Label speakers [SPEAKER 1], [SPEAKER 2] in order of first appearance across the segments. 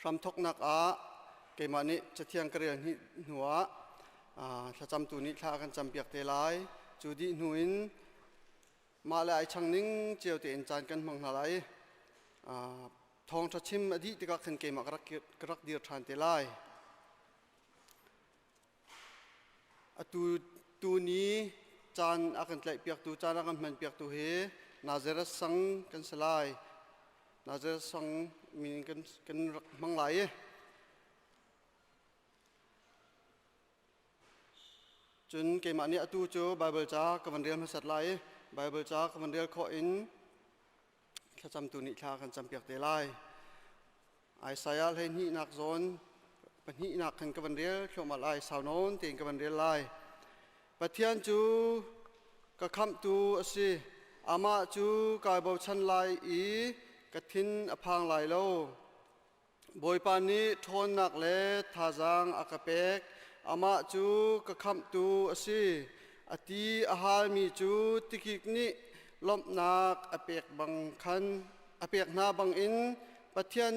[SPEAKER 1] Hramthawknak ah keimah nih Cathiang ka rel hnuah thlacamtu nih thla a kan campiak te lai. Cu dih hnu in mah le ai chang ning cio tein caan kan hmang hna lai. Thawngṭha chim a dih tikah khan keimah ka rak dir ṭhan te lai. Atu tuni caan a kan tlaihpiaktu, caan a kan hmanpiaktu hi Nazareth sang kan si lai. Nazareth sang min kan, kan rak hmang lai i cun keimah nih atu cu Baibal ca ka van rel hmasat lai i Baibal ca ka van rel khawh in thlacamtu nih thla kan campiak te lai. Isaiah hleihnihnak zawn pahnihnak khan ka van rel thluahmah lai, sau nawn tein ka van rel lai. Pathian cu ka khamhtu a si, amah cu kai bochan lai i ka thin a phang lai lo. Bawipa nih ṭhawnnak le thazaang a ka pek, amah cu ka khamhtu a si. A ti a halmi cu tikik nih lawmhnak a pek bang khan a pek hna bangin Pathian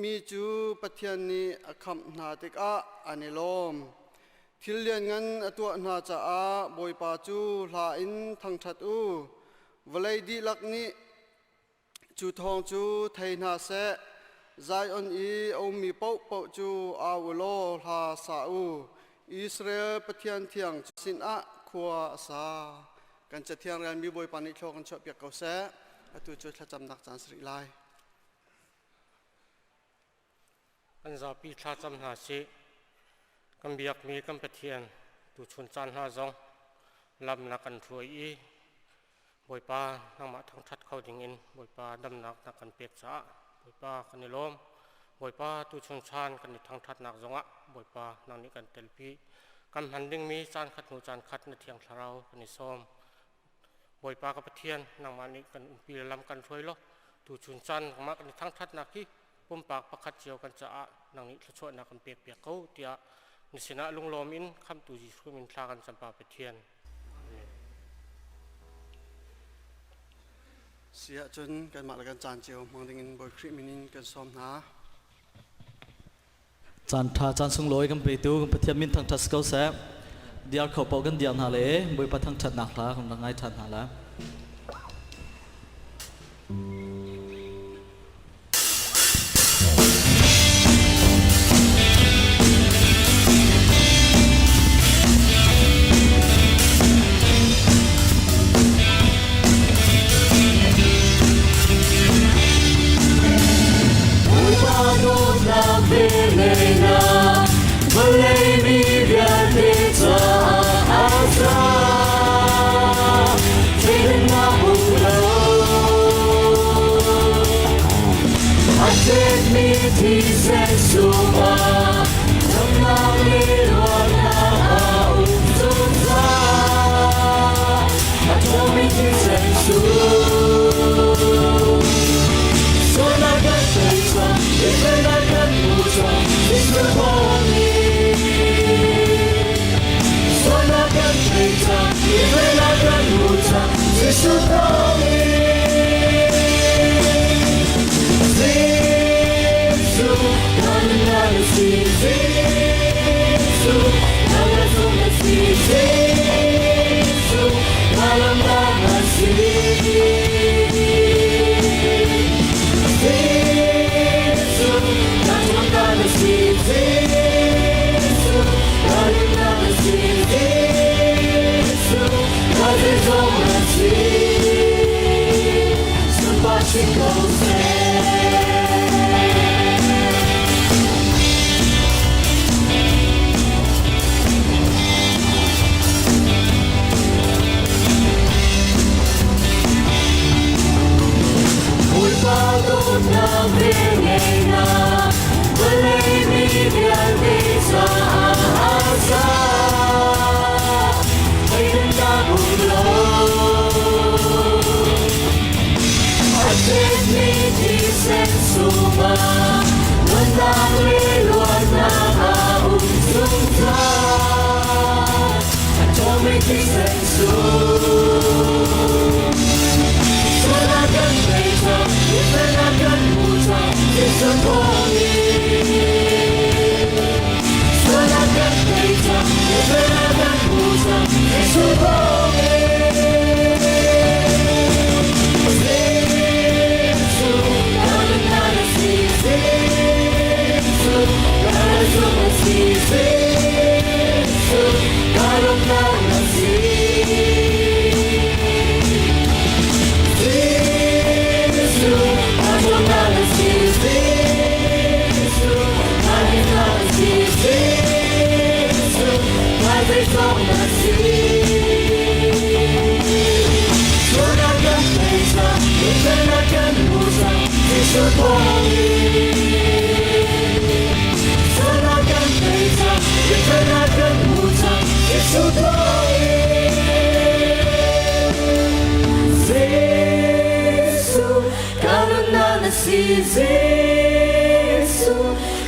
[SPEAKER 1] mi cu Pathian nih a khamh hna tikah an i lawm. Thil lianngan a tuah hna caah Bawipa cu hla in thangṭhat u. Vawlei dihlak nih cu thawng cu thei hna seh. Zion i a ummi paohpaoh cu au u law hla sa u. Israel Pathian thiang sinah khua a sa. Kan Cathiang relmi Bawipa nih thlaw kan chuahpiak ko seh. Atu cu thlacamnak caan si rih lai.
[SPEAKER 2] Kan zapi thlacam hna sih. Kan biakmi kan Pathian tuchun caan hna zong lam na kan hruai i Bawipa nangmah thangṭhat kho dingin Bawipa damnak na kan pek caah Bawipa kan i lawm. Bawipa tuchun caan kan i thangṭhatnak zongah Bawipa nang nih kan telpi. Kan hman dingmi caan khat hnu caan khat na Thiang Thlarau kan i sawm. Bawipa ka Pathian, nangmah nih kan umpi le lam kan hruai law tuchun caan nangmah kan i thangṭhatnak hi pumpak pakhat cio kan caah nang nih thluachuahnak kan pekpiak ko tiah na sinah lunglawm in Khamhtu Jesuh min thla kan cam Pa Pathian. Amen.
[SPEAKER 1] Si ahcun kanmah le kan caan cio hmang dingin Bawi Khrih min in kan sawm hna.
[SPEAKER 3] Caan ṭha caan sunglawi kan petu kan Pathian min thangṭhat si ko seh. Diar kho paoh kan diar hna le Bawipa thangṭhatnak hla kan rak ngai ṭhan hna lai.
[SPEAKER 4] Bawipa dawtnak velngeihnak vawlei mi vialte caah a za. Theidannak um lo. A thletmi thisen sungah damnak le luatnak a um zungzal. A ṭhawngmi thisen sung. Sualnak kan tei cang, biaceihnak kan hmu cang, Jesuh thawngin. Sualnak kan tei cang, biaceihnak kan hmu cang, Jesuh thawngin. Jesuh, kan na si, Jesuh.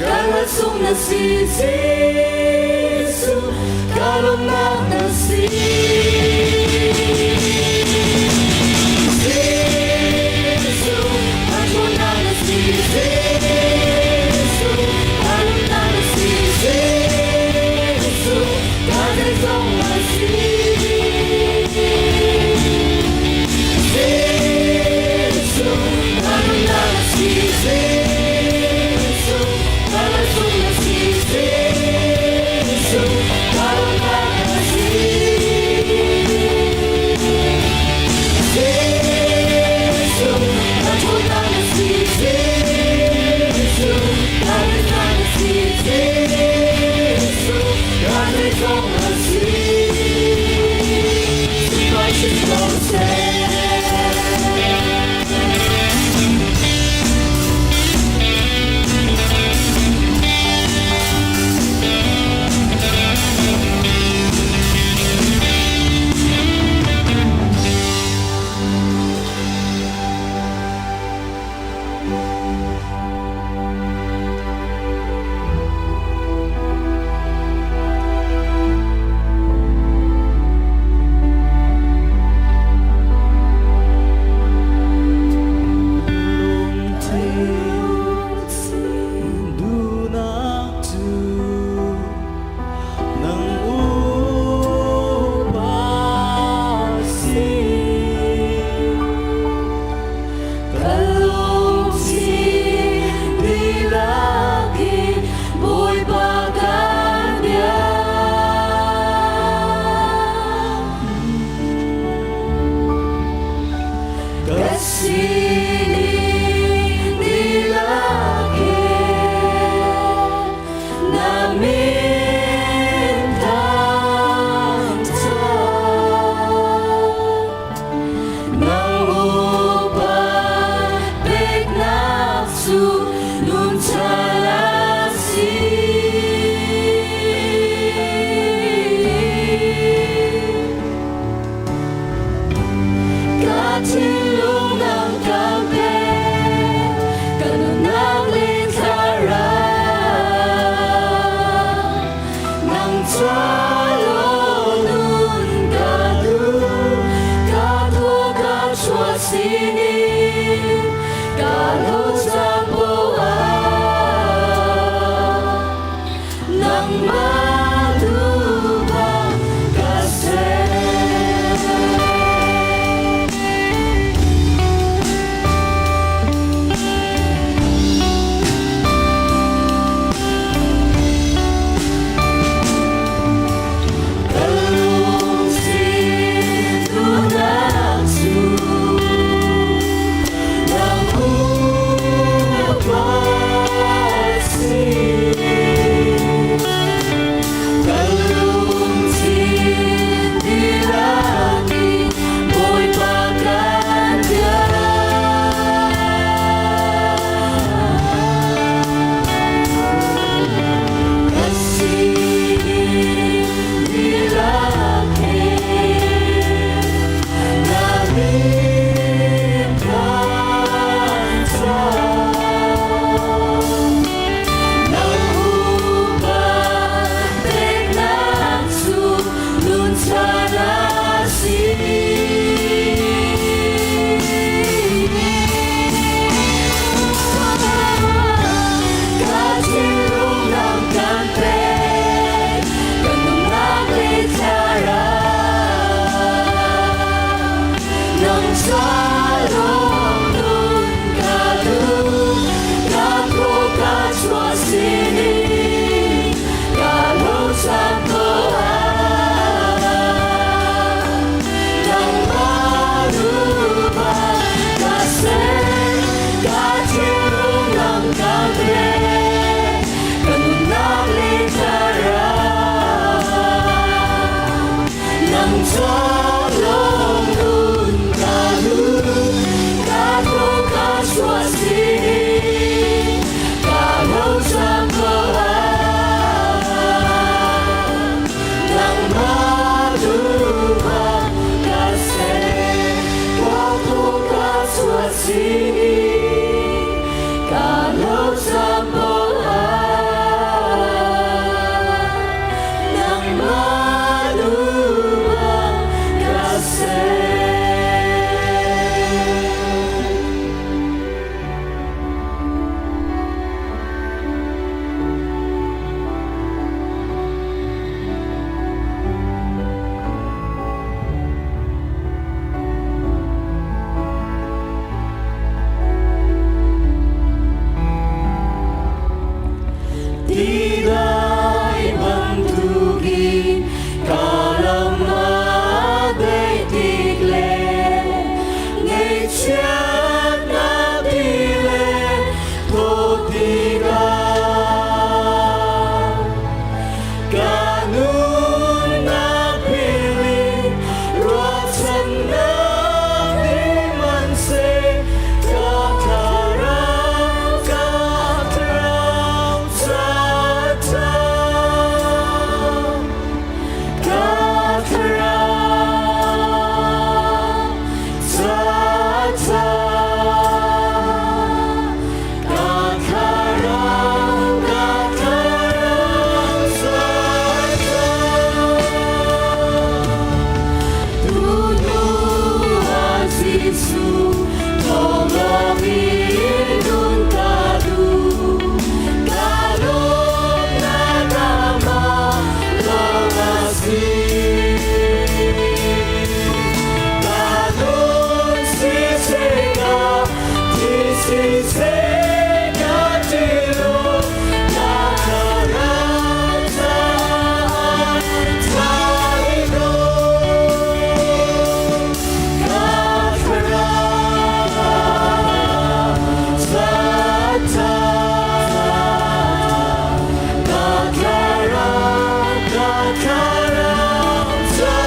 [SPEAKER 4] Ka laksawng na si Jesuh, ka lawmhnak na si. Jesuh, ka ṭhawnnak na si Jesuh, ka lawmhnak na si Jesuh, ka zeizong na si. Jesuh, ka lawmhnak na si Jesuh, ka laksawng na si Jesuh, ka lawmhnak na si. Tidai bantukin ka lam a dei tik le ngaihchiatnak ti le thawt tikah ka nunnak philh ruahchannak hmanhseh ka thlarau ka thlarau ca ka thlarau ca ka thlarau ka thlarau ca Tu ah Jesuh thawng in nun ka duh. Ka lawmnak amah lawng a si. Ka nun siseh ka thi siseh ka ṭih lo. Ka thlarau caah thai lo. Ka thlarau ca ka thlarau ka thlarau ca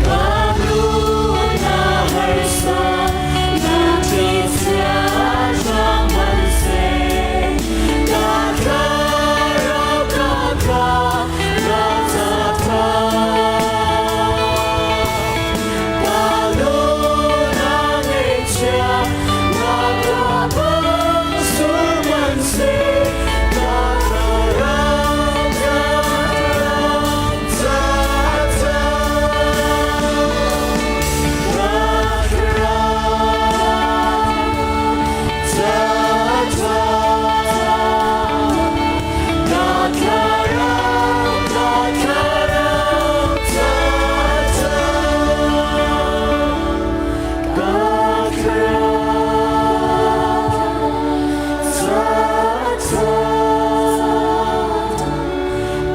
[SPEAKER 4] Ka nu na harsa na ṭihcia cang hmanhseh ka thlarau ka thlarau ca Ka nu na ngaihchia na ka bang sur hmanhseh ka thlarau ka thlarau ca Ka thlarau ca Ka thlarau ka thlarau ca Ka thlarau ca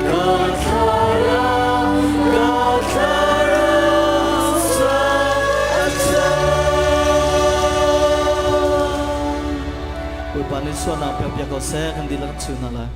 [SPEAKER 4] Ka thlarau ka thlarau ca
[SPEAKER 3] Bawipa nih sualnak pek piak ko seh kan dihlak chu hna lai.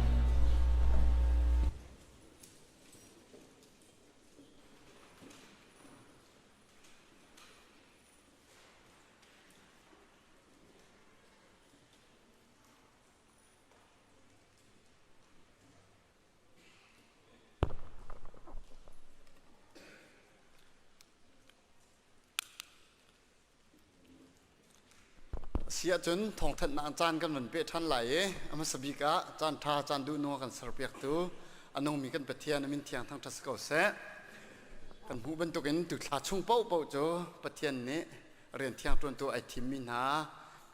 [SPEAKER 1] Si ahcun thawngthanhnak caan kan van peh ṭhan lai i a hmasa bik ah caan ṭha caan duh nung a kan serpiaktu a nungmi kan Pathian a min thiang thangṭhat si ko seh. Kan hmuh bantukin tu thla chung paohpaoh cu Pathian nih rian thiang ṭuantu ai thimmi hna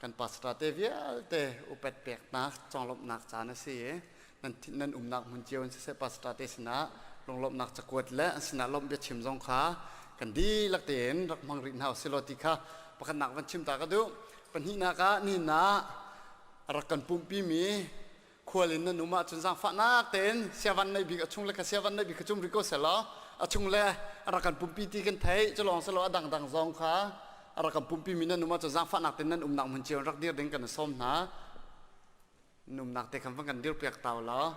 [SPEAKER 1] kan pastor te vialte upat peknak conglawmhnak caan a si i nan nan umnak hmun cio in siseh pastor te sinah lunglawmhnak cakuat le an sinah lawmh biachim zong kha kan dihlak tein rak hmang rih hna usih law ti kha pakhatnak van chim ta ka duh. Pahnihnak ah nihin ah rak kan pumhpimi khual in nan um ahcun zaangfahnak tein siavan nei bik a chung le kha siavan nei bik kha cum rih ko selaw a chung le a rak kan pumpi ti kan theih cu lawng selaw a dangdang zong kha a rak kan pumpi mi nan um ahcun zaangfahnak tein nan umnak hmun cio in rak dir ding kan sawm hna. Numnak te khan van kan dir piak tau law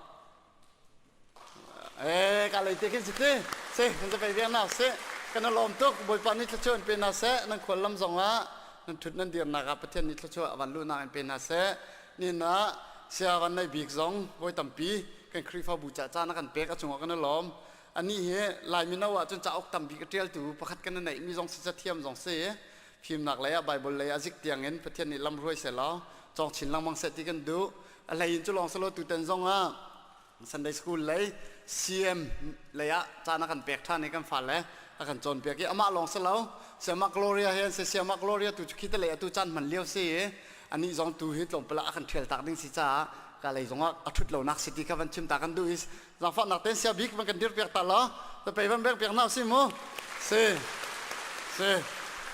[SPEAKER 1] Eh, ka lei te khin si ti. Se, kan se pei viang na se. Kan lawm tuk. Bawipa nih thluachuah in pe hna seh. Nan khual lam zong ah nan thut nan dirnak ah Pathian nih thluachuah van luhnak in pe hna seh. Nihin ah sia van nei bik zong voi tampi kan Khrihfabu ca caan a kan pek a cungah kan i lawm. Anih hi Lai mino ah cun cauk tambik a ṭialtu pakhat kan i neihmi zong si cathiam zong si. Fimnak lei ah Bible lei ah zik tiang in Pathian nih lam hruai seh law cawng chin lengmang seh ti kan duh. A hlei in cu lawng selaw tutan zong ah Sunday school lei CM lei ah caan a kan pek ṭhan i kan fale a kan cawnpiak i amah lawng si lo Siamah Gloria he an si. Siamah Gloria tu cu khi te lei atu caan hman lio si i anih zong tu hi tlawmpal ah a kan ṭhial tak ding si caah ka lei zong ah a ṭhut lonak si ti kha van chim ta kan duh i zaangfahnak tein sia bik van kan dir piak ta law tapei van bek piak hna si mu si si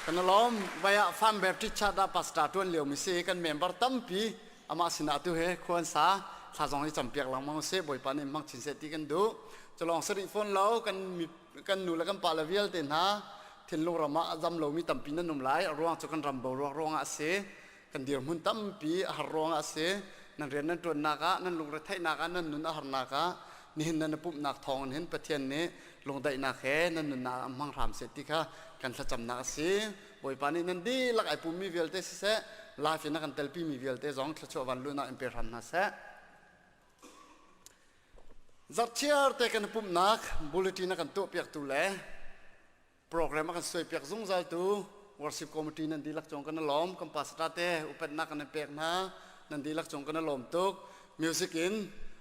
[SPEAKER 1] kan lawm vai ah Farm Baptist Church ah pastor ṭuan lio mi si kan member tampi.
[SPEAKER 5] Amah sinah tu he khua an sa. Thla zong hi campiak lengmang usih. Bawipa nih hmang chin seh ti kan duh. Culawng si rih fawn lo kan kan nu le kan pa le vialte hna thinlung ram ah a zam lomi tampi nan um lai. A ruang cu kan ram boruak ruangah a si. Kan dirhmun tampi a har ruangah a si. Nan rian nan ṭuannak ah, nan lungretheihnak ah, nan nun a harnak ah nihin nan i pumhnak thawngin hin Pathian nih lungdaihnak he nan nunnak ah hmang hram seh ti kha kan thlacamnak a si. Bawipa nih nan dihlak ai pummi vialte siseh, live in a kan telpimi vialte zong thluachuah vanluhnak in pe hram hna seh. Zarhchiar te kan i pumhnak bulletin a kan tuahpiaktu le program a kan suaipiak zungzaltu worship committee nan dihlak cung kan i lawm. Kan pastor te upatnak kan in pek hna. Nan dihlak cung kan i lawm tuk. Music in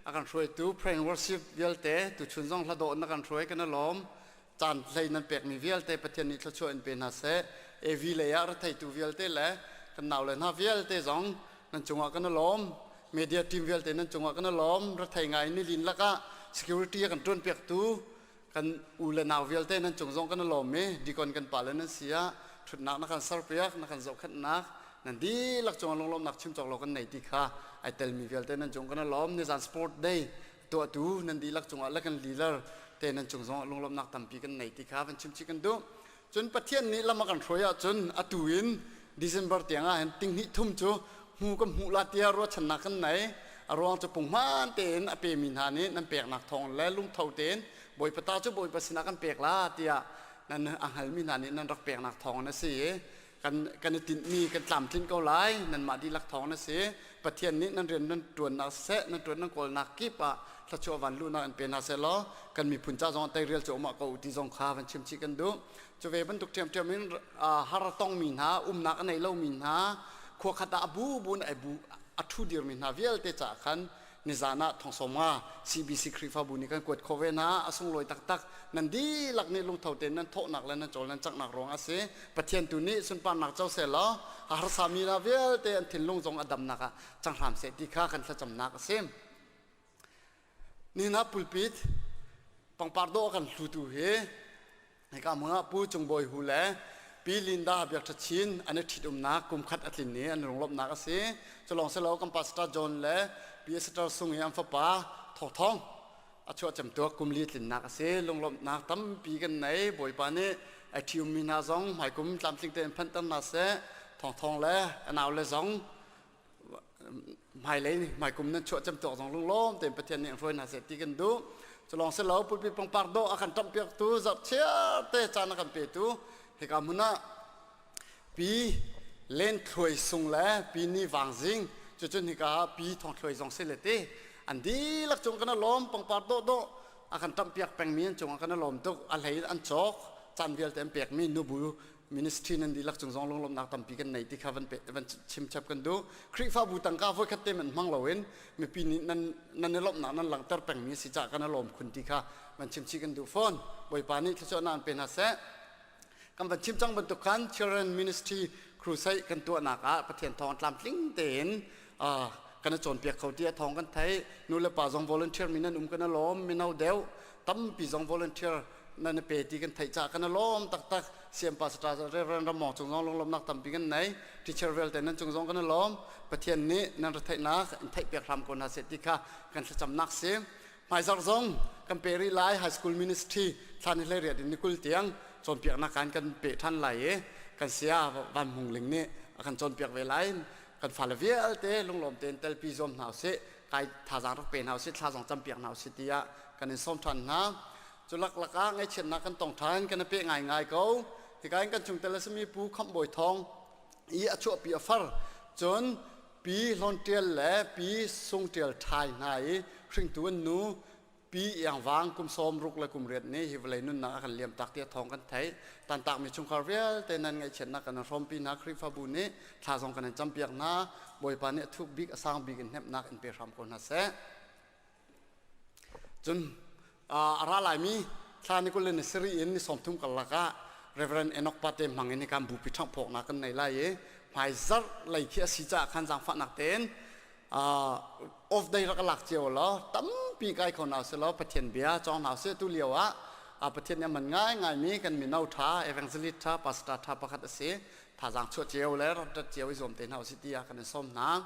[SPEAKER 5] a kan hruaitu pray and worship vialte tuchun zong hla dawh na kan hruai kan i lawm. Caan hlei nan pekmi vialte Pathian nih thluachuah in pe hna seh. AV lei ah retheitu vialte le kan naule hna vialte zong nan cungah kan i lawm. Media team vialte nan cungah kan i lawm. Rethei ngai nilin lakah security a kan ṭuanpiaktu kan u le nau vialte nan cung zong kan i lawm i deacon kan pale nan si ah ṭhutnak na kan serpiak na kan zohkhenhnak nan dihlak cungah lunglawmhnak chim cawk lo kan nei ti kha ai telmi vialte nan cung kan i lawm. Nizan sport day tuahtu nan dihlak cungah le kan leader te nan cung zongah lunglawmhnak tampi kan nei ti kha van chim chih kan duh. Cun Pathian nih lam a kan hruai ahcun atu in December tiang ah hin tinghnih thum cu hmu kan hmuh la tiah ruahchannak kan nei. A ruang cu punghman tein a pemi hna nih nan peknak thawng le lungtho tein Bawipa ta cu Bawipa sinah kan pek la tiah nan a hngalmi hna nih nan rak peknak thawng in a si i kan kan i tinhmi kan tlamtlinh ko lai. Nanmah dihlak thawng na si. Pathian nih nan rian nan ṭuannak siseh, nan ṭuan nan kawlnak kip ah thluachuah van luhnak in pe hna seh law kan miphun ca zong teirial cu um ah ko ti zong kha van chim chih kan duh. Cu ve bantuk ṭhiamṭhiam in har a tongmi hna, umnak a nei lomi hna, khua khat ah a bu bu in ai bu a ṭhu dirmi hna vialte caah khan nizan ah thongsawm nga CBC Khrihfabu nih kan kuat khawh ve hna. A sunglawi taktak. Nan dihlak nih lungtho tein nan thawhnak le nan cawl nan canghnak ruang a si. Pathian tu nih sunparnak co seh law a harsami hna vialte an thinlung zong a damnak ah cang hram seh ti kha kan thlacamnak a si. Nihin ah pulpit pangpar dawh a kan hlutu hi Hika hmun ah Pu Cung Bawi Hu le Pi Linda Biak Ṭha Chin an i ṭhitumnak kum khat a tlin i an lunglawmhnak a si. Culawng si lo kan Pastor John le Pi Esther Sung i an fapa Thawng Thawng a chuah cemtuak kum li tlinnak a si. Lunglawmhnak tampi kan nei. Bawipa nih ai ṭhiummi hna zong hmaikum tlamtling tein phanhter hna seh. Thawng Thawng le a naule zong hmailei hmaikum nan chuah cem tuak zong lunglawm tein Pathian nih hruai hna seh ti kan duh. Culawng si lo pulpit pangpar dawh a kan ṭamhpiaktu zarhchiar te caan a kan petu hika hmun ah Pi Len Thluai Sung le Pi Ni Vang Zing cucun hika ah Pi Thawng Thluai zong si le ti an dihlak cung kan lawm. Pangpar dawh dawh a kan ṭamhpiak pengmi an cungah kan lawm tuk. A hlei in an cawk caan vialte an pekmi nubu ministry nan dihlak cung zong lunglawmhnak tampi kan nei ti kha van van chim chap kan duh. Khrihfabu tangka voikhat te man hmang loin mipi nih nan nan i lawmhnak nan langhter pengmi si cah kan i lawm khun ti kha van chim chih kan duh fawn. Bawipa nih thluachuahnak an pe hna seh. Kan van chim cang bantuk khan Children Ministry Crusade kan tuahnak ah Pathian thawng tlamtling tein kan i cawnpiak kho ti a thawng kan theih. Nu le pa zong volunteer mi nan um kan i lawm. Mino deuh tampi zong volunteer nan i pe ti kan theih caah kan i lawm taktak. CM Pastor Reverend Ramong cung zong lunglawmhnak tampi kan nei. Teacher vialte nan cung zong kan i lawm. Pathian nih nan retheihnak in theihpiak hram ko hna seh ti kha kan thlacamnak si. Hmaizarh zong kan pe rih lai. High School Ministry thla ni 18 in ni 20 tiang cawnpiaknak kan kan pe ṭhan lai i kan saya Van Hmung Ling nih a kan cawnpiak ve lai. Kan fale vialte lunglawm tein telpi zuam hna usih. Kai thazaang rak pe hna usih, thla zong campiak hna usih tiah kan in sawm ṭhan hna. Cu laklak ah ngaihchiatnak kan tong ṭhan, kan i peh ngaingai ko. Hika in kan chungtel a simi Pu Khamh Bawi Thawng i a chuahpi a far cun Pi Hlawn Ṭial le Pi Sung Ṭial Ṭhai hna i hringtu an nu Pi Iang Vang kum 68 nih hi vawlei nunnak a kan liamtak tiah thawng kan theih. Tantakmi chungkhar vialte nan ngaihchiatnak kan hrawmpi hna. Khrihfabu nih thla zong kan in campiak hna. Bawipa nih a thuk bik, a sang bik in hnemhnak in pe hram ko hna seh. Cun a ra laimi thla ni 27 in ni 30 karlak ah Reverend Enoch Pate hmang in hika bupi ṭhanghphawknak kan nei lai i hmaizarh lei khi a si caah khan zaangfahnak tein off day rak lak cio law tampi kai kho hna usih law Pathian bia cawng hna usih. Tu lio ah Pathian nih a man ngaingaimi kan mino ṭha, evangelist ṭha, pastor ṭha pakhat a si. Thazaang chuah cio le rat cio i zuam te hna usih tiah kan in sawm hna.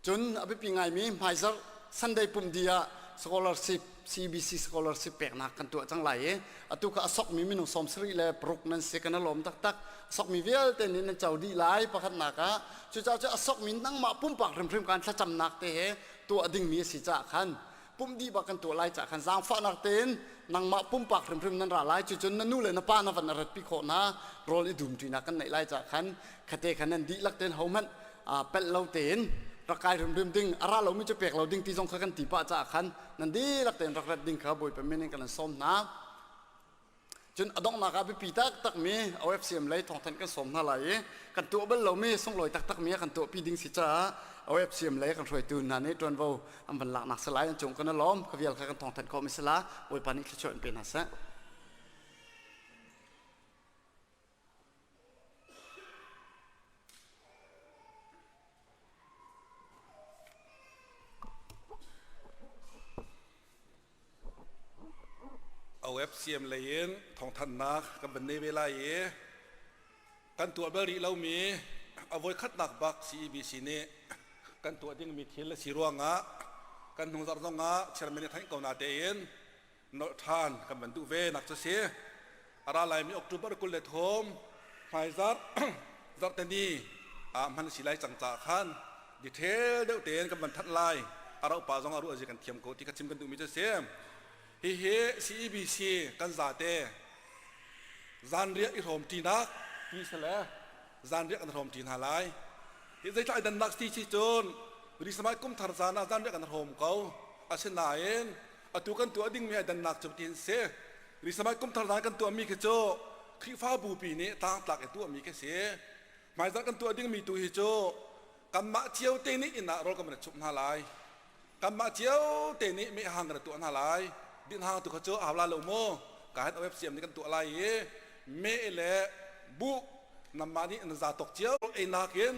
[SPEAKER 5] Cun a biapi ngaimi hmaizarh Sunday pumh dih ah scholarship CBC scholarship peknak kan tuah cang lai i atu kha a sokmi minung 76 nan si kan i lawm taktak. A sokmi vialte nih nan co dih lai pakhatnak ah. Cucaah cu a sokmi nangmah pumpak hrimhrim kan thlacamnak te he tuah dingmi a si caah khan pumh dih bak kan tuah lai caah khan zaangfahnak tein nangmah pumpak hrimhrim nan ra lai. Cucun na nu le na pa na van rat pi khawh hna rawl i dum ṭinak kan neih lai caah khan khate khan nan dihlak tein hohmanh pelh lo tein rak kai hrimhrim ding a ra lomi cu pek lo ding ti zong kha kan ti pah caah khan nan dihlak tein rak rat ding kha Bawipa min in kan sawm hna. Cun a donghnak ah biapi taktakmi OFCM lei thawngthanh kan sawm hna lai i kan tuah bal lomi sunglawi taktakmi a kan tuahpi ding si caah OFCM lei kan hruaitu hna nih ṭuanvo an van laknak si lai an cung kan i lawm kha vial kha kan thawngthanh khawhmi si la Bawipa nih thluachuah in pe hna seh.
[SPEAKER 6] OFCM lei in thawngthanhnak kan van nei ve lai i kan tuah bal rih lomi a voikhatnak bak CEBC nih kan tuah dingmi thil a si ruangah kan hnungzarh zongah chairman nih theih ko na tein nolh ṭhan kan van duh ve nak cu si. A ra laimi October 23 hmaizarh zarhteni ah hman si lai cang caah khan detail deuh tein kan van thanh lai. A rauh pa zong a ruah zi kan thiam ko ti kha chim kan duhmi cu si. Hihi CEBC kan zate zanriah i hrawm ṭinak ti si le zanriah kan hrawm ṭi hna lai. Hi zeitlai dannak ti si cun risamai kum thar zan ah zanriah kan hrawm ko. Asinain atu kan tuah dingmi ai dannak cu tin si risamai kum thar zan kan tuahmi khi cu Khrihfabu pi nih tlangtlak i tuahmi khi si. Hmaizarh kan tuah dingmi tu hi cu kanmah cio te nih inn ah rawl kan van chumh hna lai. Kanmah cio te nih mehhang kan tuah hna lai. Dinhang tu kha cu a hau la lo mu. Ka hen OFCM nih kan tuah lai i meh le buh namah nih na za tawk cio ei nakin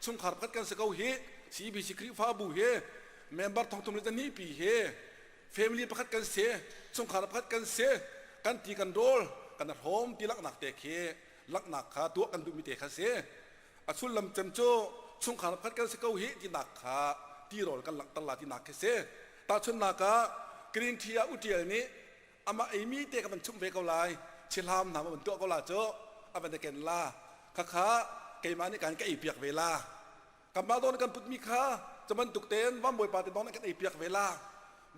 [SPEAKER 6] chungkhar pakhat kan si ko hi CBC Khrihfabu hi member thongthum le zahnih pi hi family pakhat kan si chungkhar pakhat kan si kan ti kan rawl kan hrawm ti laknak te khi laknak kha tuah kan duhmi te kha si a sullam cem cu chungkhar pakhat kan si ko hi tinak kha tirawl kan langhter la tinak khi si tahchunhnak ah green tea ah utial nih amah eimi te ka van chumh ve ko lai chihlam hna ma van tuah ko la cu a van ken la khakha keimah nih kan ka ei piak ve la kanmah dawn kan putmi kha cu bantuk tein vanbawipa te dong kan ei piak ve la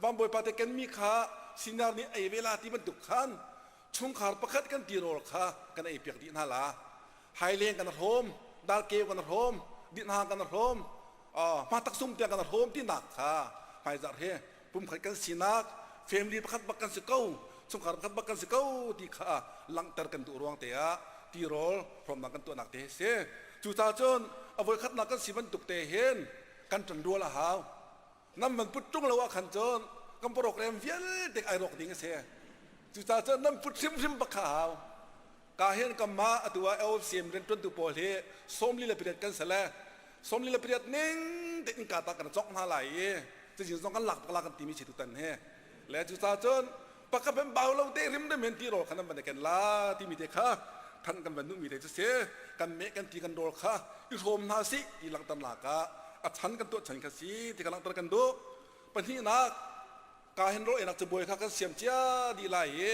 [SPEAKER 6] vanbawipa te kenmi kha senior nih ei ve la ti bantuk khan chungkhar pakhat kan tirawl kha kan ei piak dih hna la haileng kan hrawm darkeu kan hrawm dinhang kan hrawm hmatak sum tiang kan hrawm tinak kha hmaizarh he pumkhat kan sinak family pakhat bak kan si ko chungkhar pakhat bak kan si ko ti kha langhter kan duh ruang te ah tirawl hrawmnak kan tuahnak te si cucaah cun a voikhatnak kan si bantuk te hin kan ṭan rual a hau nam van put ṭung lo ah khan cun kan program vialte ai rawk ding a si cucaah cun nan put hrimhrim bak kha a hau ka hin kanmah atu ah OFCM rianṭuantu pawl hi 48 kan si le 48 ning te in ka ta kan cawk hna lai i cazin zong kan lak bak la kan timi si tutan hi le cucaah cun pakhat ben bau lo te rim rim hin ti rawl kha nan van ken la timi te kha than kan van duhmi te cu si kan meh kan ti kan rawl kha i hrawm hna sih ti langhter nak ah a chan kan tuah chan kha si ti ka langhter kan duh pahnihnak ka hin rawl einak cabuai kha kan siam cia dih lai i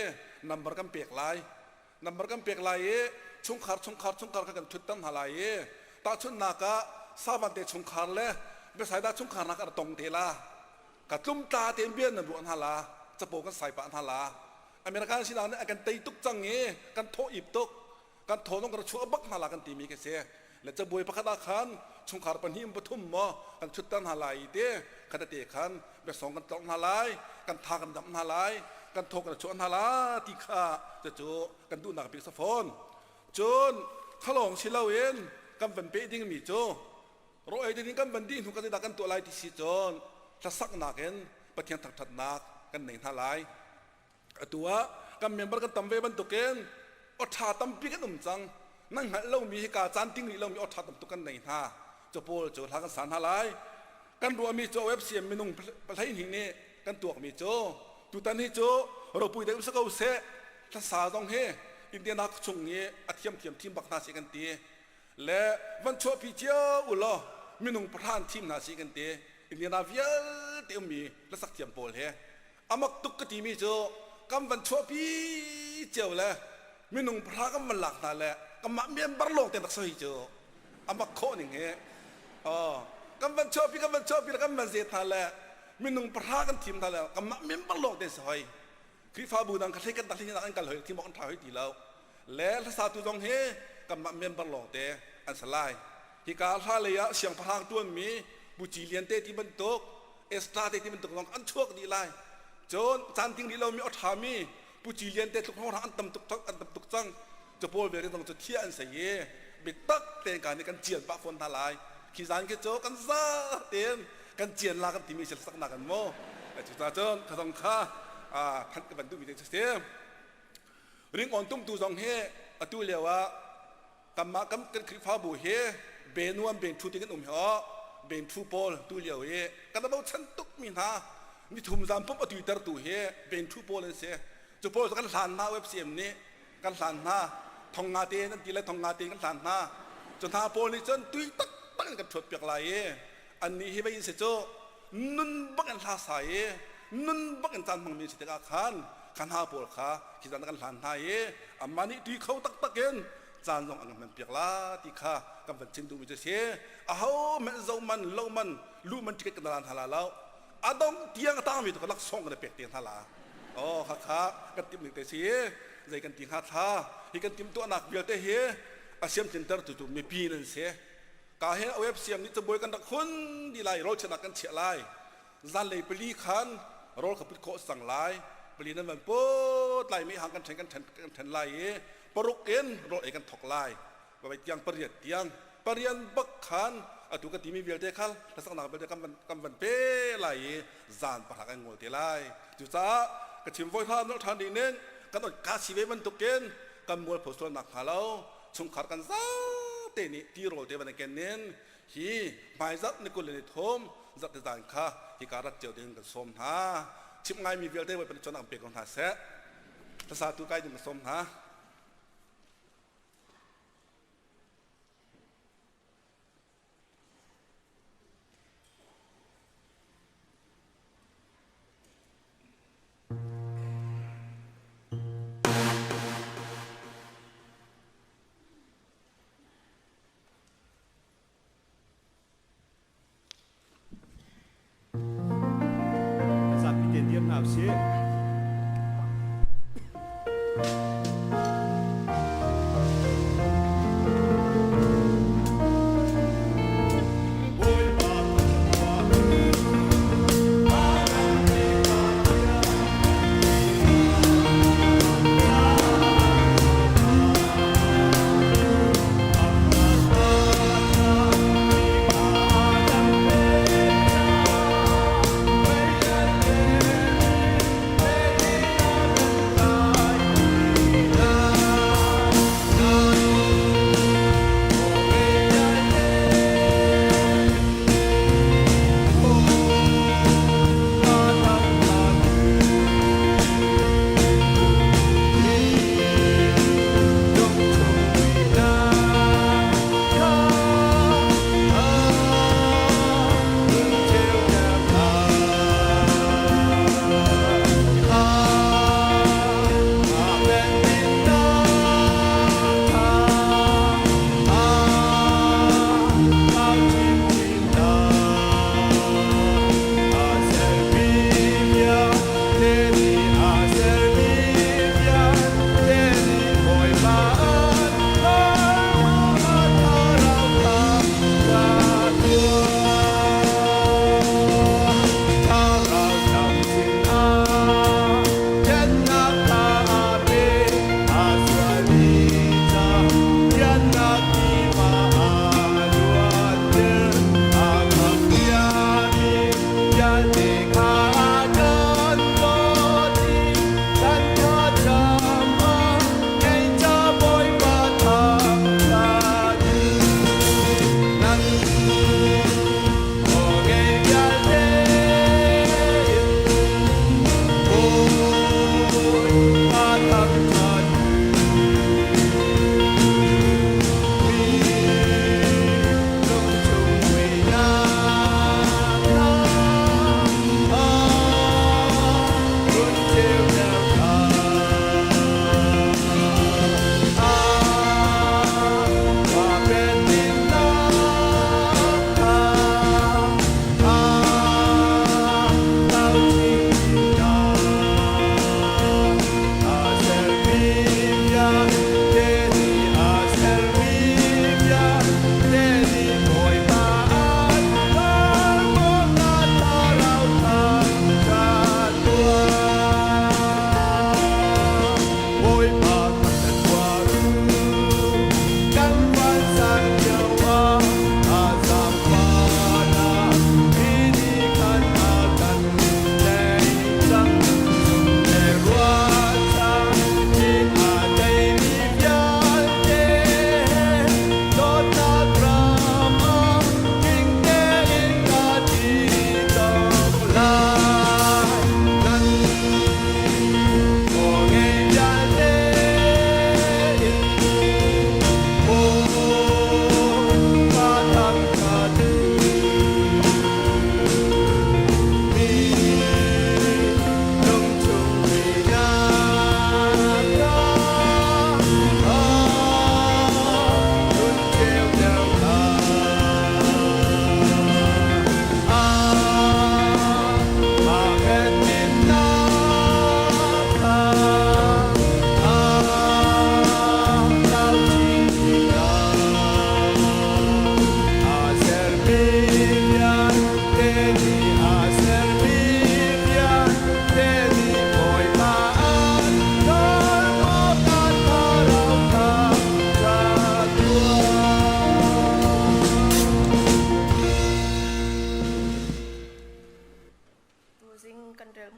[SPEAKER 6] number kan pek lai number kan pek lai i chungkhar chungkhar chungkhar kha kan thutter hna lai i tahchunhnak ah savante chungkhar le Bethsaida chungkhar nak a tong te la ka tlumtla tein bia nan ruah hna la capo kan sai pah hna la American sinak nih a kan tei tuk cang i kan thawh ip tuk kan thaw zong kan chuah bak hna la kan timi khi si le cabuai pakhat ah khan chungkhar pahnih pathum maw kan thutter hna lai i te khat te khan biasong kan tlorh hna lai kan tha kan damh hna lai kan thaw kan chuah hna la ti kha cucu kan duhnak bik sa fawn cun khalawng si loin kan van peh dingmi cu ro ei ding kan van dih hnu kan zeidah kan tuah lai ti si cun hlasaknak in Pathian thangṭhatnak kan nei hna lai Atu ah kan member kan tam ve bantukin awṭha tampi kan um cang. Nan hngalh lomi hi ka caan ting rih lomi awṭha tam tuk kan nei hna. Cu pawl cu hla kan sa hna lai. Kan ruahmi cu OFCM minung 12 nih kan tuakmi cu tutan hi cu ropui deuh si ko seh. Hlasa zong hi Indiana chung i a thiamthiam thim bak hna sih kan ti. Le van chuahpi cio u law. Minung pahra an thim hna si kan ti. Indiana vialte ummi hlasak thiam pawl he amak tuk ka timi cu kan van chuahpi cio le minung pahra kan van lak hna le kanmah member lawng te rak si cu amak khawh ning hi. Kan van chuahpi, kan van chuahpi le kan van zet hna le minung pahra kan thim hna le kanmah member lawng te si hoi. Khrihfabu dang kha hlei kan tak hlei an kal hoi thim awk an ṭha hoi ti lo. Le hlasatu zong hi kanmah member lawng te an si lai. Hika hla lei ah siangpahrang ṭuanmi Pu Ci Lian te ti bantuk, Esther te ti bantuk zong an chuak dih lai. Cun caan ting rih lomi aw ṭhami Pu Ci Lian te tluk hrawng an tam tuk an tam tuk cang. Cu pawl vialte zong cu thiah an si i biatak tein ka nih kan cian pah fawn hna lai. Khi zan khi cu kan za tein kan cian la kan timi si saknak an maw. Cucaah cun kha zong kha thanh ka van duhmi te cu si. Ringawn tumtu zong hi atu lio ah kanmah kan kan Khrihfabu hi benuam benthu ti kan um hi aw benthu pawl tu lio hi kan bochan tuk mi hna nithum zan pumh a tuitertu hi benthu pawl an si. Cu pawl cu kan hlan hna OFCM nih kan hlan hna, thong nga te an ti le thong nga te kan hlan hna. Cu hna pawl nih cun tui taktak in kan ṭhuat piak lai i annih hi vei in si cu nun bak in hla sa i nun bak in caan hmangmi si tikah khan kha hna pawl kha khi zan kan hlan hna i amah nih tui kho taktak in caan zong an kan hman piak la ti kha kan van chim duhmi cu si. Aho hmanh zo man lo man lu man ticket kan la hna la lo, a dong tiang a tangmi tu ka laksawng kan i pek te hna la. Oh, khakha kan timh ning te si. Zei kan ti hnga thla hi kan tim tuahnak vialte hi a siam tlinter tu tu mipi nan si. Ka he OF siam nih cabuai kan rak hun di lai, rawl chiahnak kan chiah lai, zanlei pali khan rawl kha put khawh cang lai, pali nan van put lai, mi hang kan then kan then kan then lai i paruk in rawl ei kan thok lai, vai tiang pariat tiang, parian bak khan atu ka timi vialte khal hlasaknak vialte kan van kan van pe lai i zan pahra kan ngol te lai. Cucaah ka chim voi hla nolh ṭhan ding ning kan ot ka si ve bantukin kan mualpho sual nak hnga lo chungkhar kan zate nih tirawl te van ken nin hi hmaizarh ni 23 zarh te zan kha hika rat cio ding kan sawm hna. Chimh ngaimi vialte voi pan chon ang pe ko hna seh. Hlasa tu kai ding ka sawm hna.
[SPEAKER 7] Zapi te dir hna usih.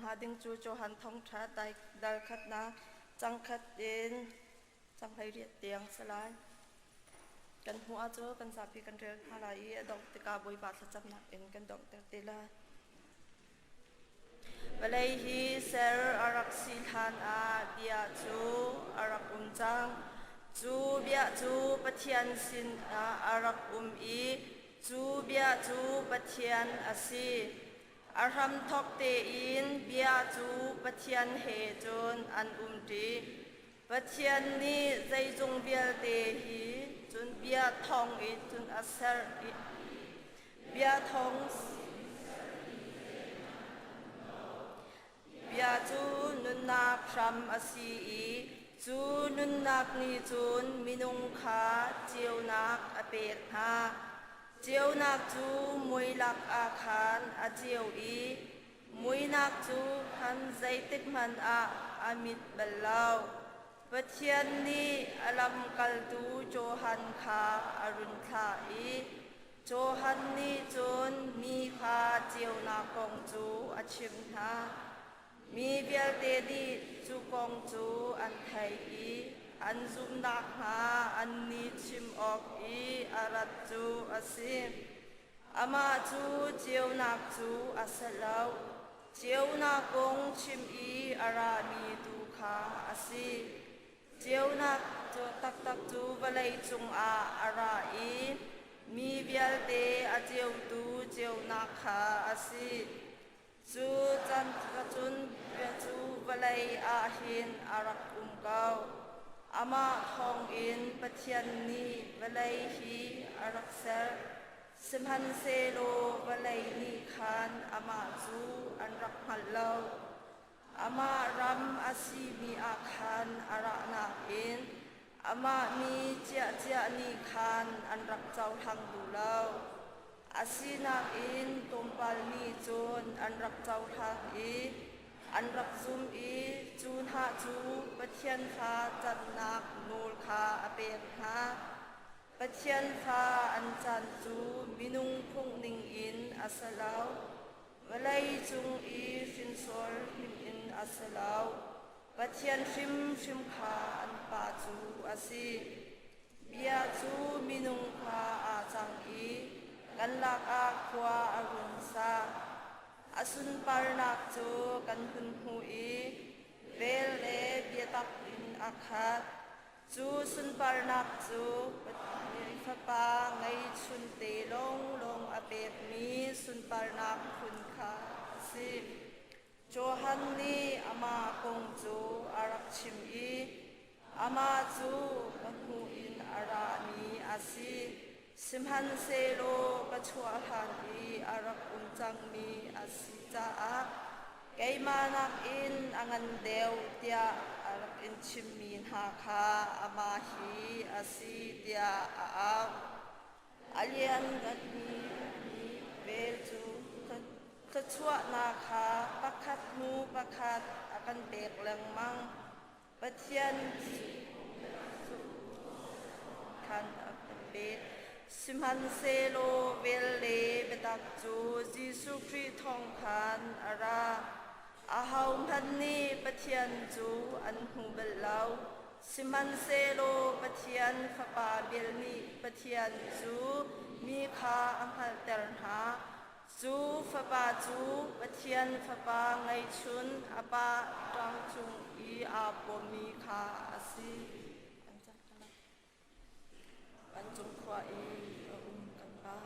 [SPEAKER 8] hnga ding cu Johan Thawngṭha dal khatnak cang khat in cang 18 tiang si lai. Kan hmuh ahcun kan zapi kan rel hna lai i a dongh tikah Bawipa thlacamnak in kan donghter te lai. Vawlei hi ser a rak si hlan ah bia cu a rak um cang. Cu bia cu Pathian sinah a rak um i cu bia cu Pathian a si. A hramthawk tein bia cu Pathian he cun an umṭi. Pathian nih zeizong vialte hi cun bia thawng in cun a ser i bia thawng bia cu nunnak hram a si i cu nunnak nih cun minung kha ceunak a pek hna. Ceunak cu muilak ah khan a ceu i Muihnak cu khan zeitikhmanh ah a mit bal lo. Pathian nih a lamkaltu Johan kha a run thlah i Johan nih cun mi kha ceunak kong cu a chimh hna. Mi vialte nih cu kong cu an theih i an zumh nakhnga annih chim awk i a rat cu a si. Amah cu ceunak cu a si lo, ceunak kong chim i a rami tu kha a si. Ceunak taktak cu vawlei cungah a ra i mi vialte a ceutu ceunak kha a si. Cu can cun bia cu vawlei ah hin a rak um ko. Amah thawngin Pathian nih vawlei hi a rak ser. Sihmanhsehlaw vawlei nih khan amah cu an rak hngalh lo. Amah ram a simi ah khan a ra nain amah mi ciahcia nih khan an rak cohlang duh lo. Asinain tlawmpal nih cun an rak cohlang i an rak zum i cu hna cu Pathian fa cannak nawl kha a pek hna. Pathian fa an can cu minung phung ningin a si lo, vawlei cung i hrinsor hrim in a si lo. Pathian hrimhrim kha an pa cu a si. Bia cu minung kha aa cang i kan lakah khua a run sa. A sunparnak cu kan hun hmuh i vel le biatak in a khat. Cu sunparnak cu Pathian Fapa ngeihchunte lawnglawng a pekmi sunparnak phun kha a si. Johan nih amah kong cu a rak chim i amah cu ka hmuh in a rami a si. Sihmanhsehlaw ka chuah hlan i a rak um cangmi a si caah keimah nakin a ngan deuh tiah a rak in chimmi hna kha amah hi a si tiah a au. A liannganmi vel cu thluachuahnak kha pakhat hnu pakhat a kan pek lengmang. Pathian khan a kan pek. Sihmanhsehlaw vel le biatak cu Jesuh Khrih thawng khan a ra. Ahohmanh nih Pathian cu an hmu bal lo. Sihmanhsehlaw Pathian Fapa bel nih Pathian cu mi kha a hngalhter hna. Cu Fapa cu Pathian Fapa ngeihchun a Pa ṭang cung i aa pawmmi kha a si. Vancung khua i a um kan Pa,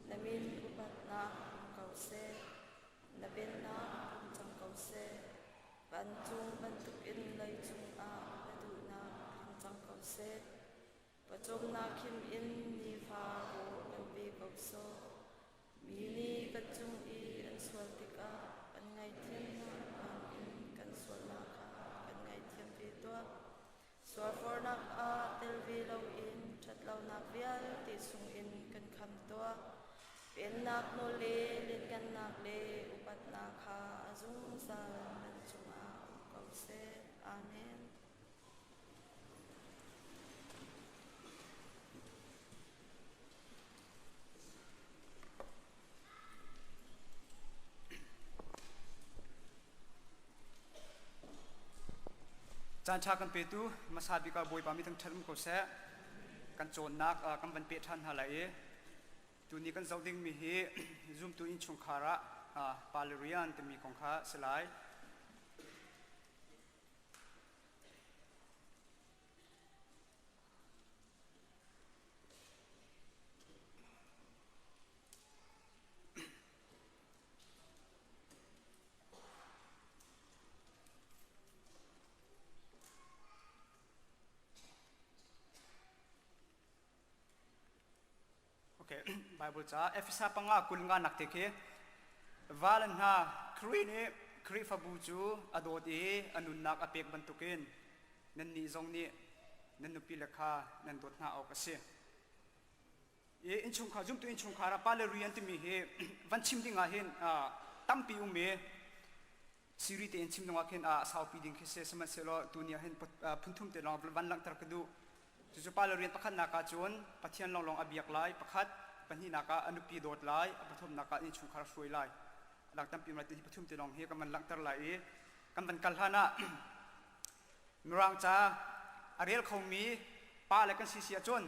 [SPEAKER 8] na min upatnak um ko seh, na pennak um cang ko seh. Vancung bantukin leicung ah na duhnak tling cang ko seh. Pawcawmnak khim in nifa rawl kan pe ko sawh. Mi nih kan cung i an sual tikah kan ngaihthiamnak bangin kan sualnak kha kan ngaihthiam ve tuah. Sualfornak ah tel ve loin ṭhatlonak vialte chungin kan kham tuah. Pennak nawl le lianngannak le upatnak kha a zungzal nan cungah um ko seh. Amen.
[SPEAKER 9] Caan ṭha kan petu hmasa bik ah Bawipa mi thangṭhat um ko seh. Kan cawnnak kan van peh ṭhan hna lai i tuni kan zoh dingmi hi zumtu innchungkhar ah pale rian timi kong kha si lai. Okay, Bible ca Efesa panga kul nga nak te khi val hna Khrih nih Khrihfabu cu a dawt i a nunnak a pek bantukin nannih zong nih nan nupi le kha nan dawt hna awk a si. I innchungkhar zumtu innchungkhar ah pale rian timi hi van chim ding ah hin tampi um i siri tein chim ding ah khin a saupi ding khi si sihmanhsehlaw tuni ah hin phunthum te lawng van langhter ka duh. Cucu pale rian pakhatnak ah cun Pathian lawnglawng a biak lai pakhat, pahnihnak ah a nupi dawt lai, a pathumnak ah innchungkhar hruai lai. A dang tampi um lai ti hi pathum te lawng hi kan van langhter lai i kan van kal hlan ah Mirang ca a rel khomi pa le kan si si ahcun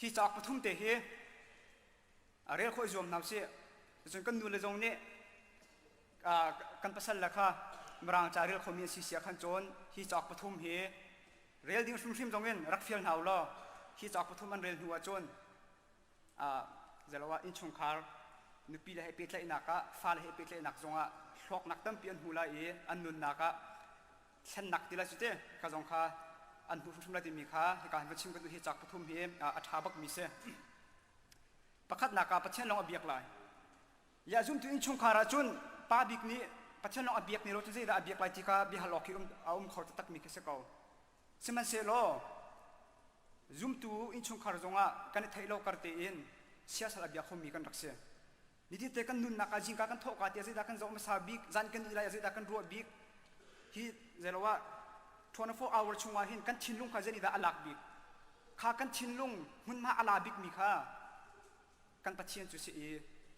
[SPEAKER 9] hi cauk pathum te hi a rel khawh i zuam hna usih. Cun kan nu le zong nih kan pasal le kha Mirang ca rel khomi an si si ah khan cun hi cauk pathum hi rel ding hrimhrim zong in rak fial hna u law hi cauk pathum an rel hnu ahcun zeloah innchungkhar nupi le he pehtlaihnak ah fale he pehtlaihnak zongah hlawknak tampi an hmu lai i an nunnak ah thlennak ti lai cu te kha zong kha an hmuh hrimhrim lai timi kha hika hin va chim ka duh hi cak pathum hi a ṭha bakmi si. Pakhatnak ah Pathian lawng a biak lai. Ya zumtu innchungkhar ah cun pa bik nih Pathian lawng a biak ni lo cu zeidah a biak lai ti kha biahal awk hi a um kho taktakmi khi si ko. Sihmanhsehlaw zumtu innchungkhar zongah kan i theih lo kar tein siasal a bia khomi kan rak si. Nitinte kan nunnak ah zingka kan thawhka tiah zeidah kan zoh hmasa bik, zan kan ih lai ah zeidah kan ruah bik, hi zeilo ah 24 hour chungah hin kan thinlung kha zeinih dah a lak bik? Kha kan thinlung hmunhma a la bikmi kha kan Pathian cu si i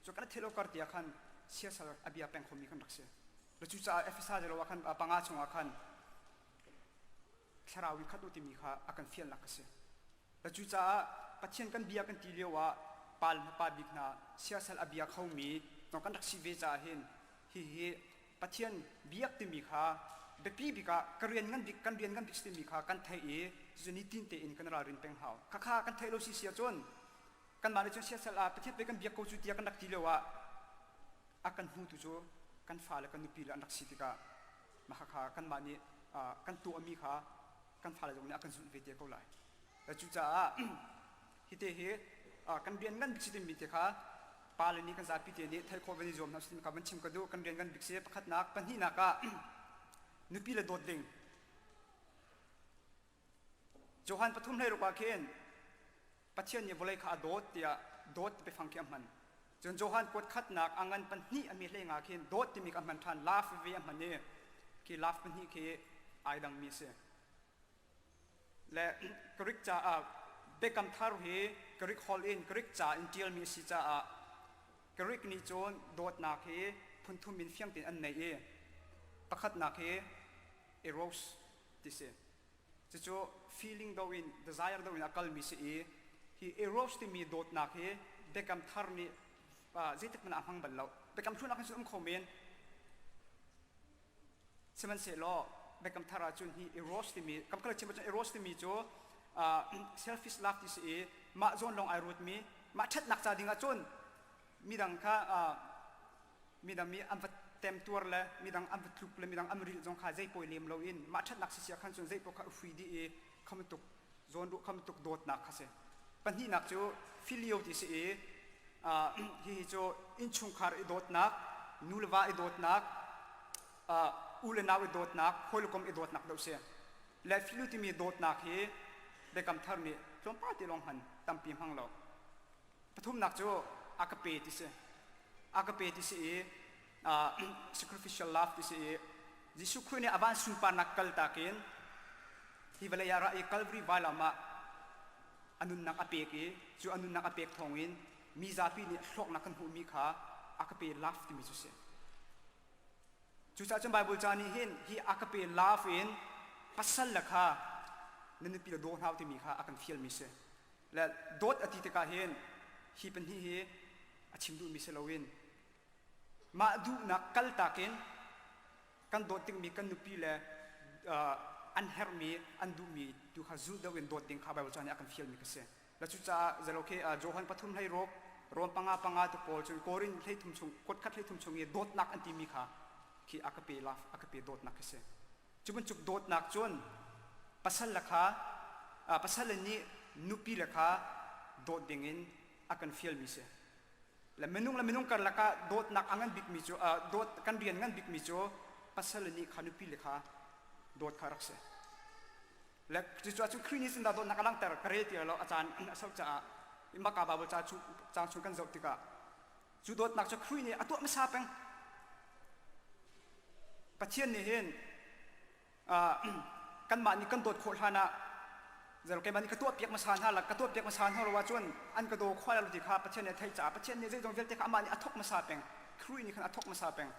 [SPEAKER 9] cu kan thil kar tiah khan siasal a bia peng khomi kan rak si. Cucaah Efesa zeilo ah khan panga chungah khan thlarau in khat u timi kha a kan fialnak a si. Cucaah Pathian kan bia kan ti lio ah pal pa bik hna siasal a bia khomi no kan rak si ve caah hin hihi Pathian biak timi kha biapi bik ah ka rian ngan bik kan rian ngan bik timi kha kan theih i cucu nitin tein kan ralrin peng hau. Khakha kan theih lo si si ahcun kanmah nih cun siasal ah Pathian pei kan biak ko cu tiah kan rak ti lio ah a kan hmutu cu kan fale kan nupi le an rak si tikah mah kha kanmah nih kan tuahmi kha kan fale zong nih a kan zulh ve te ko lai. Cucaah hite hi kan rian ngan bik si timi te kha pale nih kan zapi te nih theih khawh van i zuam hna usih ka van chim ka duh kan rian ngan bik si pakhatnak pahnihnak ah nupi le dawt ding Johan pathum hlei ruk ah khin Pathian nih vawlei kha a dawt tiah dawt biafang khi a hman. Cun Johan kuat khatnak a ngan pahnih a mi hlei nga khin dawt timi kha a hman ṭhan love ve a hman i khi love pahnih khi ai dangmi a si. Le Greek caah Biakam Thar hi Greek holh in Greek ca in ṭialmi a si caah Greek nih cun dawtnak hi phunthum in fiang tein an nei i pakhatnak hi eros ti si. Cucu feeling do in desire do in a kalmi si i hi eros timi dawtnak hi Biakam Thar nih zeitik hmanh ah a hmang bal lo. Biakam Hlun ah khan cun um kho men. Sihmanhsehlaw Biakam Thar ah cun hi eros timi kam khala chim ahcun eros timi cu selfish love ti si i mah zawn lawng ai ruatmi mah ṭhatnak ca ding ah cun midang kha midang mi an va temtuar le midang an va tluk le midang an rilh zong kha zei pawi lem loin mah ṭhatnak si sia khan cun zei paoh kha hui dih i kham tuk zawn ruah kham tuk dawtnak kha si pahnihnak cu filio ti si i hihi cu innchungkhar i dawtnak nu le va i dawtnak u le nau i dawtnak hawi le kom i dawtnak deuh si le filio timi dawtnak hi biakam thar nih tlawmpal te lawng hman tampi hmang lo Pathumnak cu a ka pe ti si. A ka pe ti si i sacrificial love ti si i Jesuh Khrih nih a van sunparnak kaltak in hi vawlei ah ra i Calvary vailam ah a nunnak a pek i cu a nunnak a pek thawngin mi zapi nih hlawknak kan hmuhmi kha a ka pe love timi cu si. Cucaah cun Bible ca nih hin hi a ka pe love in. Pasal le kha na nupi le daw hna timi kha a kan fialmi si. Le dawt a ti tikah hin hi pahnih hi a chim duhmi si loin mah duhnak kaltak in kan dawt dingmi kan nupi le an herhmi an duhmi tu kha zulh deuh in dawt ding kha Baibal ca nih a kan fialmi ka si. La cucaah zalo khi Johan pathum hlei ruk Rom panga panga tu pawl cun Korin 13 chung kuat khat 13 chung i dawtnak an timi kha khi a ka pe love a ka pe dawtnak khi si. Cu bantuk dawtnak cun pasal le kha pasal le nih nupi le kha dawt ding in a kan fialmi si. Le minung le minung karlak ah dawtnak a ngan bikmi cu dawt kan rian ngan bikmi cu pasal le nih kha nupi le kha dawt kha rak si. Le cucu ahcun Khrih nih cun dah dawtnak a langhter ka rel ti lo a caan a sau caah maka Baibal ca cu caang chung kan zoh tikah cu dawtnak cu Khrih nih a tuah hmasa peng. Pathian nih hin kanmah nih kan dawt khawh hlan ah zel keimah nih ka tuah piak hmasa hna la ka tuah piak hmasa hna lo ahcun an ka daw khawh lo ti kha Pathian nih a theih caah Pathian nih zeizong vialte kha amah nih a thawk hmasa peng. Khrih nih khan a thawk hmasa peng.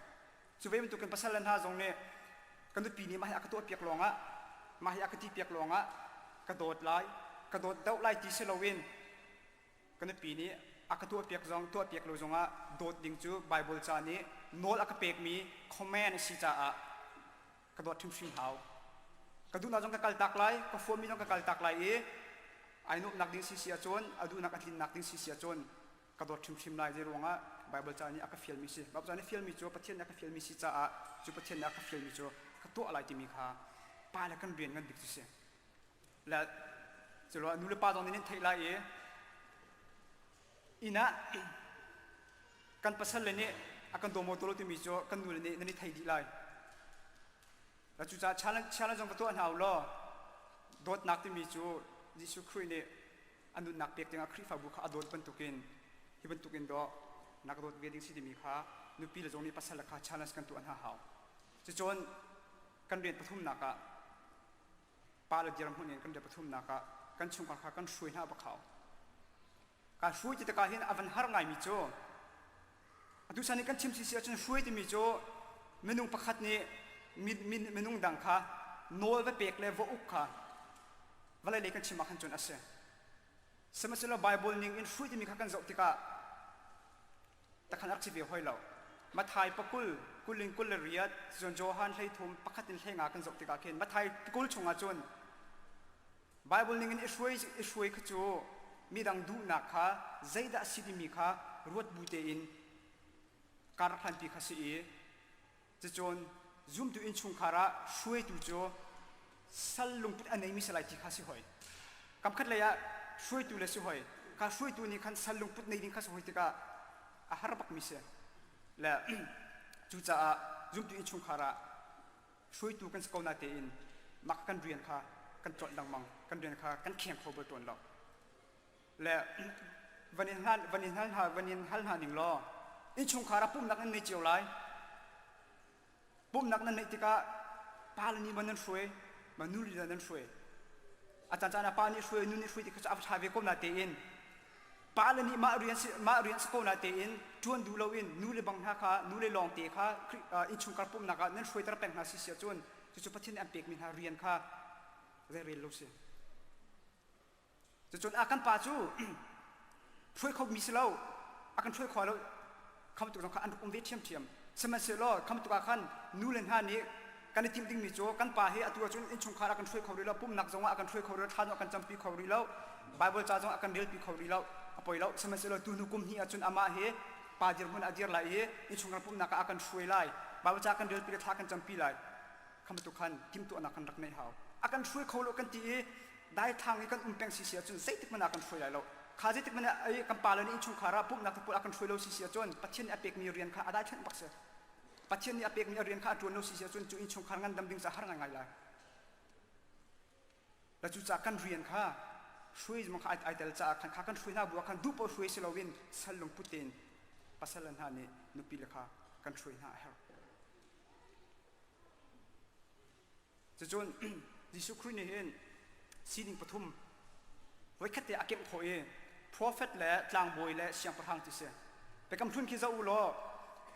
[SPEAKER 9] Cu ve bantukin pasal le hna zong nih ka nupi nih mah hi a ka tuahpiak lawngah mah hi a ka tipiak lawngah ka dawt lai ka dawt deuh lai ti si loin ka nupi nih a ka tuahpiak zong tuahpiak lo zongah dawt ding cu Baibal ca nih nawl a ka pekmi command a si caah ka dawt hrimhrim hau. Ka duhnak zong ka kaltak lai, ka fuammi zong ka kaltak lai i ai nuamhnak ding si si ahcun a duhnak a tlinnak ding si si ahcun ka dawt hrimhrim lai zei ruangah Baibal ca nih a ka fialmi si Baibal ca nih fialmi cu Pathian nih a ka fialmi si caah cu Pathian nih a ka fialmi cu ka tuah lai timi kha pa le kan rian ngan bik cu si le culo nu le pa zong nih nan theih lai i inn ah kan pasal le nih a kan daw maw lo timi cu kan nu le nih nan i thei dih lai Cucaah challenge challenge zong ka tuah hna u law dawtnak timi cu Jesuh Khrih nih a nunnak pek dingah Khrihfabu kha a dawt bantukin hi bantukin dawh na ka dawt ve ding si timi kha nupi le zong nih pasal le kha challenge kan tuah hna hau. Cucun kan rian pathumnak ah pa le dirhmun in kan rian pathumnak ah kan chungkhar kha kan hruai hna bak hau. Ka hruai ti tikah hin a van har ngaimi cu Atu chan i kan chim sisi ahcun hruai timi cu minung pakhat nih minung dang kha nawl va pek le va uk kha vawlei lei kan chim ah khan cun a si. Sihmanhsehlaw Baibal ning in hruai timi kha kan zoh tikah takhan rak si ve hoi lo. Mathai pakul kul in 28 cun Johan 13 pakhat in 15 kan zoh tikah khin Mathai 20 chungah cun Baibal ningin i hruai i hruai kha cu midang duhnak kha zeidah a si timi kha ruat bu tein kar hlanpi kha si i cucun zumtu innchungkhar ah hruaitu cu sal lungput a neimi si lai ti kha si hoi. Kamkhat lei ah hruaitu le si hoi. Kha hruaitu nih khan sal lungput nei ding kha si hoi tikah a har bakmi si. Le cucaah zumtu innchungkhar ah hruaitu kan si ko natein mah kan rian kha kan tlolh lengmang kan rian kha kan kheng kho bal tawn lo le van in hal van in hal hna van in hal hna ning law innchungkhar ah pumhnak nan nei cio lai pumhnak nan neih tikah pa le nih man nan hruai ma nu le nan hruai a caan caan ah pa nih hruai nu nih hruai ti kha cu a va ṭha ve ko natein Pa le nih mah rian si mah rian si ko na tein ṭuan duh loin nu le bang hna kha nu le lawng te kha innchungkhar pumhnak ah nan hruaiter peng hna si si ahcun cucu Pathian nih an pekmi hna rian kha zei rel lo si. Cucun a kan pa cu hruai khomi si lo a kan hruai kho lo kha bantuk zong kha an rak um ve ṭhiamṭhiam. Sihmanhsehlaw kha bantuk ah khan nu le hna nih kan i timh dingmi cu kan pa hi atu ahcun innchungkhar a kan hruai kho rih lo pumnak zongah a kan hruai kho rih lo thla zong a kan campi kho rih lo Bible ca zong a kan relpi kho rih lo a poi lo sihmanhsehlaw tu hnu kum hnih ahcun amah hi pa dirhmun a dir lai i innchungkhar pumnak ah a kan hruai lai Bible ca kan relpi le thla kan campi lai kha bantuk khan timhtuahnak kan rak neih hau a kan hruai kho lo kan ti i daithlang i kan um peng si si ahcun zeitik hmanh ah kan hruai lai lo kha zeitik hmanh ah kan pa le nih innchungkhar ah pumhnak te pawl a kan hruai lo si si ahcun Pathian nih a pekmi rian kha a daithlanh bak si Pathian nih a pekmi a rian kha a ṭuan lo si si ahcun cu innchungkhar ngandam ding ca har ngaingai lai. La cucaah kan rian kha hruai zong kha ai tel caah khan kha kan hruai hna bu ah khan duh paoh hruai si loin sal lungput tein pasal le hna nih nupi le kha kan hruai hna a herh. Cucun Jesuh Khrih nih hin sining pathum voikhat te a kemh khawh i prophet le tlangbawi le siangpahrang ti si. Biakam hlun khi zoh u law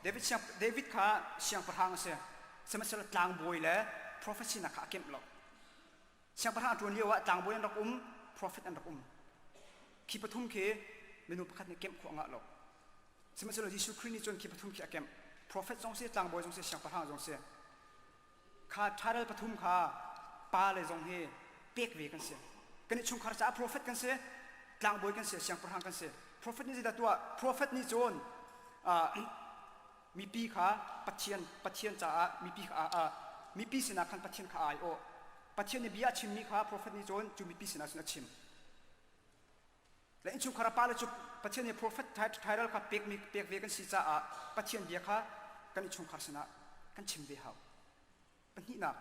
[SPEAKER 9] David, siang, David kha siangpahrang a si. Sihmanhsehlaw tlangbawi le prophet sinak kha a kemh lo. Siangpahrang a ṭuan lio ah tlangbawi an rak um, profet an rak um. Khi pathum khi minung pakhat nih kemh khawh a ngah lo. Sihmanhsehlaw Jesuh Khrih nih cun khi pathum khi a kemh. Profet zong si, tlangbawi zong si, siangpahrang zong si. Kha ṭharal pathum kha pa le zong hi pek ve kan si. Kan i chungkhar caah profet kan si, tlangbawi kan si, siangpahrang kan si. Profet nih zeidah tuah? Profet nih cun uh, mipi kha Pathian Pathian caah mipi kha uh, mipi sinah khan Pathian kha ai awh. Pathian nih bia a chimmi kha profet nih cun cu mipi sinah cun a chim. Le innchungkhar ah pale cu Pathian nih profet title kha pekmi pek ve kan si caah Pathian bia kha kan innchungkhar sinah kan chim ve hau. Pahnihnak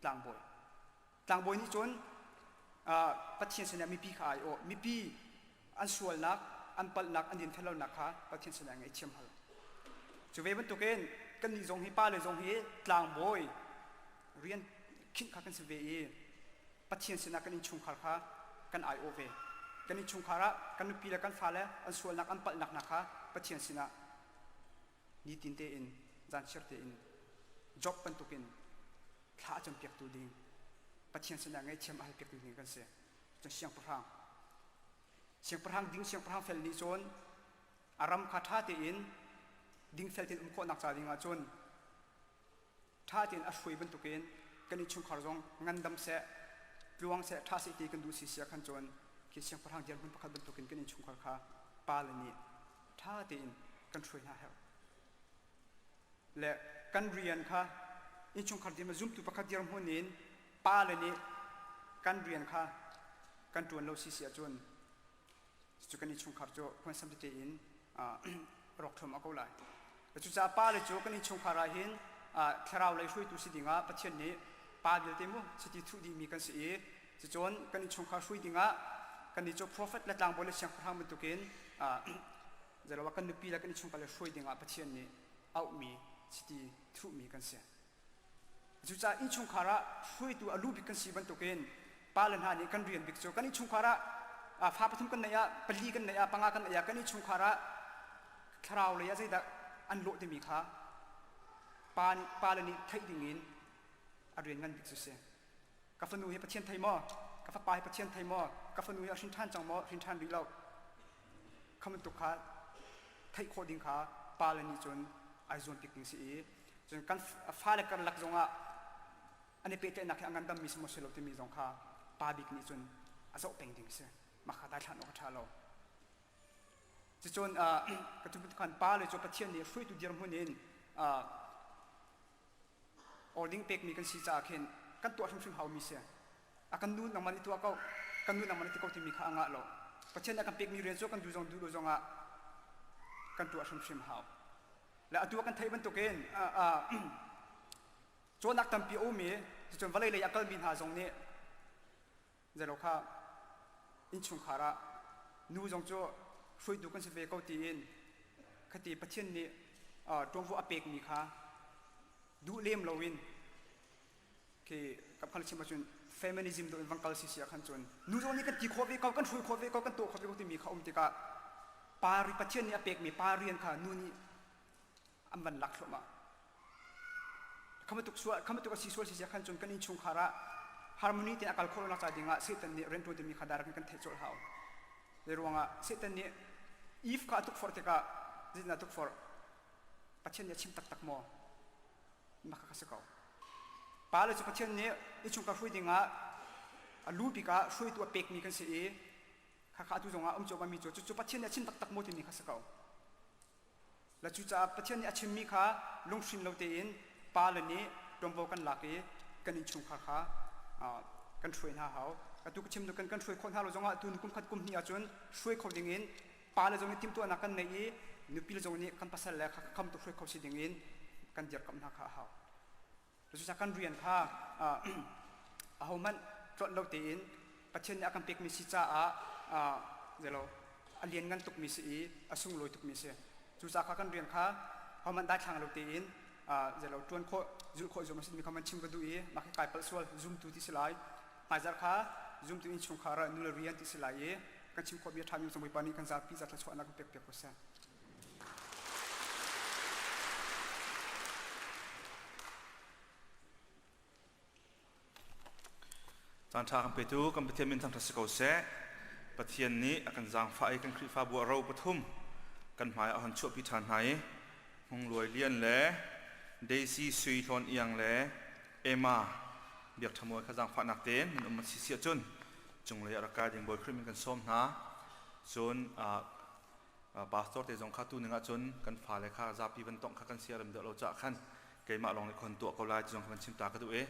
[SPEAKER 9] tlangbawi. Tlangbawi nih cun uh, Pathian sinah mipi kha ai awh. Mipi an sualnak, an palhnak, an dinfellonak kha Pathian sinah ngaihthiam hal. Cu ve bantukin kannih zong hi pale zong hi tlangbawi rian khinh kha kan si ve i Pathian sinah kan innchungkhar kha kan aiawh ve. Kan innchungkhar ah kan nupi le kan fale an sualnak an palhnak hna kha Pathian sinah nitin tein zanchiar tein Job bantukin thla a campiaktu ding Pathian sinah ngaihthiam a halpiaktu ding kan si. Cun siangpahrang siangpahrang ding siangpahrang fel nih cun a ram kha ṭha tein dingfel tein um khawhnak ca ding ah cun ṭha tein a hruai bantukin kan innchungkhar zong ngandam seh, tluang seh, ṭha seh ti kan duh si sia khan cun khi siangpahrang dirhmun pakhat bantukin kan innchungkhar kha pale nih ṭha tein kan hruai hna herh. Le kan rian kha innchungkhar dirhmun zumtu pakhat dirhmun in pale nih kan rian kha kan ṭuan lo si si ahcun Cucu kan innchungkhar cu huansam tete in rawk thluahmah ko lai. Cucaah pale cu kan innchungkhar ah hin thlarau lei hruaitu si dingah Pathian nih pa vialte mu chiti thuh dihmi kan si i cucun kan innchungkhar hruai dingah kannih cu prophet le tlangbawi le siangpahrang bantukin zeiloah kan nupi le kan innchungkhar le hruai dingah Pathian nih auhmi chiti thuhmi kan si. Cucaah innchungkhar ah hruaitu a lu bik kan si bantukin pale hna nih kan rian bik cu kan innchungkhar ah fa pathum kan neih ah pali kan neih ah panga kan neih ah kan innchungkhar ah thlarau lei ah zeidah an lawh timi kha pa nih pale nih theih dingin a rian ngan bik cu si. Ka fanu hi Pathian thei maw? Ka fapa hi Pathian thei maw? Ka fanu hi a hrin ṭhan cang maw? Hrin ṭhan rih lo. Kha bantuk kha theih khawh ding kha pale nih cun ai zuam bik ding si i Cun kan fale karlak zongah an i pehtlaihnak hi a ngandammi si maw si lo timi zong kha pa bik nih cun a zoh peng ding si. Mah kha daithlan awk a ṭha lo. Cucun ka tu khan pa le cu Pathian nih hruaitu dirhmun in ording pekmi kan si caah khin kan tuah hrimhrim haumi si. A kan nu nangmah nih tuah ko, kan nu nangmah nih ti ko timi kha a ngah lo. Pathian nih a kan pekmi rian cu kan duh zong duh lo zongah kan tuah hrimhrim hau. Le atu kan theih bantukin cawnnak tampi a um i cucun vawlei lei a kalmi hna zong nih zeilo kha innchungkhar ah nu zong cu hruaitu kan si ve ko tiin khati Pathian nih ṭuanvo a pekmi kha duh lem loin khi kap chim ahcun feminism do in van kal si si ah khan cun nu zong nih kan ti khawh ve ko kan hruai khawh ve ko kan tuah khawh ve ko timi kha um tikah pa Pathian nih a pekmi pa rian kha nu nih an van lak thluahmah khamatuk sual khamatuk a si sual si si khan cun kan innchungkhar ah harmony tein a kal khawh lonak ca dingah Satan nih riantuan timi kha direct in kan theih colh hau zei ruangah Satan nih Eve kha a tukforh tikah zeitindah a tukforh Pathian nih a chim taktak maw Mah kha si ko. Pale cu Pathian nih innchungkhar hruai dingah a lu bik ah hruaitu a pekmi kan si i khakha atu zongah um cuahmahmi cu cucu Pathian nih a chim taktak maw timi kha si ko. Le cucaah Pathian nih a chimmi kha lunghrin lo tein pale nih ṭuanvo kan lak i kan innchungkhar kha kan hruai hna hau. Atu ka chim kan kan hruai khawh hna lo zongah tu kum khat kum hnih ahcun hruai kho dingin pale zong nih timhtuahnak kan neih i nupi zong nih kan pasal le kham tu hruai kho si ding in kan dirkamh hna kha a hau. Cucaah kan rian kha ahohmanh tlawnh lo tein Pathian nih a kan pekmi si caah zeilo a lianngan tukmi si i a sunglawi tukmi si. Cucaah kha kan rian kha ahohmanh daithlang lo tein zeilo ṭuan khawh zulh khawh zuam a si timi kha man chim ka duh i mah khi kai palh sual zumtu ti si lai. Hmaizarh kha zumtu innchungkhar ah nule rian ti si lai i kan chim khawhmi a ṭhami cung Bawipa nih kan zapi za thluachuahnak kan pekpiak ko seh.
[SPEAKER 6] Caan ṭha kan petu kan Pathian min thangṭhat si ko seh. Pathian nih a kan zaangfah i kan Khrihfabu a ro pathum kan hmai ah a hon chuahpi ṭhan hna i Hmung Luai Lian le Daisy Sui Hlawn Iang le Emma Biak Ṭha Mawi kha zaangfahnak tein nan um a si si ahcun cunglei ah rak kai ding Bawi Khrih min kan sawm hna. Cun pastor te zong kha tu ning ahcun kan fale kha zapi van tongh kha kan sia rem deuh lo caah khan keimah lawng nih khon tuah ko lai ti zong kha van chim ta ka duh i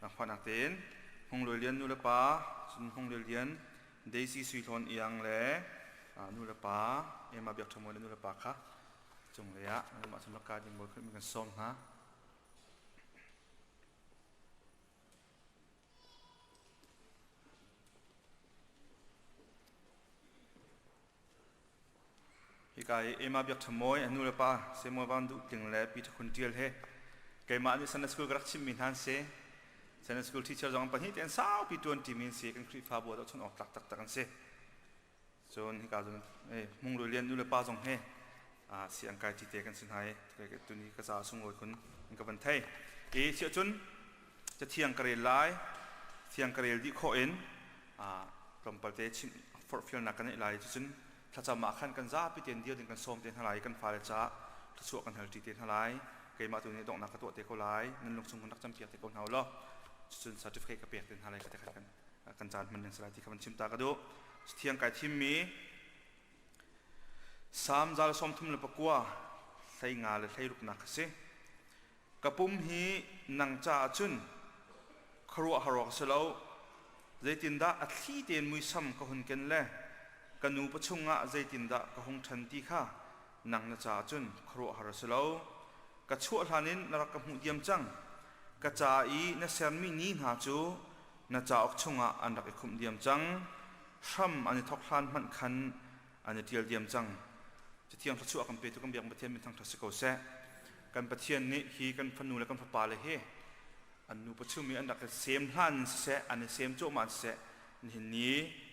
[SPEAKER 6] Langfahnak tein Hmung Luai Lian nu le pa cun Hmung Luai Lian Daisy Sui Hlawn Iang le nu le pa Emma Biak Ṭha Mawi le nu le pa kha cunglei ah mah cun rak kai ding bawi Khrih kan sawm hna. Hika i Emma Biak Ṭha Mawi a nu le pa Samuel Van Duh Tling le Peter Khun Ṭial he keimah nih Sunday School ka rak chimmi hna an si. Sunday School teacher zong an pahnih te an saupi ṭuan ṭimi an si. Kan Khrihfabu ah zohchun awk tlak taktak an si. Cun hika cun Hmung Luai Lian nu le pa zong he si an kai ṭi te kan si hna i tuni ka caah sunglawi khun an ka van thei. I siah cun cathiang ka rel lai. Thiang ka rel dih khawh in tlawmpal te chimh forhfialnak kan neih lai. Cucun thlacam ah khan kan zapi tein dir ding kan sawm te hna lai kan fale caah thluachuah kan hal ṭi te hna lai. Keimah tu nih donghnak ka tuah te ko lai. Nan lungchung kan rak campiak te ko hna u law cucun certificate ka pek te hna lai kha te khan kan caan hman ding si lai ti kha van chim ta ka duh. Cathiang kai thimmi Salm zal 39 hlei nga le 16nak kha si. Ka pum hi nang caah cun khuaruahhar awk a si lo. Zeitindah a thli tein muisam ka hun ken le ka nu pachung ah zeitindah ka hung ṭhan ti kha nang na caah cun khuaruahhar a si lo. Ka chuah hlan in na rak ka hmuh diam cang. Ka ca i na sermi ni hna cu na cauk chungah an rak i khumh diam cang. Hram an i thawk hlan hmanh khan an i ṭial diam cang. Cathiang thluachuah kan petu kan biak Pathian min thangṭhat si ko seh. Kan Pathian nih hi kan fanu le kan fapale hi an nu pachum i an rak i sem hlan in siseh, an i sem cuahmah in siseh, nihin ni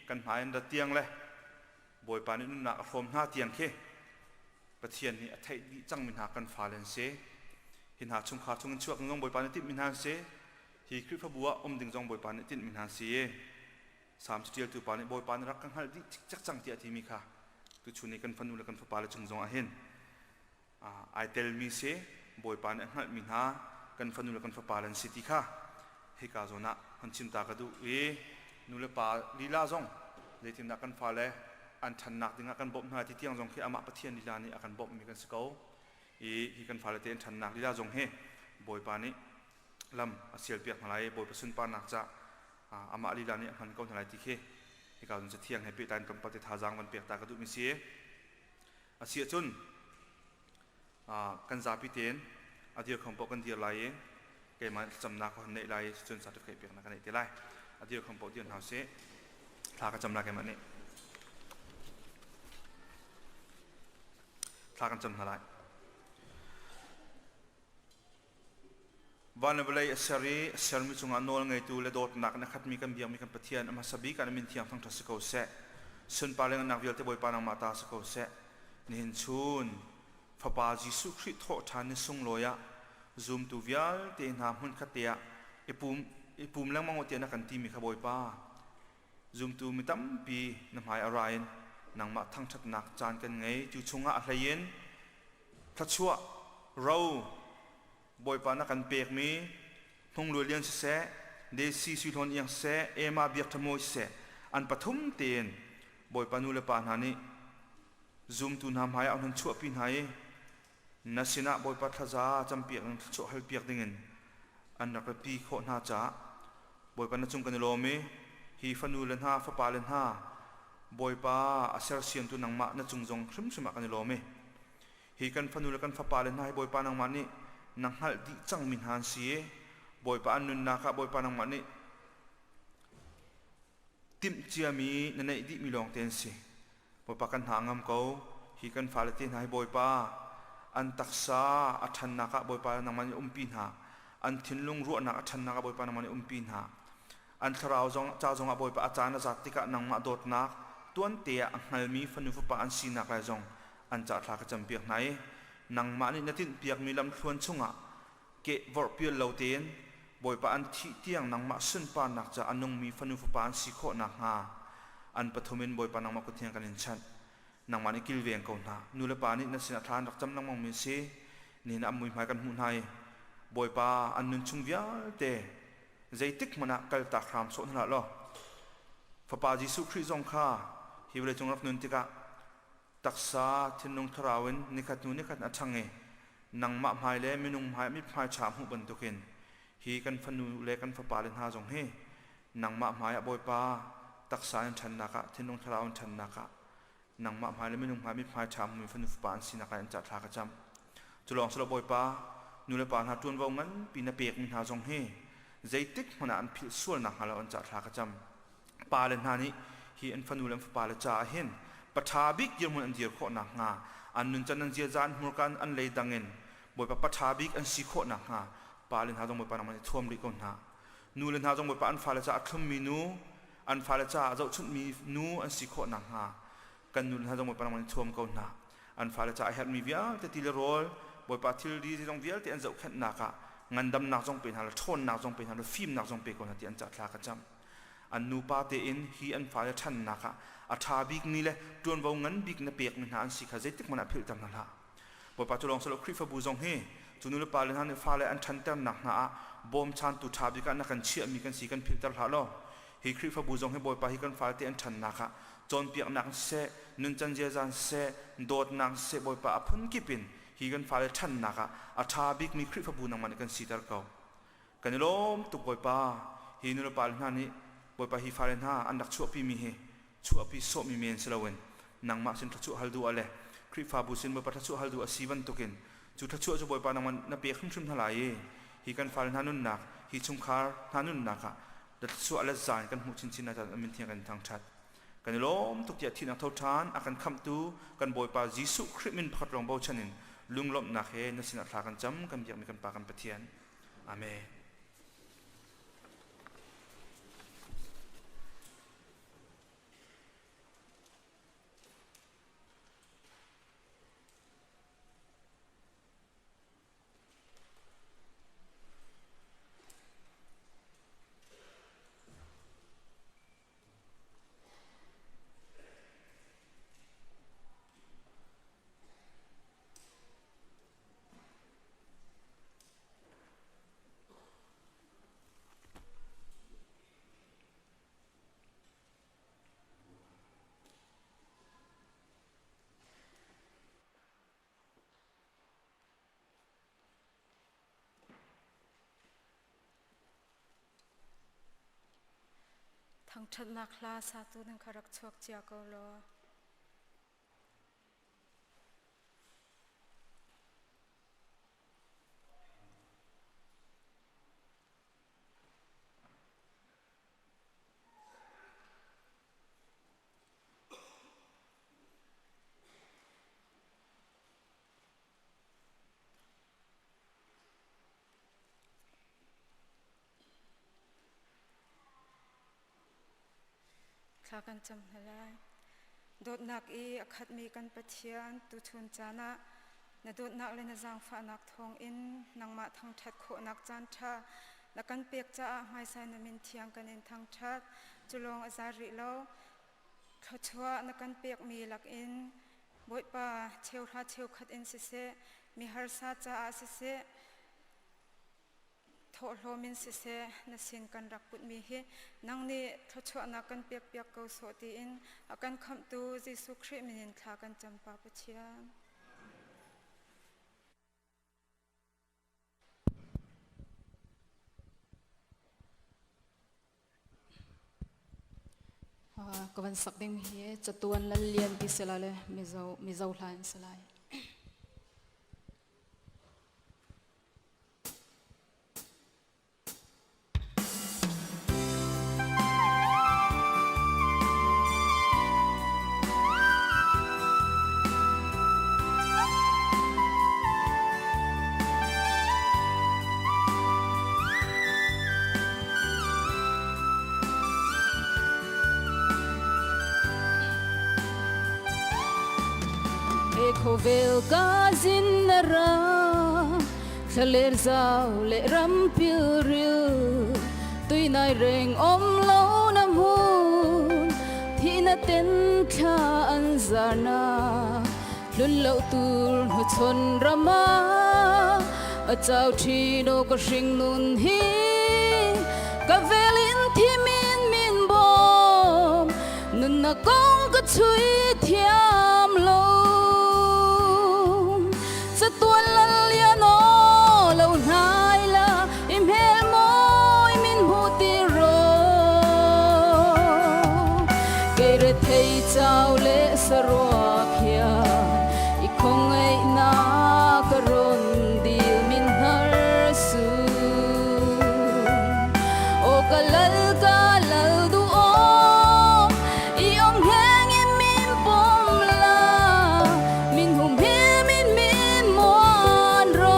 [SPEAKER 6] kan hmai an rat tiang le Bawipa nih nunnak a hrawm hna tiang khi Pathian nih a theih dih cangmi hna kan fale an si. Hi hna chungkhar chungin chuak ding zong Bawipa nih tinhmi hna an si. Hi Khrihfabu ah um ding zong Bawipa nih tinhmi hna an si. Salm caṭialtu pa nih Bawipa nih rak ka hngalh dih cikcek cang tiah a timi kha tuchun i kan fanu le kan fapale cung zong ah hin ai telmi si Bawipa nih a hngalhmi hna kan fanu le kan fapale an si ti kha hika zawn ah hon chim ta ka duh i nu le pa lila zong zeitindah kan fale an ṭhannak dingah kan bawmh hna ti tiang zong khi amah Pathian lila nih a kan bawmhmi kan si ko i hi kan fale te an ṭhannak lila zong hi Bawipa nih lam a sialpiak hna lai i Bawipa sunparnak ca amah lila nih a hman ko hna lai ti khi hika cun cathiang he pehtlai in tlawmpal te thazaang van pek ta ka duhmi si. A si ahcun kan zapi tein a dir khom paoh kan dir lai i keimah nih thlacamnak ka hon neih lai i cun certificate peknak ka neih te lai. A dir khom paoh dir hna usih. Thla ka cam lai keimah nih. Thla kan cam hna lai. Van le vawlei a ser i a sermi cungah nawl ngeitu le dawtnak in a khatmi kan biakmi kan Pathian a hmasa bik ah na min thiang thangṭhat si ko seh. Sunpar le ngannak vialte Bawipa nangmah ta si ko seh. Nihin chun Fapa Jesuh Khrih thawhṭhan ni sunglawi ah zumtu vialte hna hmunkhat te ah i pum i pum lengmang u tiah na kan timi kha Bawipa zumtu mi tampi na hmai a ra in nangmah thangṭhatnak caan kan ngei. Cu chungah a hlei in thluachuah ro Bawipa na kan pekmi Hnungluai Lian siseh, Desi Sui Hlawn Iang siseh, Emma Biak Ṭha Mawi siseh, an pathum tein Bawipa nu le pa hna nih zumtu hna hmai ah an hun chuahpi hna i na sinah Bawipa thlaza campiak in thluachuah halpiak dingin an rak ratpi khawh hna caah Bawipa na cung kan i lawm i hi fanu le hna fapa le hna Bawipa a sersiamtu nangmah na cung zong hrimhrim ah kan i lawm i Hi kan fanu le kan fapale hna hi Bawipa nangmah nih na hngalh dih cangmi hna an si i Bawipa an nunnak ah Bawipa nangmah nih timh ciami na neih dihmi lawngte an si. Bawipa kan hna a ngam ko. Hi kan fale te hna hi Bawipa an taksa a ṭhannak ah Bawipa nangmah nih umpi hna. An thinlung ruahnak a ṭhannak ah Bawipa nangmah nih umpi hna. An thlarau zong ca zongah Bawipa a caan a zat tikah nangmah dawtnak tuante ah a hngalmi fanu fapa an sinak lai zong an ca thla ka campiak hna i nangmah nih na tinhpiakmi lamthluan chungah keh vorhpial lo tein.
[SPEAKER 10] Bawipa an thih tiang nangmah sunparnak ca a nungmi fanu fapa an si khawh nakhnga an pathum in Bawipa nangmah kut thiang kan in chanh. Nangmah nih kilveng ko hna. Nu le pa nih na sinah thla an rak cam lengmangmi a si. Nihin ah an muihmai kan hmuh hna i Bawipa an nun chung vialte zeitik hmanh ah kaltak hram sawh hna hlah law Fapa Jesuh Khrih zong kha hi vawleicung rak nun tikah taksa thinlung thlarau in nikhat hnu nikhat a ṭhang i nangmah hmai le minung hmai mithmai ṭha hmuh bantukin hi kan fanu le kan fapa le hna zong hi nangmah hmai ah Bawipa taksa in ṭhannak ah thinlung thlarau in ṭhannak ah nangmah hmai le minung hmai mithmai ṭha hmumi fanu fapa an sinak ah in ca thla ka cam. Cu lawng si lo Bawipa, nu le pa hna ṭuanvo nganpi na pekmi hna zong hi zeitik hmanh ah an philh sual nakhnga lo an ca thla ka cam. Pa le hna nih hi an fanu le an fapa le caah hin paṭha bik dirhmun an dir khawh nakhnga an nuncan an ziaza an hmurka an lei dang in Bawipa paṭha bik an si khawh nakhnga pa le hna zong Bawipa nangmah nih thuam rih ko hna. Nu le hna zong Bawipa an fale caah a thlummi nu an fale caah zohchunhmi nu an si khawh nakhnga kan nu le hna zong Bawipa nangmah nih thuam ko hna. An fale caah a herhmi vialte ti le rawl Bawipa thilri zeizong vialte an zohkhenhnak ah ngandamnak zong pe hna le ṭhawnnak zong pe hna le fimnak zong pe ko hna ti an ca thla ka cam. An nupa tein hi an fale ṭhannak ah a ṭha bikmi le ṭuanvo ngan bik na pekmi hna an si kha zeitik hmanh ah philhter hna hlah. Bawipa cu lawng si lo Khrihfabu zong hi cu nu le pa le hna nih fale an ṭhanternak hna ah bawmchantu ṭha bik ah na kan chiahmi kan si kan philhter hlah law hi Khrihfabu zong hi Bawipa hi kan fale te an ṭhannak ah cawnpiaknak in siseh nuncan ziaza in siseh dawtnak in siseh Bawipa a phunkip in hi kan fale ṭhannak ah a ṭha bikmi Khrihfabu nangmah nih kan siter ko. Kan i lawm tuk Bawipa hi nu le pa le hna nih Bawipa hi fale hna an rak chuahpimi hi chuahpi sawhmi men si loin nangmah sin thluachuah hal duh ah le Khrihfabu sin Bawipa thluachuah hal duh a si bantukin cu thluachuah cu Bawipa nangmah na pek hrimhrim hna lai i hi kan fale hna nunnak hi chungkhar hna nunnak ah na thluachuah le zaan kan hmuh chinchin na caan min thiang kan thangṭhat kan i lawm tuk tiah thihnak tho ṭhan a kan khamhtu kan Bawipa Jesuh Khrih min pakhat lawng bochan in lunglawmhnak he na sinah thla kan cam kan biakmi kan Pa kan Pathian Amen.
[SPEAKER 11] Thangṭhatnak hla satu nan kha rak chuak cia ko law. Thla kan cam hna lai. Dawtnak i a khatmi kan Pathian, tuchun caan ah na dawtnak le na zaangfahnak thawngin nangmah thangṭhat khawhnak caanṭha na kan pek caah hmaisai na min thiang kan in thangṭhat. Cu lawng a za rih lo. Thluachuah na kan pekmi lakin Bawipa cheuhra cheukhat in siseh, mi harsa caah siseh, thawhlawm in siseh na sin kan rak putmi hi nang nih thluachuahnak kan pekpiak ko sawh tiin a kan khamhtu Jesuh Khrih min in thla kan cam Pa Pathian.
[SPEAKER 12] Ka van sak ding hi catuan lal lian ti sila le Mizo Mizo hla in salai. Khawvel ka zin na ra. Thlaler zau le ram pilril tuinai reng om lo na hmun thihna ten thla an zarna hlun lo tur hnuchhawn rama a chau thin o ka hring nun hi ka velin thimin min bawm nunnak kong ka chui thiam lo Chatuan lal lian aw lo hnai la i hmel mawi min hmu ti ro kei rethei chau le saruak hian i khawngaihnak ka rawn dil min hnar su aw ka lal ka lal duh awm i om hleng in min pawm la min hum him in min muan ro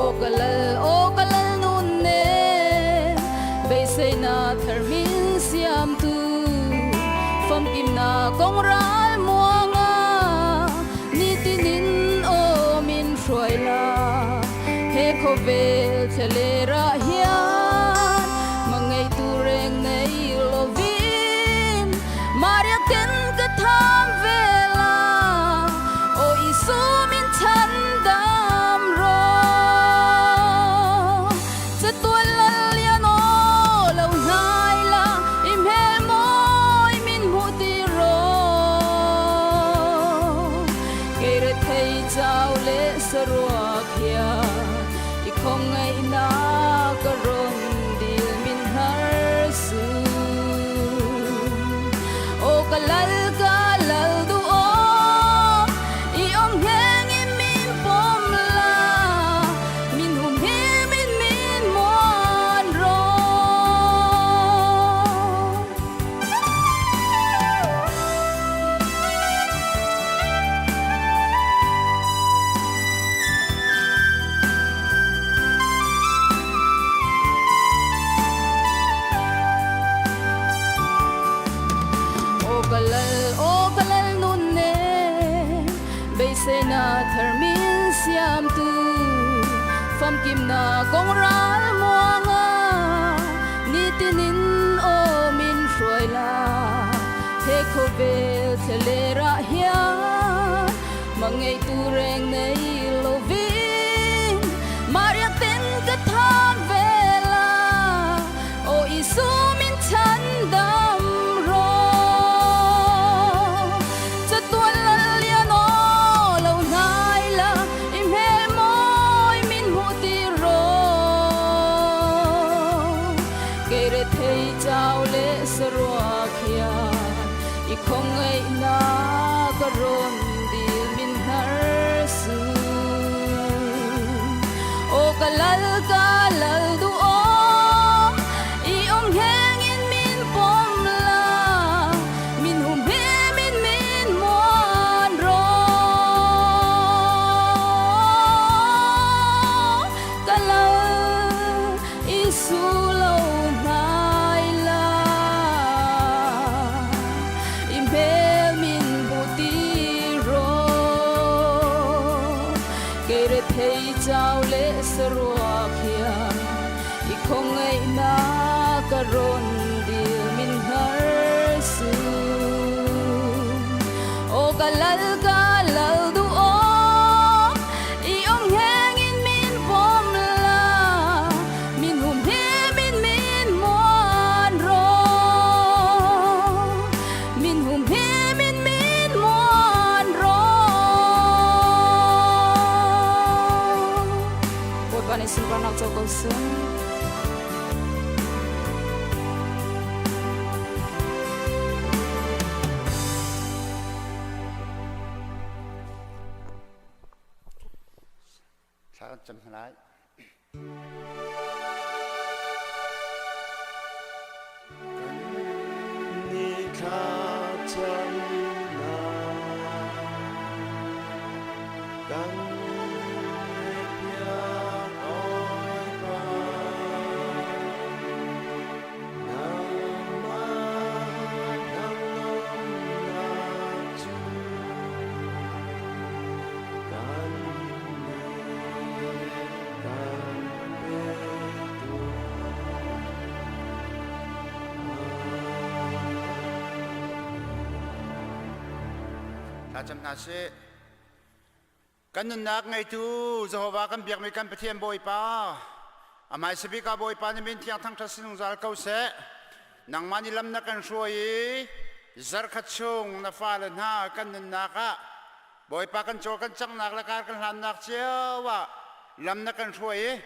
[SPEAKER 12] Aw ka lal aw ka lal nun ne beiseina thar min siam tu famkimna kong ral muanga nitinin aw min hruai la he khawvel thlaler ah hian mangeitu reng nei lovin Maria ken ka tham vela aw Isu min chhandam ro chatuan lal lian aw lo hnai la i hmel mawi min hmuh ti ro kei rethei chau le saruak hian i khawngaihnak ka rawn dil min hnar su aw ka lal ka lal duh awm i om hleng in min pawm la min hum him in min muan ro Aw ka lal, aw ka lal nun ne, beiseina thar min siamtu, famkimna kong ral muanga, nitinin aw min hruai la, he khawvel thlaler ah hian mangeitu reng nei lovin Maria ten ka tham vela aw Isu min chhandam ro chatuan lal lian aw lo hnai la i hmel mawi min hmuh ti ro kei rethei chau le saruak hian i khawngaihnak ka rawn dil min hnar su aw ka lal ka lal duh awm i om hleng in min pawm la min hum him in min muan ro ka lal Isu lo hnai la i hmel min hmu ti ro kei rethei chau le saruak hian i khawngaihnak ka rawn dil min hnar su aw ka lal ka lal duh awm i om hleng in min pawm la min hum him in min muan ro min hum him in min muan ro Bawipa nih sunparnak co ko seh.
[SPEAKER 5] Thla kan cam hna lai.
[SPEAKER 4] Ni thla camnak kan piak Bawipa nangmah nang.
[SPEAKER 13] Thlacam hna sih. Kan nunnak ngeitu Jehovah kan biakmi kan Pathian Bawipa, a hmaisabik ah Bawipa na min thiang thangṭhat si zungzal ko seh. Nangmah nih lam na kan hruai i zarkhat chung na fale hna kan nunnak ah Bawipa kan cawl kan canghnak le kar kan hlannak cio ah lam na kan hruai i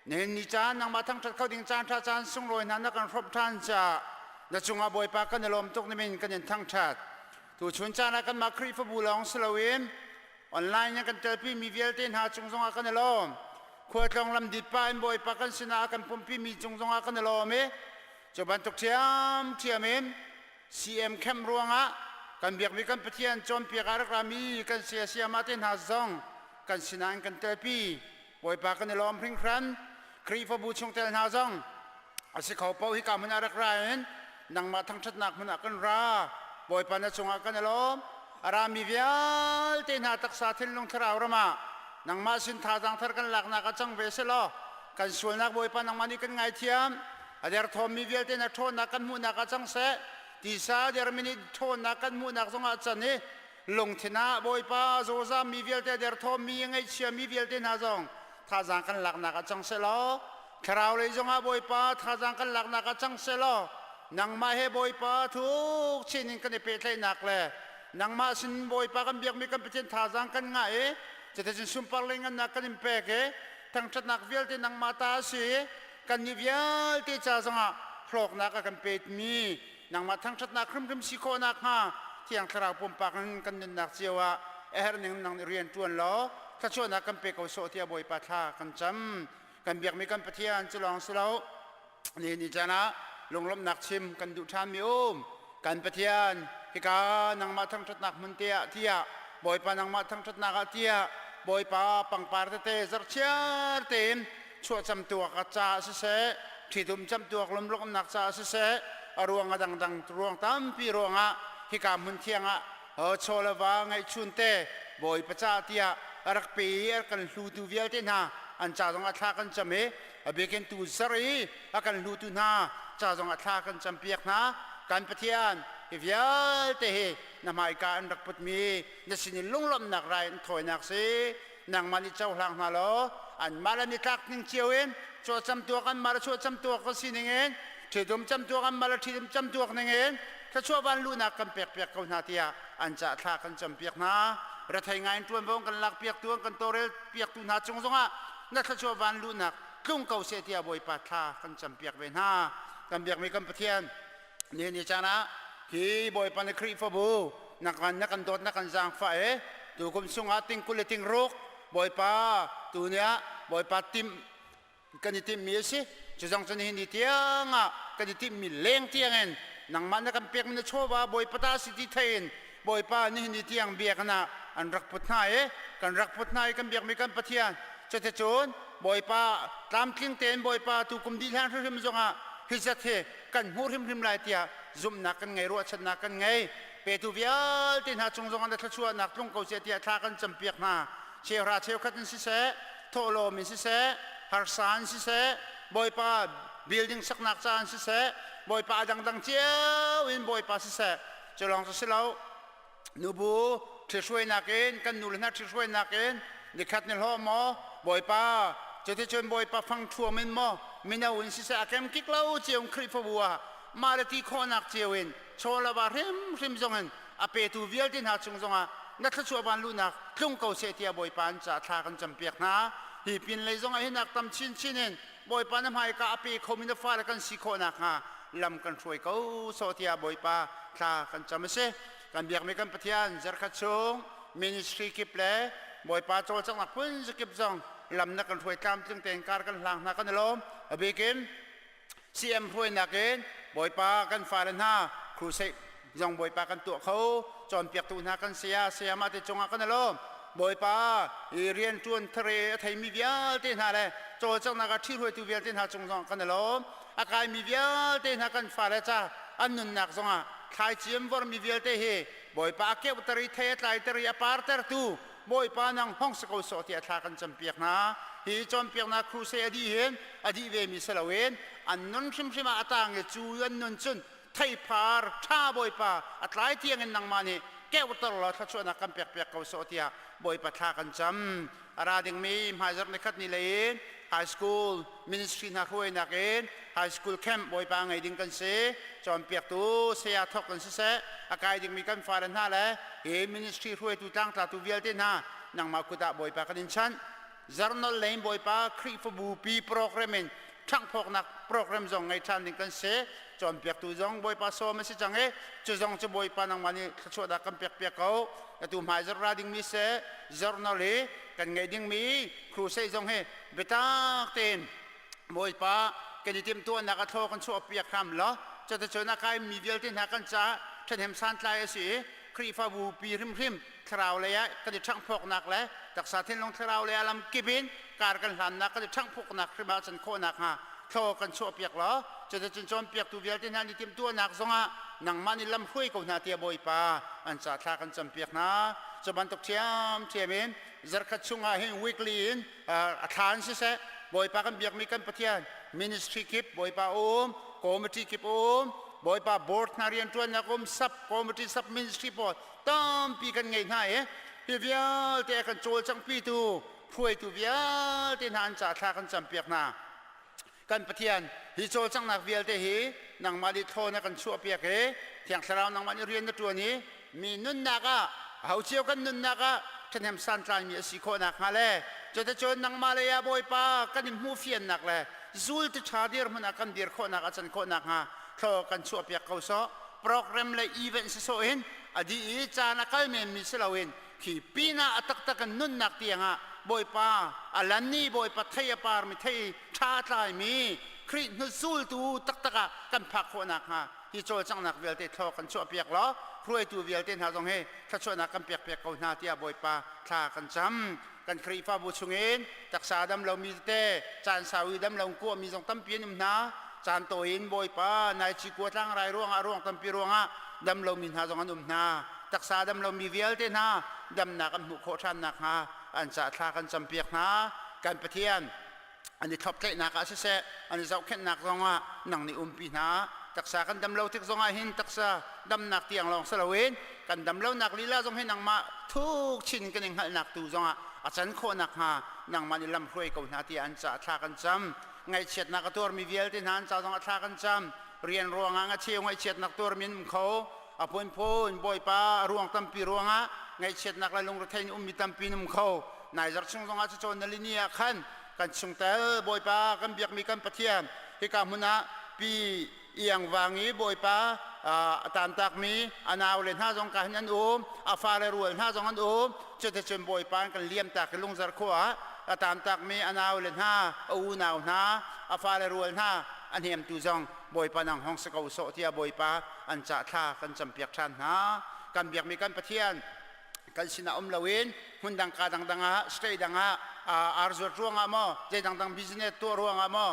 [SPEAKER 13] nihin ni caan nangmah thangṭhat kho ding caan ṭha caan sunglawi hna na kan hrawmh ṭhan caah na cungah Bawipa kan i lawm tuk na min kan in thangṭhat. Tuchun caan ah kanmah Khrihfabu lawng si loin online in kan telpi mi vialte hna cung zongah kan i lawm. Khualtlawng lamdit pa in Bawipa kan sinah a kan pumpi mi cung zongah kan i lawm i cu bantuk ṭhiamṭhiam in CM camp ruangah kan biakmi kan Pathian cawnpiak ah rak rami kan saya sayama te hna zong kan sinah in kan telpi. Bawipa kan i lawm hringhran. Khrihfabu chungtel hna zong a si kho paoh hika hmun ah rak ra in nangmah thangṭhatnak hmun ah kan ra. Bawipa na cungah kan i lawm. A rami vialte hna taksa thinlung thlarau ram ah nangmah sin thazaang thar kan laknak ah cang ve selaw kan sualnak Bawipa nangmah nih kan ngaithiam. A derthawmmi vialte na ṭhawnnak kan hmuhnak ah cang seh. Tisa a dermi nih ṭhawnnak kan hmuhnak zongah can i lungthin ah Bawipa zawzammi vialte derthawmmi ngaihchiami vialte hna zong thazaang kan laknak ah cang selaw thlarau lei zongah Bawipa thazaang kan laknak ah cang selaw nangmah he Bawipa thuk chin in kan i pehtlaihnak le nangmah sin Bawipa kan biakmi kan Pathian thazaang kan ngah i cuticun sunpar le ngannak kan in pek i thangṭhatnak vialte nangmah ta a si i kannih vialte ca zongah hlawknak a kan pekmi nangmah thangṭhatnak hrimhrim si khawh nakhnga Thiang Thlarau pumpak in kan nunnak cio ah a herh ning nang nih rian ṭuan law thluachuahnak kan pe ko sawh tiah Bawipa thla kan cam. Kan biakmi kan Pathian cu lawng si lo ni ni caan ah lunglawmhnak chim kan duh ṭhanmi um. Kan Pathian hika nangmah thangṭhatnak hmun te ah tiah Bawipa nangmah thangṭhatnak ah tiah Bawipa pangpar tete zarhchiar tein chuahcam tuak a caah siseh ṭhitum camtuak lumluknak caah siseh a ruang a dangdang ruang tampi ruangah hika hmun thiang ah chaw le va ngeihchun te bawipa caah tiah a rak pe i a kan hlutu vialte hna an ca zong ah thla kan cam i a biakin tu zar i a kan hlutu hna ca zong ah thla kan campiak hna. Kan Pathian, hi vialte hi na hmaika an rak putmi na sinin lunglawmhnak rai an thawinak si. Nangmah nih cohlang hna law anmah le nitlak ning cio in chuahcam tuak anmah le chuahcam tuak ka sining in ṭhitum camtuak anmah le ṭhitum camtuak ning in thluachuah van luhnak kan pekpiak ko hna tiah an cah thla kan campiak hna. Rethei ngai in ṭuanvo kan lakpiaktu an kan tawlrel piaktu hna cung zongah na thluachuah van luhnak tlung ko seh tiah Bawipa thla kan campiak ve hna. Kan biakmi kan Pathian, ni ni caan ah hi Bawipa na Khrihfabu na kan na kan dawt na kan zaangfah i tukum chungah ting 20 le ting ruk Bawipa tu ni ah Bawipa tim kan i timhmi a si. Cu zong cu nihin ni tiangah kan i timhmi leng tiangin nangmah na kan pekmi na chawva Bawipa ta si ti thei in Bawipa nihin ni tiang biakinn ah an rak put hna i kan rak put hna i kan biakmi kan Pathian cuticun Bawipa tlamtling tein Bawipa tukum dih hlan hrimhrim zongah hi zat hi kan hmuh hrimhrim lai tiah zumhnak kan ngei, ruahchannak kan ngei. Petu vialte hna cung zongah na thluachuahnak tlung ko seh tiah thla kan campiak hna. Cheuhra cheukhat in siseh, thawhlawm in siseh, harsa in siseh, Bawipa building saknak ca in siseh, Bawipa a dangdang cio in Bawipa siseh, cu lawng cu si lo, nubu ṭhihruainak in kan nu le hna ṭhihruainak in nikhat ni hlawh maw Bawipa cuticun Bawipa fang ṭhuam in maw mino in siseh a kemkik lo cio in Khrihfabu ah mah le ti khawhnak cio in chaw le va hrimhrim zong in a petu vialte hna chung zongah na thluachuah van luhnak tlung ko seh tiah Bawipa an ca thla kan campiak hna. Hi pin lei zongah hin nak tam chinchin in Bawipa na hmaika a pe khomi na fale kan si khawh nakhnga lam kan hruai ko sawh tiah Bawipa thla kan cam a si. Kan biakmi kan Pathian, zarkhat chung ministry kip le Bawipa cawlcanghnak phun zakip zong lam na kan hruai tlamtling tein kar kan hlang hna kan i lawm. A bikin CM hruainak in Bawipa kan fale hna crusade zong Bawipa kan tuah kho cawnpiaktu hna kan saya sayama te cungah kan i lawm. Bawipa i rianṭuan thare a theimi vialte hna le cawlcanghnak ah ṭhihruaitu vialte hna cung zong kan i lawm. A kaimi vialte hna kan fale ca an nunnak zongah thlaici an vormi vialte hi Bawipa a keuhter i thei a tlaiter i a partertu Bawipa nang hong si ko sawh tiah thla kan campiak hna. Hi cawnpiaknak crusade a dih hin a dih vemi si loin an nun hrimhrim ah a tang i cu an nun cun theipar ṭha Bawipa a tlai tiangin nangmah nih. keuter law thluachuahnak kan pekpiak ko sawh tiah Bawipa thla kan cam. A ra dingmi hmaizarh nikhat ni lei in high school ministry hna hruainak in high school camp Bawipa ngei ding kan si. Cawnpiaktu saya thawk in siseh, a kai dingmi kan fale hna le hi ministry hruaitu tlangtlatu vialte hna nangmah kut ah Bawipa kan in chanh. Zarnol lane Bawipa Khrihfabu pi program in ṭhanghphawknak program zong ngei ṭhan ding kan si. Cawnpiaktu zong Bawipa sawm a si cang i cu zong cu Bawipa nangmah nih thluachuahnak kan pekpiak ko. Atu hmaizarh ra dingmi seh zarnol hi kan ngeih dingmi crusade zong hi biatak tein Bawipa kan i timhtuahnak a thlaw kan chuahpiak hram law cuticun a kaimi vialte hna kan caah ṭhahnem santlai a si i Khrihfabu pi hrimhrim thlarau lei ah kan i ṭhanghphawknak le taksa thinlung thlarau lei ah lamkip in kar kan hlannak kan i ṭhanghphawknak hrim ah can khawhnak hnga thlaw kan chuahpiak law cuticun cawnpiaktu vialte hna nih timhtuahnak zongah nangmah nih lam hruai ko hna tiah Bawipa an ca thla kan campiak hna. Cu bantuk ṭhiamṭhiam in zarkhat chungah hin weekly in a thla in siseh Bawipa kan biakmi kan Pathian ministry kip Bawipa um committee kip um Bawipa board hna rianṭuannak um sub committee sub ministry pawl tampi kan ngei hna i hi vialte a kan cawlcanghpitu hruaitu vialte hna an ca thla kan campiak hna. Kan Pathian, hi cawlcanghnak vialte hi nangmah nih thlaw na kan chuahpiak i Thiang Thlarau nangmah nih rian na ṭuan i mi nunnak ah aho cio kan nunnak ah ṭhahnem santlaimi a si khawh nakhnga le cuticun nangmah lei ah Bawipa kan in hmuhfiannak le zultu ṭha dirhmun ah kan dir khawhnak a can khawh nakhnga thlaw kan chuahpiak ko sawh. Program le event sisawh in a dih i caan a kal menmi si loin khi pinah a taktak in nunnak tiangah Bawipa a lan ni Bawipa thei a parmi thei ṭha tlaimi Khrih hnuzultu taktak ah kan phak khawh nakhnga hi cawlcanghnak vialte thlaw kan chuahpiak law hruaitu vialte hna zong hi thluachuahnak kan pekpiak ko hna tiah Bawipa thla kan cam. Kan Khrihfabu chungin taksa dam lomi tete caan sau i dam lo kuahmi zong tampi an um hna. Caan tawi in Bawipa nai cikua tlangrai ruangah ruang tampi ruangah dam lomi hna zong an um hna. Taksa dam lomi vialte hna damnak an hmuh khawh ṭhan nakhnga an ca thla kan campiak hna. Kan Pathian an i thloptlaihnak ah siseh an i zohkhenhnak zongah nang nih umpi hna. Taksa kan dam lo tik zongah hin taksa damnak tiang lawng si loin kan dam lonak lila zong hi nangmah thuk chin kan i hngalhnak tu zongah a can khawh nakhnga nangmah nih lam hruai ko hna tiah an ca thla kan cam. Ngaihchiatnak a tuarmi vialte hna an ca zongah thla kan cam. Rian ruangah ngacheu ngaihchiatnak tuarmi an um kho. A phunphun Bawipa a ruang tampi ruangah ngaihchiatnak le lungrethei in ummi tampi an um kho. Nai zarh chung zongah cucawn na lini ah khan kan chungtel Bawipa kan biakmi kan Pathian hika hmun ah pi iang vang i Bawipa a tantakmi a naule hna zong ka hin an um, a fale rual hna zong an um. Cuticun Bawipa an kan liamtak i Lungzarh khua ah a tantakmi a naule hna, a unau hna, a fale rual hna a hnemtu zong Bawipa nang hong si ko sawh tiah Bawipa an cah thla kan campiak ṭhan hna. Kan biakmi kan Pathian kan sinah um loin hmun dang ka dangdang ah state dang ah arzuat ruangah maw zei dangdang business tuah ruangah maw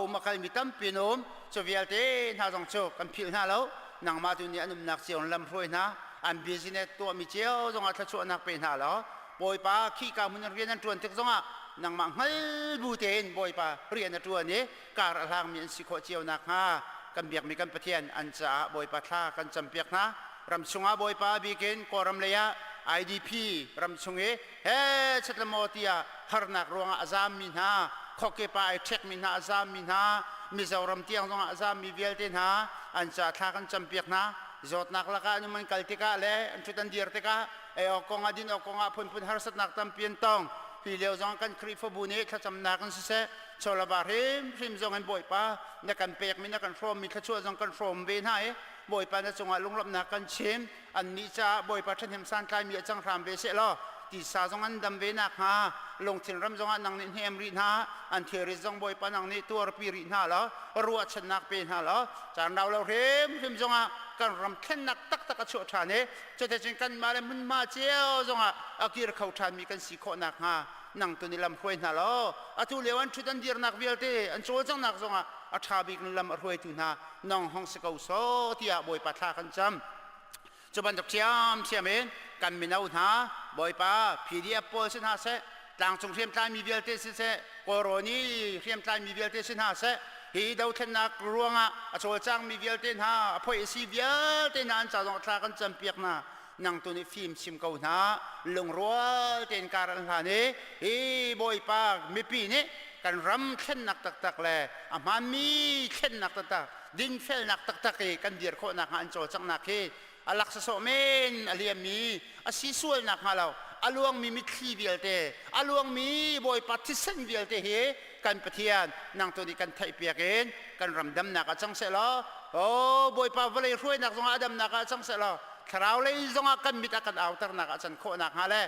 [SPEAKER 13] um a kalmi tampi an um. Cu vialte hna zong cu kan philh hna lo. Nangmah tu nih an umnak cio in lam hruai hna, an business tuahmi cio zongah thluachuahnak pe hna law Bawipa khika hmun in rian an ṭuan tik zongah nangmah hngal bu tein Bawipa rian a ṭuan i kar a hlangmi an si khawh cio nakhnga kan biakmi kan Pathian an caah Bawipa thla kan campiak hna. Ram chungah Bawipa bikin Kawlram lei ah IDP ram chung i he chetlaw tiah harnak ruangah a zaammi hna, khuakepa ai ṭhekmi hna, a zaammi hna, Mizoram tiang zongah a zaammi vialte hna an ca thla kan campiak hna. Zawtnak lakah an um an kal tikah le an ṭhut an dir tikah ei awk kongah din awk kongah phunphun harsatnak tampi an tong. Hi lio zong kan Khrihfabu nih thlacamnak in siseh chawlava hrimhrim zong in Bawipa na kan pekmi na kan hrawmmi thluachuah zong kan hrawm ve hna i Bawipa na cungah lunglawmhnak kan chim. Annih caah Bawipa ṭhahnem santlaimi a cang hram ve seh law tisa zong an dam ve nakhnga lungthin ram zongah nang nih hnem rih hna, an thilrit zong Bawipa nang nih tuarpi rih hna law ruahchannak pe hna law caan rau lo hrimhrim zongah kan ram thlennak taktak a chuah ṭhan i cuticun kanmah le hmunhma cio zongah a kir kho ṭhanmi kan si khawh nakhnga nang tu nih lam hruai hna law atu lio an ṭhut an dirnak vialte an cawlcanghnak zongah a ṭha bik in lam a hruaitu hna nang hong si ko sawh tiah Bawipa thla kan cam. Cu bantuk ṭhiamṭhiam in kan mino hna Bawipa PDF pawl si hna seh, tlangcung hriamtlaimi vialte siseh, Kawlrawn i hriamtlaimi vialte si hna seh, hi dothlennak ruangah a cawlcangmi vialte hna, a phoih a si vialte hna an ca zong thla kan campiak hna. Nang tu nih fim chim ko hna. Lungrual tein kar an hlan i hi Bawipa mipi nih kan ram thlennak taktak le a hmaanmi thlennak taktak dinfelnak taktak i kan dir khawh nakhnga an cawlcanghnak hi a lak sawsawh men a liammi a si sual nakhnga lo a luangmi mitthli vialte a luangmi Bawipa thisen vialte hi kan Pathian nang tu nih kan theihpiak in kan ram damnak ah cang seh law oh Bawipa vawlei hruainak zongah a damnak ah cang seh law thlarau lei zongah kan mit a kan auternak ah can khawh nakhnga le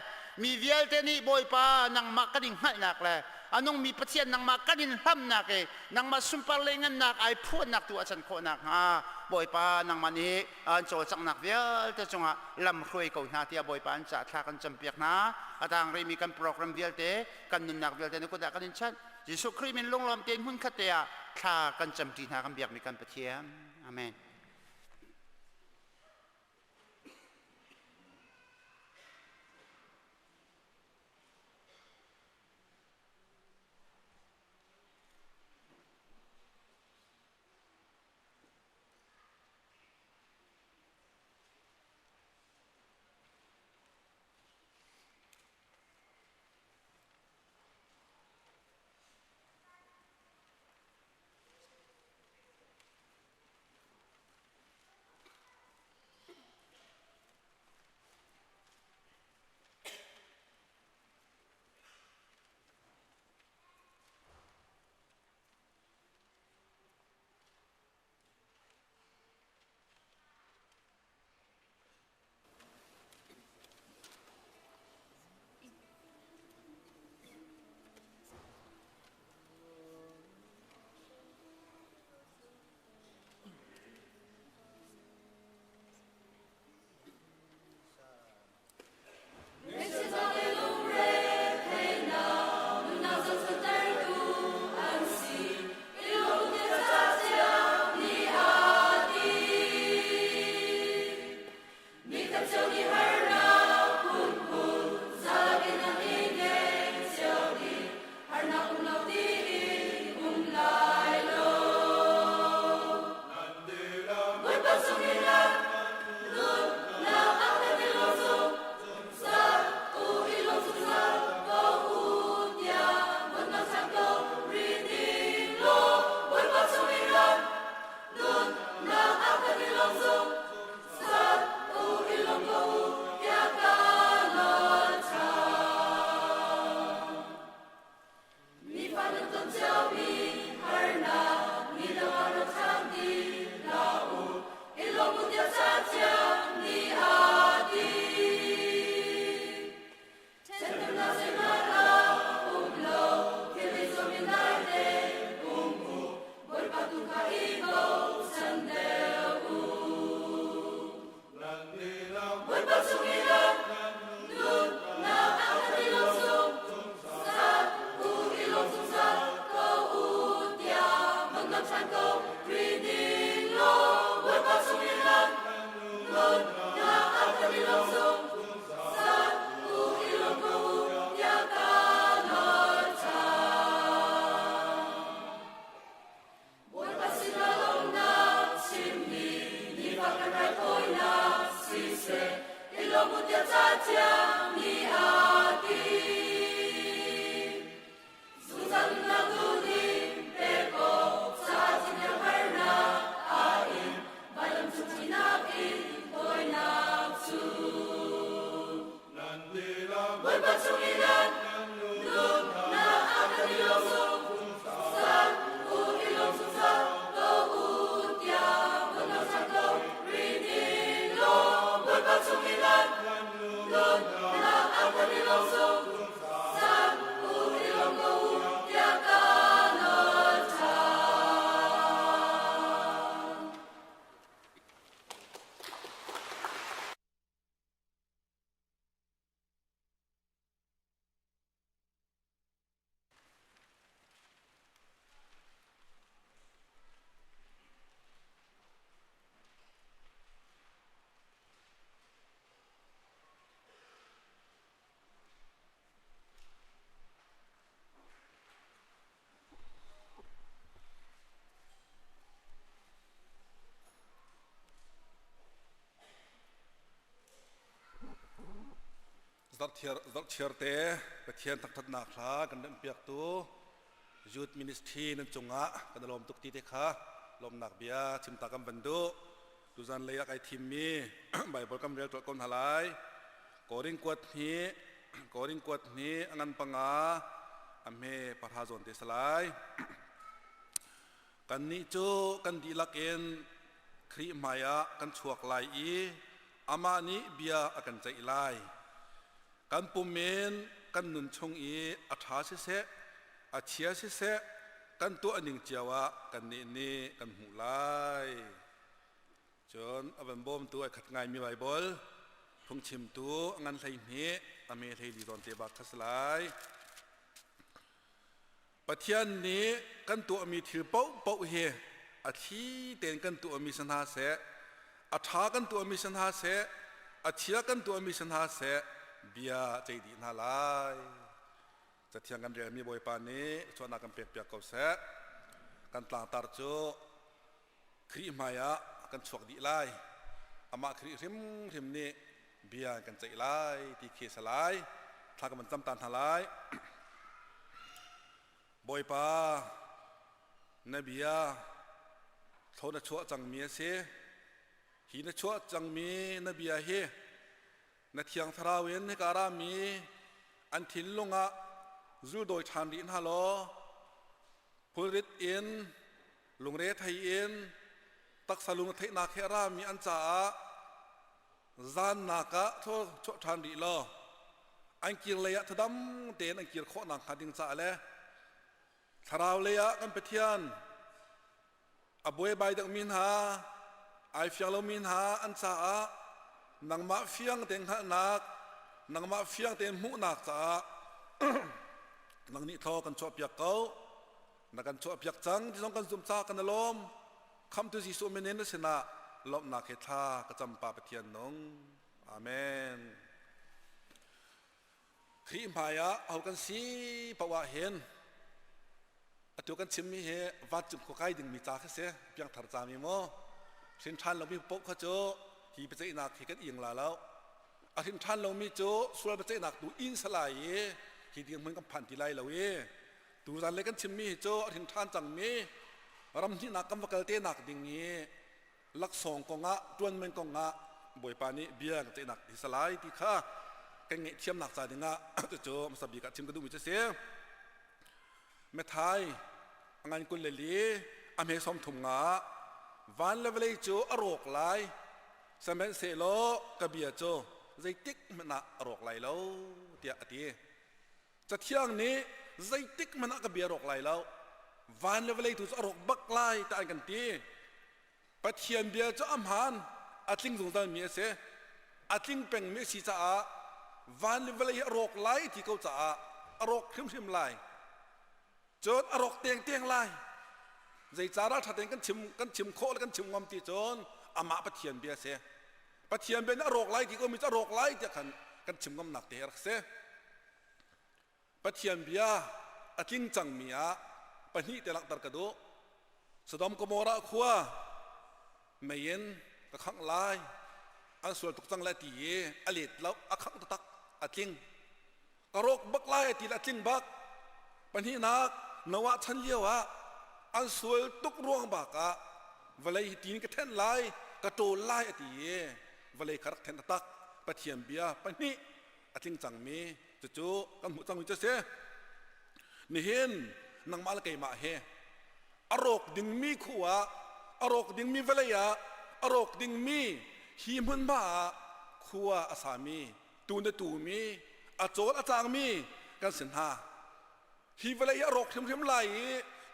[SPEAKER 13] mi vialte nih Bawipa nangmah kan in hngalhnak le a nungmi Pathian nangmah kan in hlamnak i nangmah sunpar le ngannak ai phuannak tu a can khawh nakhnga Bawipa nangmah nih an cawlcanghnak vialte cungah lam hruai ko hna tiah Bawipa an cah thla kan campiak hna. A tang rihmi kan program vialte, kan nunnak vialte na kut ah kan in chanh. Jesuh Khrih min lunglawm tein hmun khat te ah thla kan camṭi hna kan biakmi kan Pathian. Amen.
[SPEAKER 6] Zarhchiar te Pathian thangṭhatnak hla kan remhpiaktu Youth Ministry nan cungah kan i lawm tuk ti te kha lawmnak bia chimta kan van duh. Tuzan lei ah kai thimmi Bible kan rel tuah ko hna lai. Korin kuat hi Korin kuat hi a ngan panga a hme pahra zawn te salai. Kannih cu kan dihlak in Khrih hmaiah kan chuak lai i amah nih bia a kan ceih lai. Kan pum in kan nun chung i a ṭha siseh, a chia siseh, kan tuah ning cio ah kannih nih kan hmuh lai. Cun a van bawmtu ai khat ngaimi Baibal phungchimtu a ngan 12 a me 14 zawn te bak kha si lai. Pathian nih kan tuahmi thil paohpaoh hi a thli tein kan tuahmi si hna seh, a ṭha kan tuahmi si hna seh, a chia kan tuahmi si hna seh, bia ceih dih hna lai. Cathiang kan relmi Bawipa nih chuahnak kan pekpiak ko seh. Kan tlangtar cu Khrih hmaiah kan chuak dih lai. Amah Khrih hrimhrim nih bia kan ceih lai ti khi a si lai. Thla kan van cam ta hna lai. Bawipa, na bia thlaw na chuah cangmi a si. Hi na chuah cangmi na bia hi na thiang thlarau in hika rami an thinlung ah zuldawi ṭhan rih hna law phulrit in lungre thei in taksa lung theihnak he a rami an caah zannak ah chuah ṭhan rih law an kir lei ah thadam tein an kir khawh nakhnga ding caah le thlarau lei ah kan Pathian a buaibai deuhmi hna ai fiang lomi hna an caah nangmah fiang tein hngalhnak nangmah fiang tein hmuhnak caah nang nih thaw kan chuahpiak ko na kan chuahpiak cang ti zong kan zum caah kan i lawm khamtu Jesuh min in na sinah lawmhnak he thla ka cam pa Pathian nung amen Khrih hmai ah ho kan si paoh ah hin atu kan chimmi hi vancung khua kai dingmi ca kha si piangthar cami maw hrin ṭhan lomi paoh kha cu hi biaceihnak hi kan ing la lo a hrin ṭhan lomi cu sual biaceihnak tu in salai i hi dirhmun kan phan ti lai lo i tuzan le kan chimmi hi cu a hrin ṭhan cangmi ram hnihnak kan va kal te nak ding i laksawng kongah ṭuanmen kongah Bawipa nih bia kan ceihnak hi salai ti kha kan ngaihthiamnak ca dingah cucu hmasa bik ah chim ka duhmi cu si. Methai a ngan 24 a hme 30 nga van le vawlei cu a rawk lai sihmanhsehlaw ka bia cu zeitik hmanh ah a rawk lai lo tiah a ti. Cathiang nih zeitik hmanh ah ka bia rawk lai lo van le vawlei tu cu a rawk bak lai tiah an kan ti. Pathian bia cu a hmaan a tling zungzalmi a si. A tling pengmi a si caah van le vawlei hi a rawk lai ti ko caah a rawk hrimhrim lai. Cun a rawk tengteng lai. Zeicahdah ṭha tein kan chim kan chim khawh le kan chim ngam ti cun amah Pathian bia a si. Pathian bia nih a rawk lai ti komi cu a rawk lai tiah khan kan chim ngamnak te a rak si. Pathian bia a tling cangmi ah pahnih te langhter ka duh. Sodom Gomorrah khua mei in ka khangh lai an sual tuk cang lai ti i a let lo a khangh taktak a tling ka rawk bak lai ti le a tling bak pahnihnak Noah chan lio ah an sual tuk ruang bak ah vawlei hi tin ka thenh lai ka ṭawl lai a ti i vawlei kha rak thenh taktak Pathian bia pahnih a tling cangmi cucu kan hmuh cangmi cu a si nihin nangmah le keimah he a rawk dingmi khua ah a rawk dingmi vawlei ah a rawk dingmi hi hmunhma ah khua a sami tu na tumi a cawl a cangmi kan si hna hi vawlei hi a rawk hrimhrim lai i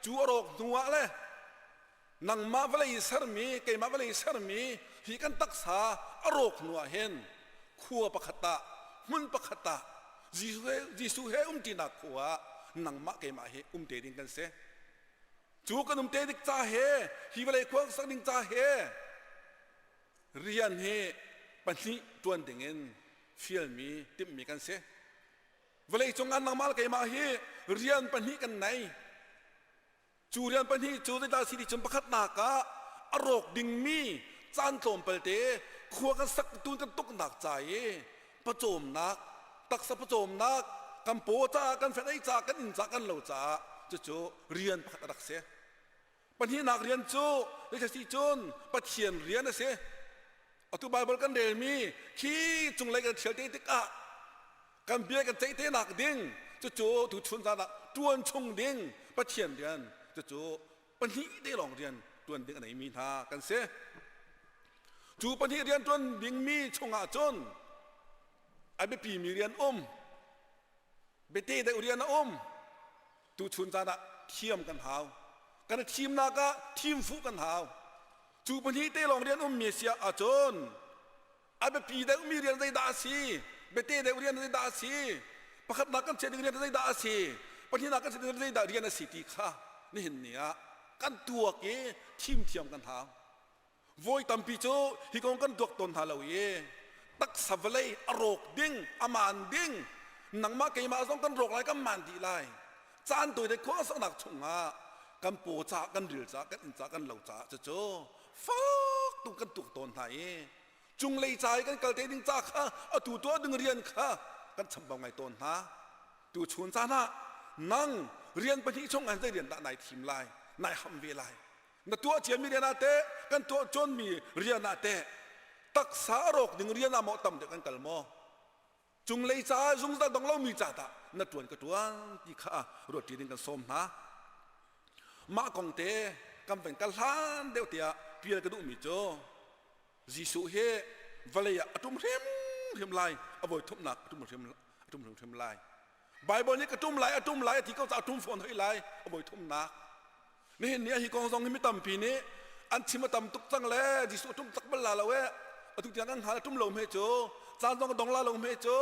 [SPEAKER 6] cu a rawk hnu ah le nangmah vawlei sermi keimah vawlei sermi hi kan taksa a rawk hnu ah hin khua pakhat ah hmun pakhat ah Jesuh he Jesuh he umṭinak khua ah nangmah keimah hi um te ding kan si cu kan um te dik ca he hi vawlei khua sak ding ca he rian hi pahnih ṭuan ding in fialmi timhmi kan si vawlei cung ah nangmah le keimah hi rian pahnih kan nei Cu rian pahnih cu zeidah si ti cun pakhatnak ah a rawk dingmi caan tlawmpal te khua kan sak tun kan tuknak ca i pawcawmnak. Taksa pawcawmnak kan paw caah kan fen ei caah kan inn caah kan lo caah cucu rian pakhat a rak si. Pahnihnak rian cu zeicah cun Pathian rian a si. Atu Baibal kan relmi khi cunglei kan thial te tikah kan bia kan ceih te nak ding cucu tuchun caan ah tuan chung ding Pathian rian cucu pahnih te lawng rian tuan ding a neimi hna kan si. Cu pahnih rian tuan dingmi chungah cun a biapimi rian um biate deuh rian a um tuchun caan ah thiam kan hau kan thimnak ah thim fuh kan hau cu pahnih te lawng rian ummi si ahcun a biapi deuhmi rian zeidah a si biate deuh rian zeidah a si pakhatnak kan chiah ding rian zeidah a si pahnihnak kan chiah ding rian zeidah rian a si ti kha nihin ni ah kan tuak i thim thiam kan hau Voi tampi cu hi kong kan tuak tawn hna lo i taksa vawlei a rawk ding, a maan ding, nangmah keimah zong kan rawk lai, kan maan dih lai. Caan tawite khua saknak chungah kan paw caah, kan ril caah, kan inn caah, kan lo caah cucu fak tu kan tuak tawn hna i cunglei ca i kan kal te ding ca kha atu tuah ding rian kha kan chambau ngai tawn hna. Tu chun caan ah nang rian pahnih chung ah zei rian dah nai thim lai, nai ham ve lai. Na tuah ciami rian ah teh kan tuah cawnmi rian ah teh taksa a rawk ding rian ah maw tam deuh kan kal maw? Cunglei caah zungzal dong lomi ca tah na ṭuan ka ṭuan ti kha ruat ṭi ding kan sawm hna. Mah kong te kan van kal hlan deuh tiah pial ka duhmi cu Jesuh hi vawlei ah a ṭum hrimhrim lai, a voi thumnak a ṭum hrim a ṭum hrimhrim lai. Baibal nih ka ṭum lai, a ṭum lai a ti ko caah a ṭum fawn hoi lai, a voi thumnak. Nihin ni ah hi kong zong hi mi tampi nih an chim a tam tuk cang le Jesuh a ṭum tak bal la lo e atu tiang kan hngal a ṭum lo hme cu caan zong a dong la lo hme cu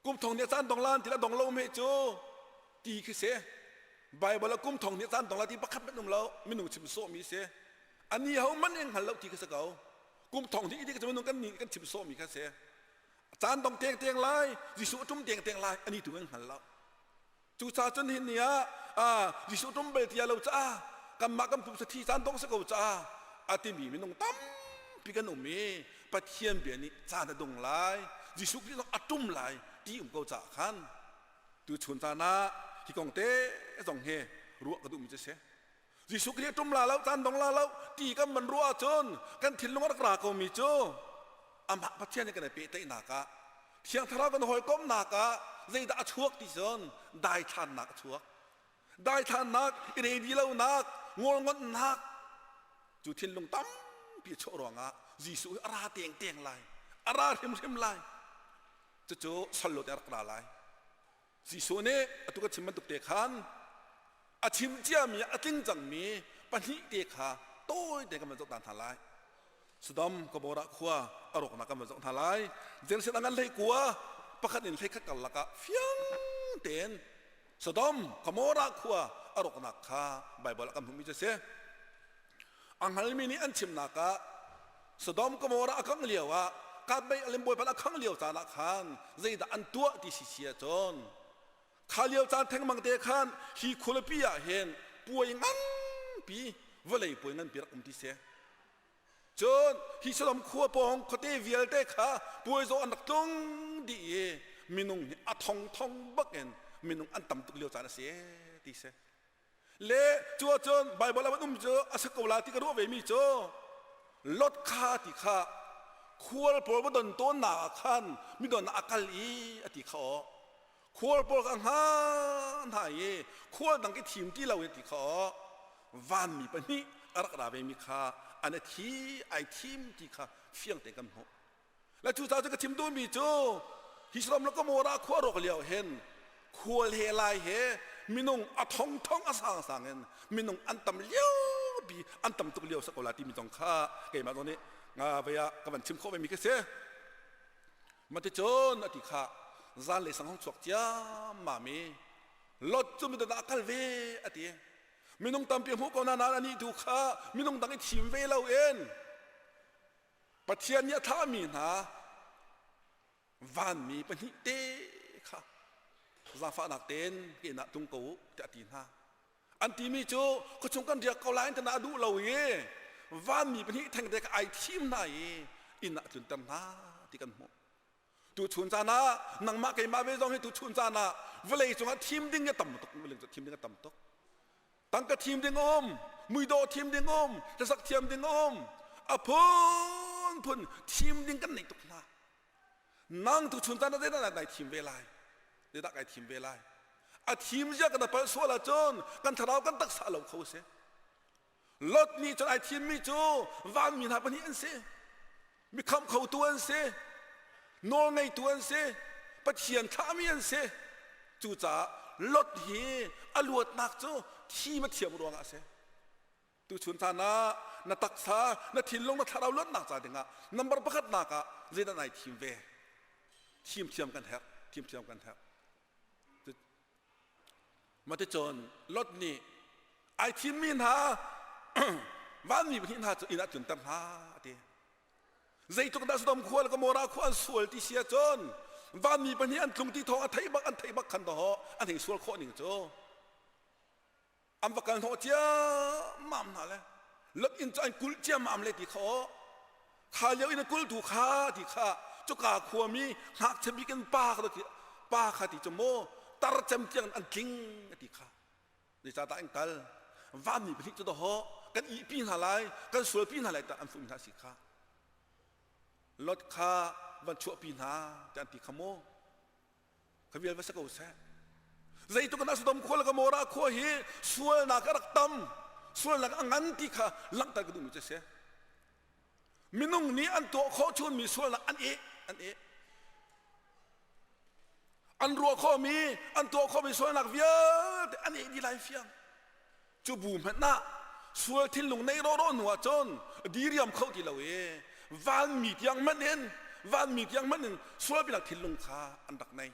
[SPEAKER 6] kum thong nih caan dong la an ti la dong lo hme cu ti khi si Bible ah kum thong nih caan dong la ti pakhat hmanh um lo minung chim sawh mi si ani ho man in hngal lo ti khi si ko kum thong nih ti khi minung kan nih kan chim sawh mi kha si caan dong teng teng lai Jesuh a ṭum teng teng lai ani tu kan hngal lo Cucaah cun hin ni ah Jesuh tum bal tia lo caah kanmah kan pumsa thi caan dong si ko caah a timi minung tampi kan um i Pathian bia nih caan a dong lai Jesuh Khrih zong a tum lai ti um ko caah khan tu chun caan ah hi kong te zong hi ruah ka duhmi cu si. Jesuh Khrih a ṭum la lo, caan dong la lo ti kan man ruah ahcun kan thinlung a rak ra komi cu amah Pathian he kan i pehtlaihnak ah Thiang Thlarau kan hawikomhnak ah zeidah a chuak ti cun daithlannak a chuak. Daithlannak, i ready lonak, ngolngonhnak cu thinlung tampi a chuah ruangah Jesuh hi a ra tengteng lai, a ra hrimhrim lai. Cucu sallo te a rak ra lai. Jesuh nih atu ka chim bantuk te khan a chim ciami a tling cangmi pahnih te kha tawi te kan van zoh ta hna lai. Sodom Gomorrah khua a rawknak kan van zoh hna lai. Jerusalem an hlei kua pakhat in hlei khat karlak ah fiang tein Sodom Gomorrah khua a rawknak kha Baibal ah kan hmuhmi cu a si. A hngalmi nih an chimnak ah Sodom Gomorrah a kangh lio ah Katmei alim bawipa a khangh lio caan ah khan zeidah an tuah ti si si ahcun kha lio caan thengmang te khan hi khualipi ah hin puai nganpi vawlei puai nganpi rak um ti si. Cun hi Sodom khua pawng khuate vialte kha puai zaw an rak tlung dih i minung hi a thongthong bak in minung an tam tuk lio caan a si ti si. Le cu ahcun Baibal ah um cu a si ko la ti ka ruah ve mi cu Lot kha ti kha khual pawl va don tawnnak ah khan midon a kal i a ti kha aw khual pawl kha hnga hna i khual dang ki thim ti lo i ti kha aw vanmi pahnih a rak ra ve mi kha an a thi ai thim ti kha fiang te kan hmuh Le cucaah cu ka chim duhmi cu hi Sodom le Gomorrah khua rawk lio hin khual he lai he minung a thongthong a sangsang in minung an tam lio bi an tam tuk lio sa ko la timi zong kha keimah zong nih nga vei ah ka van chim khawh ve mi khi si maticun ati kha zan le sang hong chuak ciammam i Lot cu midang ah kal ve ati minung tampi hmuh ko na nain anih tu kha minung dang i thim ve lo in Pathian nih a thlahmi hna vanmi pahnih te kha zaangfahnak tein ka inn ah tlung ko u tiah a ti hna. An timi cu khuachung kan riak ko lai an tina a duh lo i vanmi pahnih thengte kha ai thim hna i inn ah a tlunter hna ti kan hmuh. Tu chun caan ah nangmah keimah ve zong hi tu chun caan ah vawlei cungah thim ding a tam tuk vawlei cungah thim ding a tam tuk. Tangka thim ding um, muidawh thim ding um, hlasak thiam ding um, a phunphun thim ding kan nei tuk hna. Nang tu chun caan ah zeidah nai thim ve lai? Zeidah kai thim ve lai? A thim zia kan palh sual ahcun kan thlarau kan taksa lo kho si. Lot nih cun ai thimmi cu vanmi hna pahnih an si. Mi khamh khotu an si. Nawlngeitu an si. Pathian thlahmi an si. Cucaah Lot hi a luatnak cu thim a thiam ruangah a si. Tuchun caan ah na taksa, na thinlung, na thlarau luatnak ca dingah number pakhatnak ah zeidah nai thim ve? Thim thiam kan herh. Thim thiam kan herh. Maticun Lot nih ai thimmi hna vanmi pahnih hna cu inn ah tlunter hna a ti. Zeitluk dah Sodom khua le Gomorrah khua an sual ti si ahcun vanmi pahnih an tlung ti thawng a theih bak an theih bak khan dawh an hei sual khawh ning cu an va kal hnawh ciammam hna le Lot inn cu an kulh ciammam le ti kha aw kha lio in a kultu kha ti kha cuka khuami ngakchia bik in pa kha pa kha ti cu maw tar cem tiang an tling a ti kha zeicahdah an kal vanmi pahnih cu dawh kan ihpi hna lai kan sualpi hna lai tah an fuh hna si kha Lot kha van chuahpi hna tiah an ti kha maw Kha vial va si ko seh. Zeitluk in Sodom khua le Gomorrah khua hi sualnak a rak tam, sualnak a ngan ti kha langhter ka duhmi cu a si. Minung nih an tuah khawh chunmi sualnak an eh, an eh. An ruah khawhmi, an tuah khawhmi sualnak vialte an eh dih lai fiang. Cu bu hmanh ah sual thinlung nei rawraw hnu ah cun diriam kho ti lo i vanmi tiang hmanh in vanmi tiang hmanh in sual binak thinlung kha an rak nei.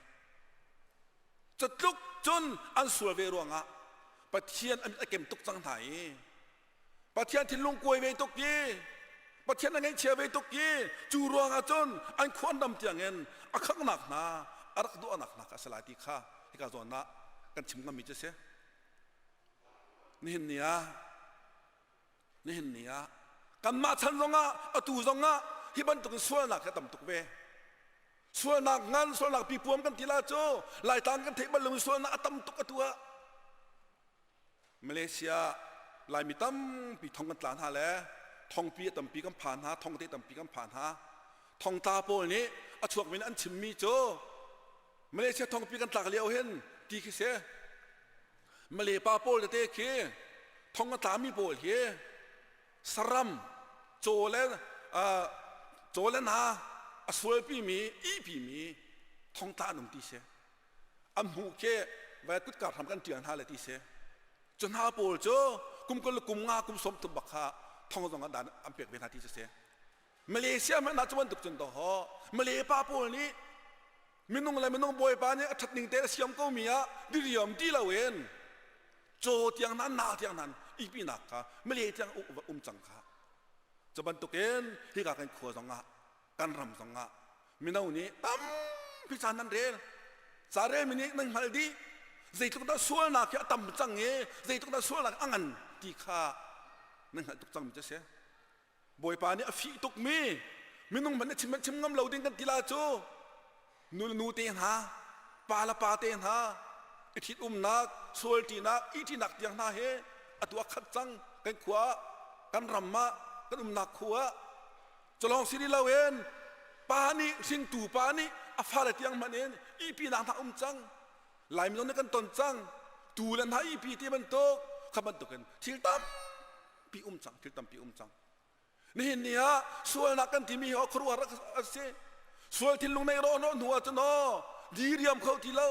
[SPEAKER 6] Catluk cun an sual ve ruangah Pathian a mit a kem tuk cang hna i Pathian thinlung kuai ve tuk i Pathian a ngaihchia ve tuk i cu ruangah cun an khua an ram tiangin a khanghnak hna a rak duahnak hna kha a si lai ti kha hika zawn ah kan chim ngammi cu a si. Nihin ni ah nihin ni ah kanmah chan zongah atu zongah hi bantukin sualnak hi a tam tuk ve. Sualnak ngan, sualnak pipuam kan ti la cu Laitlang kan theih bal lomi sualnak a tam tuk atu ah. Malaysia Laimi tampi thong kan tla hna le thongpi a tampi kan phan hna, thongte tampi kan phan hna. Thongtla pawl nih a chuakmi an chimmi cu Malaysia thongpi kan tlak lio hin ti khi si. Malay pa pawl tete khi thong a tlami pawl hi saram caw le caw le na a sualpimi ihpimi thongtla an um ti si. An hmuh khi vai kutka hram kan ṭial hna le ti si. Cu hna pawl cu kum kul le kum nga kum sawm thum bak kha thong zong ah dan an pek ve hna ti si si. Malaysia hmanh ah cu bantuk cun dawh Malay pa pawl nih minung le minung bawipa nih a ṭhat ning te a siam ko mi ah diriam ti loin caw tiang nan na tiang nan ipinak kha Malay tiang um cang kha cu bantukin hika kan khua zong ah kan ram zong ah mino nih tampi caan nan rel ca rel mi nih nan hngalh dih zeitluk dah sualnak hi a tam cang i zeitluk dah sualnak a ngan ti kha nan hngalh tuk cang mi cu a si Bawipa nih a fih tukmi minung hmanh nih chim chim ngam lo ding kan ti la cu nu le nu te hna pa le pa te hna i ṭhit umnak sual ṭinak i ṭinak tiang hna he atu a khat cang kan khua kan ram ah kan umnak khua ah culawng si rih loin pa nih hringtu pa nih a fale tiang hmanh in ihpinak hna um cang Laimi zong nih kan ton cang tu le hna ihpi ti bantuk kha bantukin thil tam tampi um cang thil tampi um cang nihin ni ah sualnak kan timi hi khuaruahhar a si sual thinlung nei rawh hnawh hnu ah cun aw diriam kho ti lo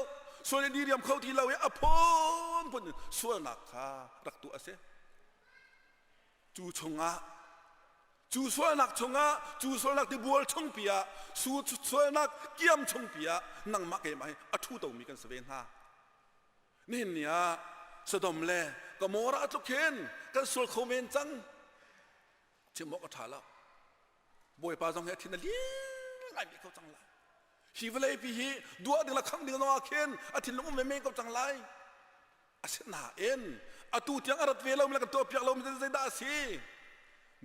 [SPEAKER 6] sual in diriam kho ti lo i a phunphun in sualnak kha rak tuah a si cu chungah cu sualnak chungah cu sualnak tibual chungpi ah su sualnak kiam chungpi ah nangmah keimah hi a ṭhu tomi kan si ve hna Nihin ni ah Sodom le Gomorrah tluk hin kan sual kho men cang. Chim awk a ṭha lo. Bawipa zong hi a thin a lin ngai bik ko cang lai. Hi vawlei pi hi duah ding le khangh ding zong ah khin a thinlung um ve men ko cang lai. Asinain atu tiang a rat ve lomi le kan tuahpiak lomi zeidah a si?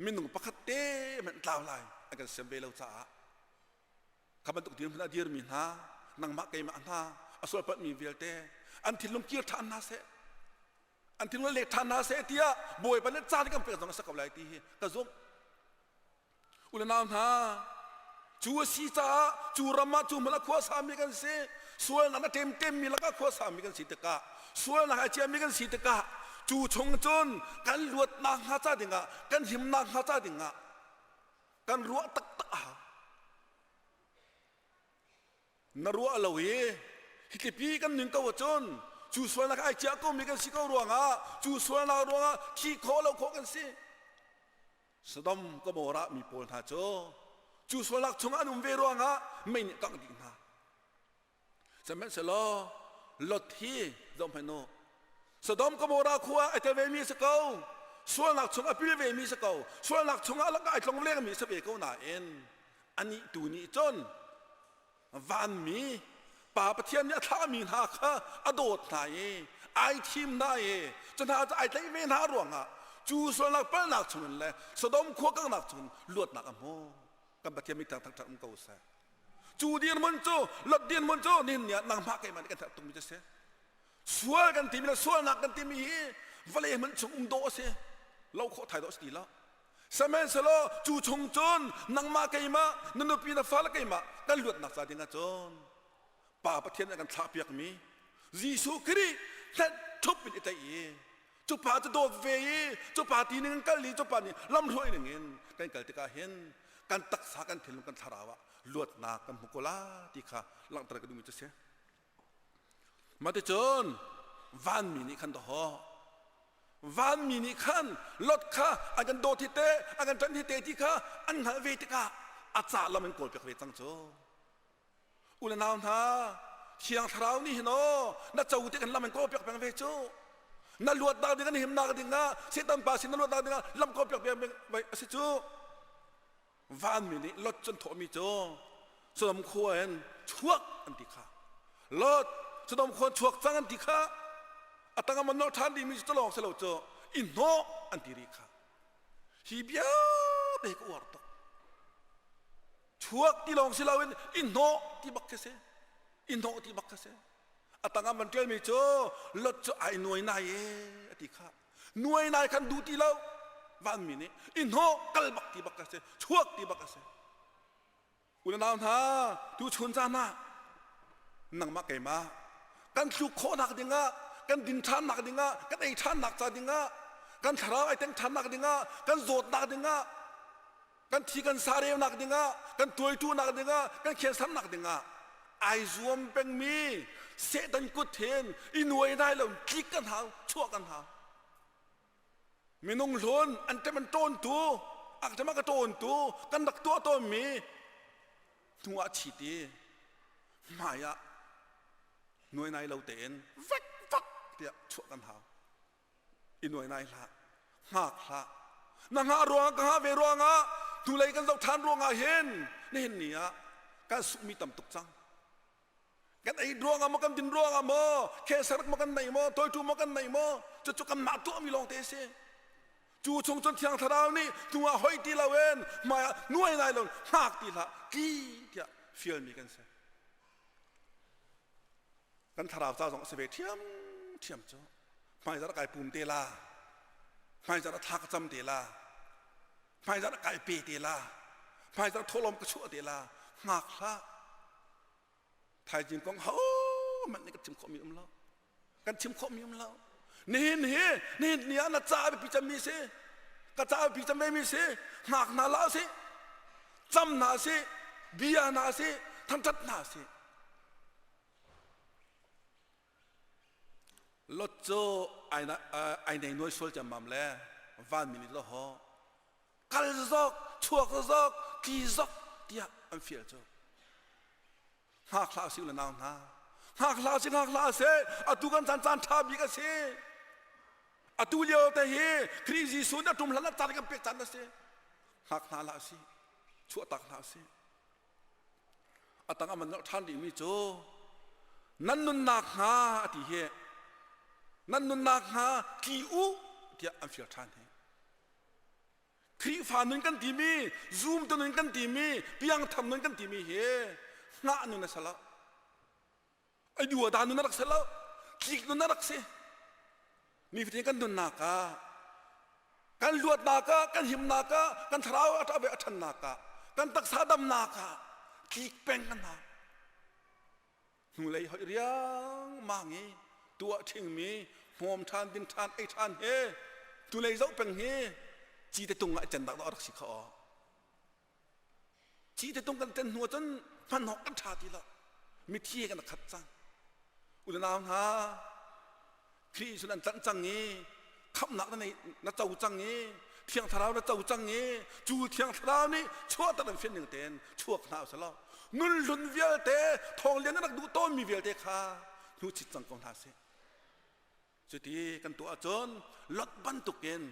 [SPEAKER 6] Minung pakhat te hmanh tlau lai an kan siam ve lo caah. Kha bantuk dirhmun a dirmi hna, nangmah keimah hna, a sualpalhmi vialte an thinlung kir ṭhan hna seh. An thinlung let ṭhan hna seh tiah Bawipa nih caan kan pek zong a si ko lai ti hi ka zumh. U le nau hna, cu a si caah cu ram ah cu hmun ah khua sami kan si. Sualnak a ṭemṭemmi lakah khua sami kan si tikah, sualnak a ciami kan si tikah, cu chung cun kan luatnak hnga ca dingah, kan himnak hnga ca dingah kan ruah taktak a hau. Na ruah lo i hitlipi kan nun ko ahcun cu sualnak ai ciah komi kan si ko ruangah cu sualnak ruangah thi khawh lo khawh kan si. Sodom Gomorrah mi pawl hna cu cu sualnak chungah an um ve ruangah mei nih kangh dih hna. Sihmanhsehlaw Lot hi zohhmanh u. Sodom Gomorrah khua ai tel vemi a si ko. Sualnak chung a pil vemi si ko. Sualnak chungah lakah ai tlong lengmi si ve ko nain anih tu nih cun vanmi Pa Pathian nih a thlahmi hna kha a dawt hna i ai thim hna i cu hna cu ai tlaih ve hna ruangah cu sualnak palhnak chungin le Sodom khua kanghnak chungin luatnak a hmu. Kan Pathian mi thangṭhat um ko seh. Cu dirhmun cu Lot dirhmun cu nihin ni ah nangmah keimah nih kan herh tukmi cu a si. Sual kan timi le sualnak kan timi hi vawlei hmun chung um dawh a si. Lo khawh thai dawh a si ti lo. Sihmanhsehlaw cu chung cun nangmah keimah na nupi na fale keimah kan luatnak ca dingah cun Pa Pathian nih a kan thlahpiakmi Jesuh Khrih hlet ṭhup in i tlaih i cu pa cu dawt ve i cu pa ti ning in kal i cu pa nih lamhruai ning in kan kal tikah hin kan taksa kan thinlung kan thlarau ah luatnak kan hmu ko la ti kha langhter ka duhmi cu si. Maticun vanmi nih khan dawh Vanmi nih khan Lot kha an kan dawt hi te, an kan ṭanh hi te ti kha an hngalh ve tikah a ca lam in kawlpiak ve cang cu. U le nau hna, Thiang Thlarau nih hin aw na co te kan lam in kawlpiak peng ve cu. Na luatnak ding, na himnak ding ah Satan pa sin na luatnak ding ah lam kawlpiak peng ve a si cu. Vanmi nih Lot cu an thawhmi cu Sodom khua in chuak an ti kha. Lot Sodom khua in chuak cang an ti kha. A tang ah man ṭhan dingmi cu lawng si lo cu i hnawh an ti rih kha. Hi bia te hi ka uar tuk. Chuak ti lawng si loin i hnawh ti bak khi si. I hnawh ti bak khi si. A tang ah man ṭialmi cu Lot cu ai nuai nai e a ti kha. Nuai nai khan duh ti lo vanmi nih i hnawh kal bak ti bak a si chuak ti bak a si u le nau hna tu chun caan ah nangmah keimah kan tluk khawhnak dingah kan din ṭhannak dingah kan ei ṭhannak ca dingah kan thlarau ai teng ṭhannak dingah kan zawtnak dingah kan thi kan sa reunak dingah kan tuaiṭunak dingah kan khiansamnak dingah ai zuam pengmi Satan kut hin i nuai nai lo tlik kan hau chuah kan hau minung hlun an ṭem an ṭawntu ak ṭem a ka ṭawntu kan rak tuah tawnmi hnu ah chit i hmai ah nuai nai lo tein vek vak tiah chuah kan hau i nuai nai hlah hngak hlah na hngah ruangah ka hngah ve ruangah hnulei kan zoh ṭhan ruangah hin nihin ni ah kan sukmi tam tuk cang kan ei ruangah maw kan din ruangah maw cancer maw kan nei maw toitu maw kan nei maw cucu kanmah tuahmi lawng te a si cu chung cun thiang thlarau nih hnuah hoi ti loin hmaiah nuai nai lo hngak ti hlah tli tiah fialmi kan si kan thlarau ca zong a si ve ṭhiam ṭhiam cu hmaizarh kai pum te la hmaizarh thla ka cam te la hmaizarh kai pe te la hmaizarh thawhlawm ka chuah te la hngak hlah thaizing kong ho hmanh nih kan chim khawhmi um lo kan chim khawhmi um lo nihin hi nihin ni ah na ca biapi cemmi si ka ca biapi cem vemi si hngak hna la si cam hna si bia hna si thangṭhat hna si Lot cu ai nei nuai sual ciammam le vanmi nih law kal zok chuak zok tli zok tiah an fial cu hngak hlah usih le nau hna hngak hlah usih hngak hlah usih atu kan caan caan ṭha bik a si atu lio te hi Khrih Jesuh nih a ṭum hlan ah caan kan pek caan a si hngak hna hlah usih chuahtak hlah usih A tang a man ṭhan rihmi cu nan nunnak hnga a ti hi nan nunnak hnga tli u tiah an fial ṭhan hi. Khrihfa nun kan timi, zumtu nun kan timi, piangthar nun kan timi hi. Hngah nun a si lo. Ai dua da nun a rak si lo. Tlik nun a rak si. Nifatin kan nunnak ah kan luatnak ah kan himnak ah kan thlarau a ṭah ve a ṭhannak ah kan taksa damnak ah tlik peng kan hau. Hnulei hoih riangmang i tuah ṭhingmi hmawm ṭhan ding ṭhan ei ṭhan he hnulei zoh peng hi cite tung ah can dak dah a rak si kha aw. Cite tung kan ten hnu ahcun hman awk kan ṭha ti lo. Mithi he kan khat cang. U le nau hna, Khrih Jesuh an tlanh cang i khamhnak na nei na co cang i Thiang Thlarau na co cang i cu Thiang Thlarau nih chuahter an fian ning tein chuak hna usalaw nun hlun vialte thawng lian na rak duh tawnmi vialte kha hnu chit cang ko hna sih. Cuti kan tuah ahcun Lot bantukin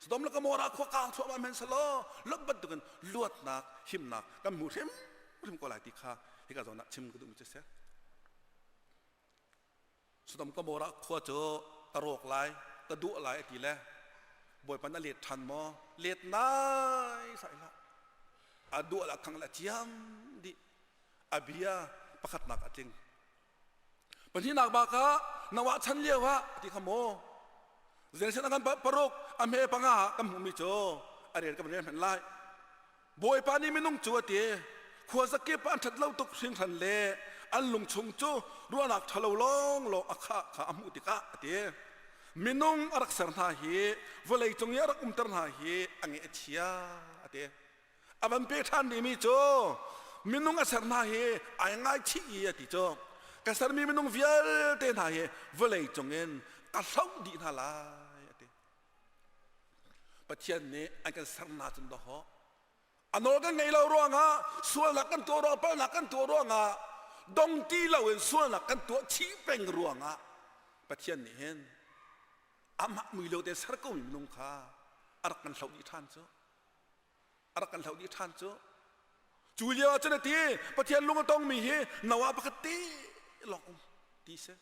[SPEAKER 6] Sodom le Gomorrah khua kaang chuahmah hmanh selaw Lot bantukin luatnak himnak kan hmu hrimhrim ko lai ti kha hika zawn ah chim ka duhmi cu a si. Sodom Gomorrah khua cu ka rawk lai, ka duah lai a ti le Bawipa na let ṭhan maw? Let nai sai hlah. A duah la khang la ciam dih. A bia pakhatnak a tling. Pahnihnak bak ah Noah chan lio ah ti kha maw? Genesis kan paruk a hme panga ah kan hmuhmi cu a rel kan rel hmanh lai. Bawipa nih minung cu a ti khuazakip ah an ṭhat lo tuk hringhran le an lungchung cu ruahnak ṭhalo lawnglawng a khah kha a hmuh tikah a ti. Minung a rak ser hna hi vawlei cung i a rak umter hna hi a nge a chia a ti. A van pe ṭhan rihmi cu minung a ser hna hi ai ngaichih i a ti cu ka sermi minung vialte hna hi vawlei cungin ka hloh dih hna lai a ti. Pathian nih an kan sernak cun dawh a nawl kan ngei lo ruangah sualnak kan tuah ruang palhnak kan tuah ruangah dong ti loin sualnak kan tuah chih peng ruangah Pathian nih hin amah mui lo te ser ko mi minung kha a rak kan hloh dih ṭhan cu a rak kan hloh dih ṭhan cu cu lio ah cun a ti Pathian lung a tongmi hi Noah pakhat te lawng um ti si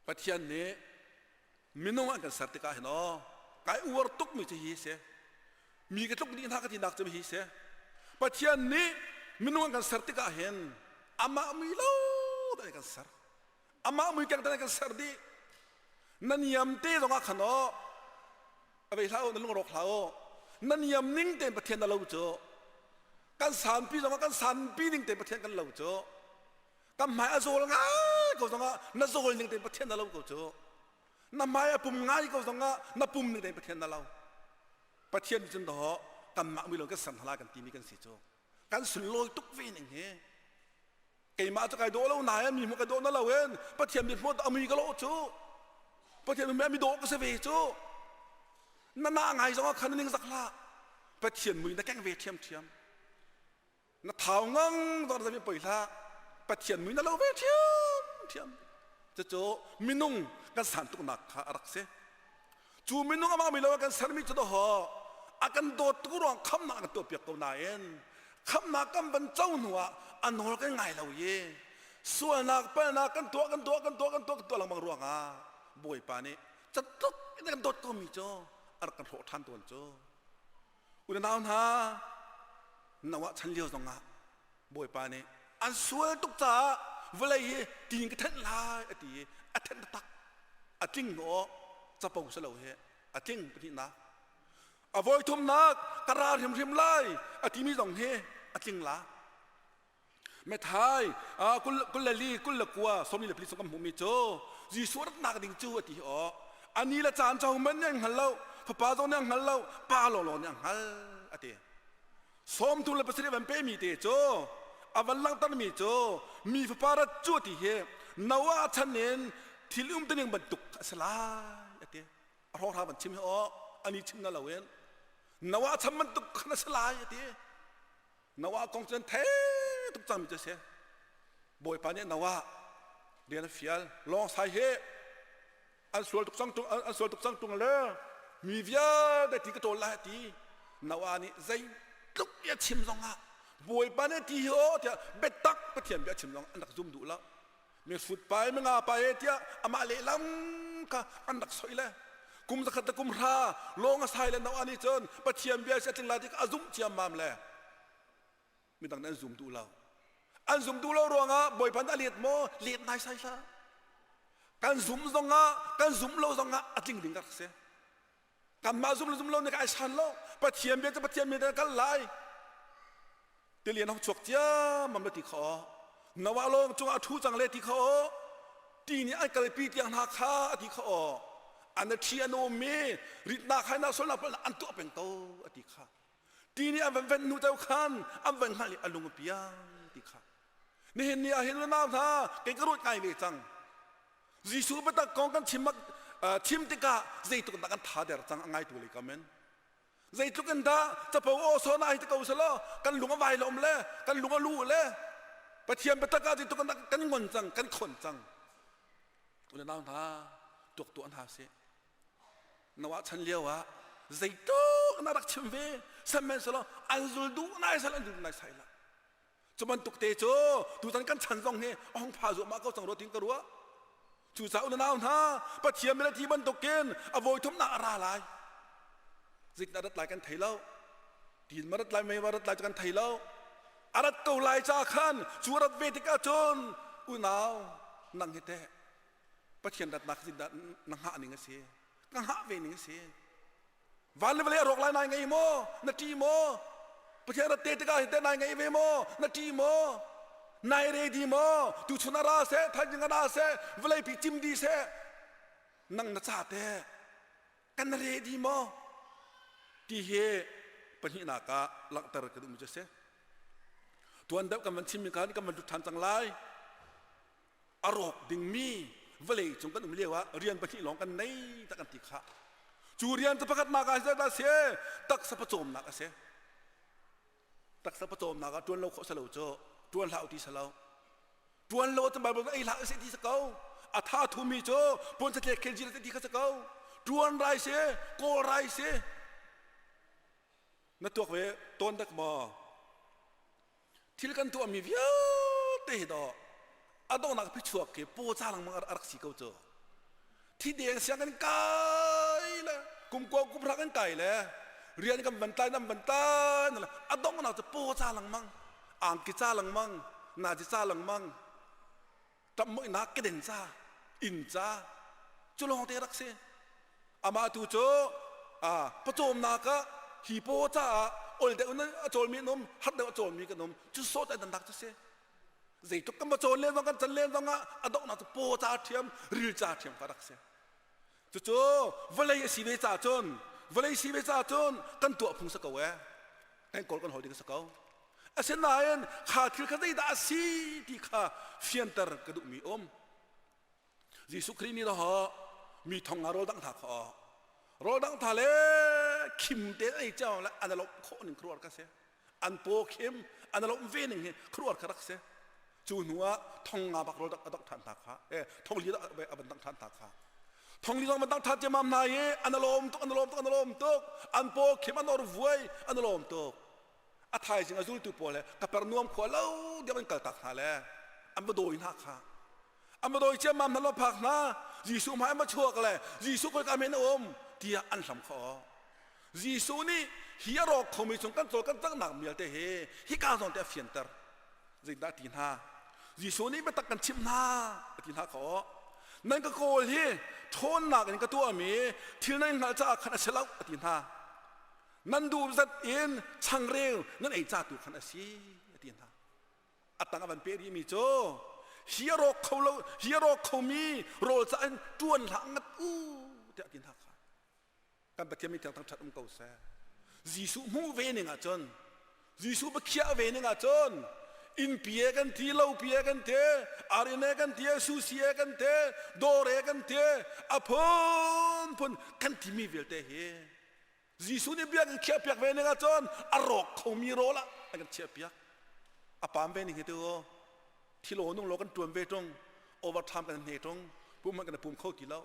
[SPEAKER 6] Pathian nih minung an kan ser tikah hin aw kai uar tukmi cu hi si mi ka tluk dih hna ka tinak cu hi si Pathian nih minung an kan ser tikah hin amah mui lo dan kan ser amah mui keng dan kan ser dih na niam te zongah khan aw a vei hlah u na lungrawk hlah u na niam ning tein Pathian na lo cu kan sanpi zongah kan sanpi ning tein Pathian kan lo cu Kan hmai a zawl ngai ko zongah na zawl ning tein Pathian na lo ko cu. Na hmai a pum ngai ko zongah na pum ning tein Pathian na lo. Pathian nih cun dawh kanmah mui lo kan ser hna lai kan timi kan si cu. Kan sunlawi tuk ve ning hi. Keimah cu kai dawh lo nain mi hmuh ka dawh na lo in Pathian mi hmuh a mui ka lawh cu. Pathian mi mi dawh ka si ve cu. Na na ngai zongah khan na ning zak hlah. Pathian mui na keng ve ṭhiamṭhiam. Na thau ngang zong na poi hlah Pathian mui na lo ve ṭhiamṭhiam cucu minung kan san tuknak kha a rak si cu minung amah mi lo kan sermi cu dawh a kan dawt tuk ruang khamnak kan tuahpiak ko nain khamnak kan van co hnu ah a nawl kan ngai lo i sualnak palnak kan tuah kan tuah kan tuah kan tuah kan tuah lengmang ruangah Bawipa nih catluk in kan dawt komi cu a rak kan hlawh ṭhan tawn cu Unau hna, Noah chan lio zongah Bawipa nih an sual tuk caah vawlei hi ti ka thenh lai a ti i a thenh taktak. A tling hnawh capo si lo hi a tling pahnihnak. A voi thumnak ka ra hrimhrim lai a timi zong hi a tling la. Methai kul le li kul le kua sawmi le pali chung kan hmuhmi cu Jesuh ratnak ding cu a ti hi aw ani le caan cu man nih an hngal lo fapa zong nih an hngal lo pa lawlaw nih an hngal a ti sawmtu le pasarih van pemi te cu a van langhtermi cu mi fapa rat cu a ti hi Noah chan in thil um tining bantuk a si lai a ti a hrawkhrang van chim hi aw ani chim na lo in Noah chan bantuk khan a si lai a ti Noah kong cu an thei tuk cangmi cu a si. Bawipa nih Noah rian a fial. Lawng sai he an sual tuk cang tung an sual tuk cang tung le mi vialte ti ka ṭawl lai a ti. Noah nih zeitluk i a chim zongah Bawipa nih ti hi aw tiah biatak Pathian bia a chim zong an rak zum duh lo. Mi hrut pa e mi nga pa e tiah amah lehlam kha an rak soi le kum zakhat le kum hra lawng a sai le Noah nih cun Pathian bia si a tling lai ti a zumh ciammam le. Midang nih an zum duh lo. An zum duh lo ruangah Bawipa nih a let maw? Let naisai hlah. Kan zum zongah, kan zum lo zongah a tling ding ka rak si. Kanmah zum le zum lo nih ka ai san lo. Pathian bia cu Pathian bia kal lai. Tilian hong chuak ciammam le ti kha aw. Noah lawng cungah a ṭhu cang le ti kha aw. Ti nih an kalpi tiang hna kha a ti kha aw. An a ṭhi an um i ritnak hainak sualnak palhnak an tuah peng ko a ti kha. Ti nih an van ven hnu ceu khan an van hngalh i a lung a piang ti kha. Nihin ni ah hin unau hna kei ka ruat ngai ve cang. Jesuh biatak kong kan chim chim tikah zeitluk dah kan tha der cang a ngaitu lei kam in. Zeitluk in dah capo aw sawn ah hi ti ko selaw kan lung a vai lom le kan lung a lu le Pathian biatak ah zeitluk in dah kan ngon cang kan khon cang. U le nau hna tuak tuah hna sih. Noah chan lio ah zeitluk na rak chim ve sihmanhsehlaw an zul duh nai sal an zul nai sai la. Cu bantuk te cu tutan kan chan zong hi a hung pha zuahmah ko cang rua tin ka ruah. Cucaah unau hna Pathian bia ti bantukin a vawi thumnak a ra lai. Zeitin a rat lai kan thei lo. Tin ma rat lai mei ma rat lai cu kan thei lo. A rat ko lai ca khan cu a rat ve tikah cun unau nang hi teh Pathian ratnak zeitindah na hngah ning a si? Ka hngah ve ning a si. Van le vawlei a rawk lai nai ngei maw? Na ṭih maw? Pathian rat te tikah hi teh nai ngei ve maw? Na ṭih maw? Nai ready maw? Tuchun a ra seh, thaizing a ra seh, vawleipi cim dih seh. Nang na ca teh kan ready maw? Ti hi pahnihnak ah langhter ka duhmi cu a si. Tuan deuh kan van chimmi khan kan van lut ṭhan cang lai. A rawk dingmi vawlei cung kan um lio ah rian pahnih lawng kan nei tak kan ti kha. Cu rian cu pakhatnak ah zeidah a si? Taksa pawcawmnak a si. Taksa pawcawmnak ah ṭuan lo khawh si lo cu ṭuan hlah u ti si lo. Ṭuan lo ahcun Baibal ei hlah seh ti si ko. A tha thumi cu puan satlek khel ji ti kha si ko. Ṭuan rai si, kawl rai si. Na tuak ve tawn dak maw? Thil kan tuahmi vialte hi dawh a donghnak phichuak khi paw ca lengmang a rak si ko cu. Thi deng siang kan kai le kum kua kum hra kan kai le rian kan van tlai nan van tlai le a donghnak cu paw ca lengmang angki ca lengmang nazi ca lengmang ṭamhmoihnak keden ca inn ca cu lawng te rak si amah tu cu pawcawmnak ah hi paw caah ol deuh in a cawlmi an um har deuh a cawlmi kan um cu sawt an dandak cu si zeitluk kan va cawn len zong kan can len zong ah a donghnak cu paw ca ṭhiam ril ca ṭhiam kha rak si cucu vawlei a si ve ca cun vawlei si ve ca cun kan tuah phung si ko ee kan kawl kan hawl ding a si ko asinain kha thil kha zeidah a si ti kha fianter ka duhmi um Jesuh Khrih nih ho mi thong nga rawl dang tha kho rawl dang tha le khim te ei chao le an lom kho ning kruar ka se an po khim an lom ve ning hi kruar ka rak se cu hnu ah thong nga bak rawl dak a dok than ta kha e thong li a ban dang than ta kha thong li zong ban dang than ciamam hna i an lom tuk an lom tuk an lom tuk an po khim an or vuai an lom tuk a thaizing a zultu pawl he Kapernaum khua lo deuh an kal tak hna le an va dawi hna kha an va dawi ciammam hna lo phak hna Jesuh hmai an va chuak le Jesuh koi ka men a um tiah an hlam kho Jesuh nih hi a rawk khomi chung kan cawl kan cangnak mialte hi hika zawn te a fianter zeidah ti hna Jesuh nih biatak kan chimh hna a ti hna kho nan ka kawl hi ṭhawnnak in ka tuahmi thil nan hngalh caah khan a si lo a ti hna nan duh zat in changreu nan ei ca tu khan a si a ti hna a tang a van pe rihmi cu hi a rawk kho lo hi a rawk khomi rawl ca in ṭuan hlah ngat u tiah a ti hna kha kan Pathian mi thiang thangṭhat um ko seh Jesuh hmuh ve ning ahcun Jesuh biakhiah ve ning ahcun innpi e kan ti lopi e kan ti arin e kan ti susi e kan ti dawr e kan ti a phunphun kan timi vialte hi Jesuh nih bia kan khiahpiak ve ning ahcun a rawk khomi rawl ah an kan chiahpiak a pam ve ning hi tu thilo nung lo kan tuan ve tung overtime kan hne tung pum kan pum kho ti lo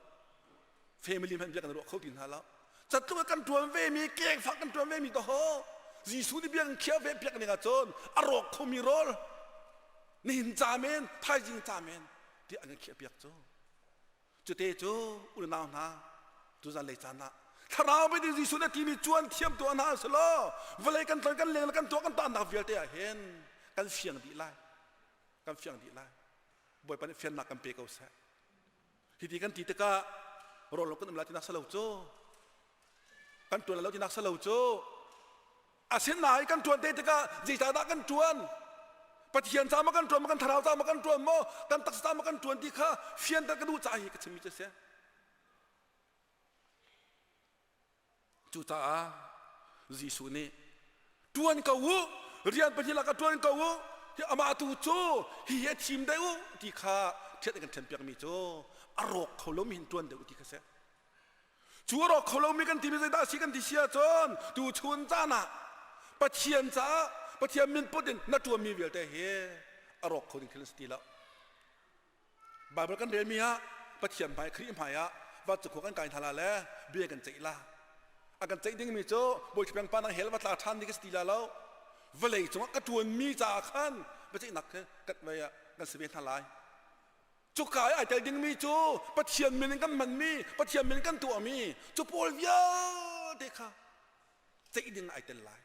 [SPEAKER 6] family hmanh bia kan ruah kho ti hna lo catluk kan tuan ve mi kengfak kan tuan ve mi to ho Jesuh nih bia kan khiah ve piak ning ahcun a rawk khomi rawl nihin ca men thaizing ca men tiah an kan khiah piak cu cute cu unau hna tuzan lei caan ah. Thlarau bia in Jesuh nih a timi cuan thiam tuah hna selaw vawlei kan tlon kan leng le kan tuah kan tahnak vialte ah hin kan fiang dih lai. Kan fiang dih lai. Bawipa nih fiannak kan pe ko seh. Hiti kan ti tikah rawl lo kan um lai tinak salo cu. Kan tuan lo tinak salo cu. Asinain kan tuan te tikah zeicahdah kan tuan? Pathian ca ma kan tuan ma kan thlarau ca ma kan tuan maw kan taksa ca ma kan tuan ti kha fianter ka duh caah hi ka chimmi cu a si. Cucaah Jesuh nih ṭuan ko u, rian pahnih lakah ṭuan ko u, hi amah tu cu hihi a thim deuh u ti kha ṭhiat a kan ṭhenpiakmi cu a rawk kho lomi hin ṭuan deuh u ti kha si. Cu a rawk kho lomi kan timi zeidah a si kan ti si ahcun tuchun caan ah Pathian caah Pathian min put in na ṭuanmi vialte hi a rawk kho ding thil an si ti lo. Baibal kan relmi ah Pathian hmai Khrih hmai ah vancung khua kan kai hna la le bia kan ceih la. A kan ceih dingmi cu Bawi pa nang hell va tla ṭhan ding ka si ti la lo. Vawlei cungah ka ṭuanmi caah khan biaceihnak khi kan vei ah kan si ve hna lai. Cuka i ai tel dingmi cu Pathian min in kan hmanmi, Pathian min in kan tuahmi cu pawl vialte kha ceih ding ai tel lai.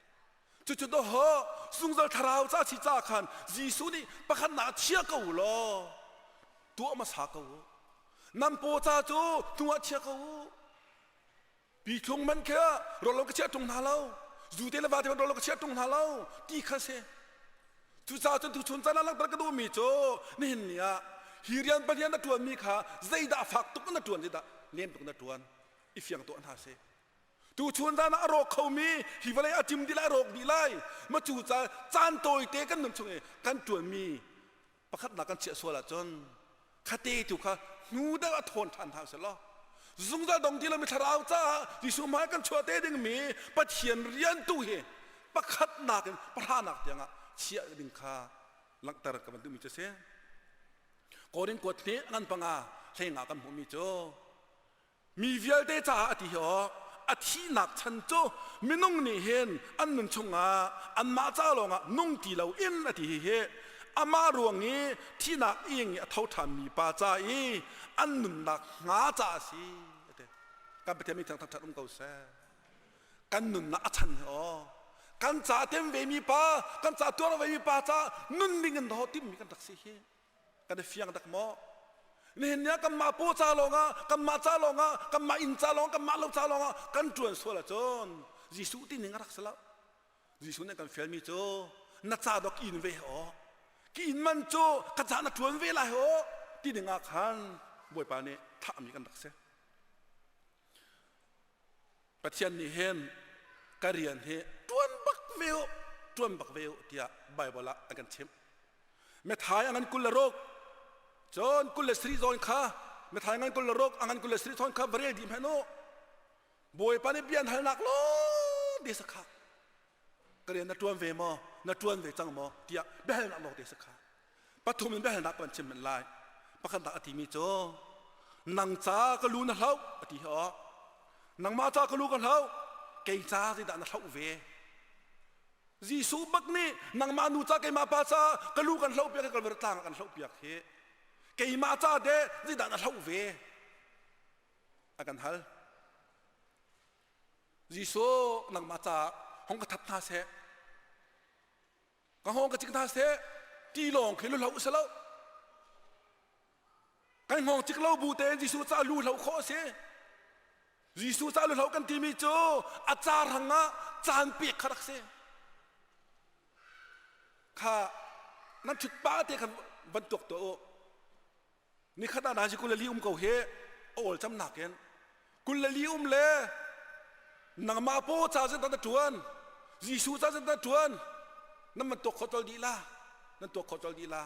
[SPEAKER 6] Cucu dawhawh zungzal thlarau ca si ca khan Jesuh nih pakhatnak chia ko u law tuah hmasa ko u. Nan paw ca cu hnuah chia ko u. Pithlung man kha rawl lo ka chiah ṭung hna lo. Zu te le va te rawl lo ka chiah ṭung hna lo ti kha si. Cucaah cun tuchun caan ah langhter ka duhmi cu nihin ni ah hi rian Pathian na ṭuanmi kha zeidah fak tuk na ṭuan zeidah nem tuk na ṭuan i fiang tuah hna sih. Tuchun zan ah a rawk khomi hi vawlei a cim dih lai a rawk dih lai. Ma cu ca caan tawite kan nun chung i kan ṭuanmi pakhatnak kan chiah sual ahcun khate tu kha hnu deuh a thawn ṭhan hna seh law zungzal dong ti lomi thlarau caah Jesuh hmai kan chuah te dingmi Pathian rian tu hi pakhatnak in pahranak tiangah chiah ding kha langhter ka van duhmi cu a si. Korin kuat hnih ngan panga hleinga kan hmuhmi cu Mi vialte caah a ti hi awk a thihnak chan cu minung nih hin an nun chungah anmah ca lawngah nung ti loin a ti hi hi amah ruang i thihnak ing i a tho ṭhanmi pa ca i an nunnak hnga ca a si a ti. Kan Pathian min thiang thangṭhat um ko seh. Kan nunnak a chan hi aw kan ca tem vemi pa kan ca tuar vemi pa ca nun ding in daw timmi kan rak si hi. Kan i fiang dak maw? Nihin ni ah kanmah paw ca lawngah, kanmah ca lawngah, kanmah inn ca lawng, kanmah lo ca lawngah kan ṭuan sual ahcun Jesuh ti ning a rak si lo. Jesuh nih kan fialmi cu na ca dawk in ve aw. Ki inn man cu ka ca na ṭuan ve lai aw ti ding ah khan Bawipa nih thlahmi kan rak si. Pathian nih hin ka rian hi ṭuan bak ve u, ṭuan bak ve u tiah Baibal ah a kan chimh. Methai a ngan 26 cun 23 zawn kha Methai ngan 26 a ngan 23 zawn kha va rel dih hmanh u. Bawipa nih bia an halnak lawng te sakha ka rian na ṭuan ve maw na ṭuan ve cang maw tiah biahalnak lawng te sakha pathum in biahalnak kan chim men lai pakhatnak a timi cu nang ca ka lu na hloh a ti hi awk nangmah ca ka lu ka hloh kei ca zeidah na hloh ve Jesuh bak nih nangmah nu ca keimah pa ca ka lu kan hloh piak hi Kalvari tlang ah kan hloh piak hi keimah ca de zeidah na hloh ve a kan hal Jesuh nangmah ca hong ka that hna seh ka hong ka cik hna seh ti lawng khi lu hloh si lo Kan hngawng cik lo bu tein Jesuh ca lu hloh khawh a si. Jesuh ca lu hloh kan timi cu a ca hrang ah caan pek kha rak si. Kha nan ṭhut pa te khan van tuak tuah u. Nikhat ah nazi 24 um ko hi a awl cam nakin 24 um le nangmah paw ca zet na ṭuan Jesuh ca zet na ṭuan nan man tuak khawh col dih la nan tuak khawh col dih la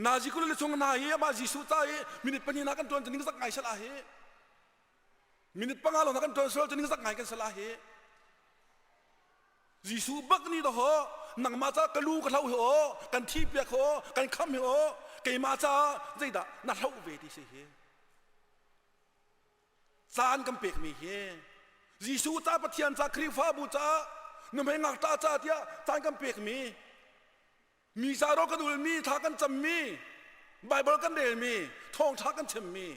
[SPEAKER 6] nazi kul le chung hna hi amah Jesuh ca i minute pahnih na kan ṭuan cu ning zak ngai sala hi minute panga lawng na kan ṭuan sual cu ning zak ngai kan sala hi Jesuh bak nih dawh nangmah ca ka lu ka hlo hi aw kan thi piak aw kan kham hi aw keimah ca zeidah na hloh ve ti si hi Caan kan pekmi hi Jesuh ca Pathian ca Khrihfabu ca nuhmei ngakṭah ca tiah caan kan pekmi mi ca ro kan ulmi thla kan cammi Baibal kan relmi thawngṭha kan chimmi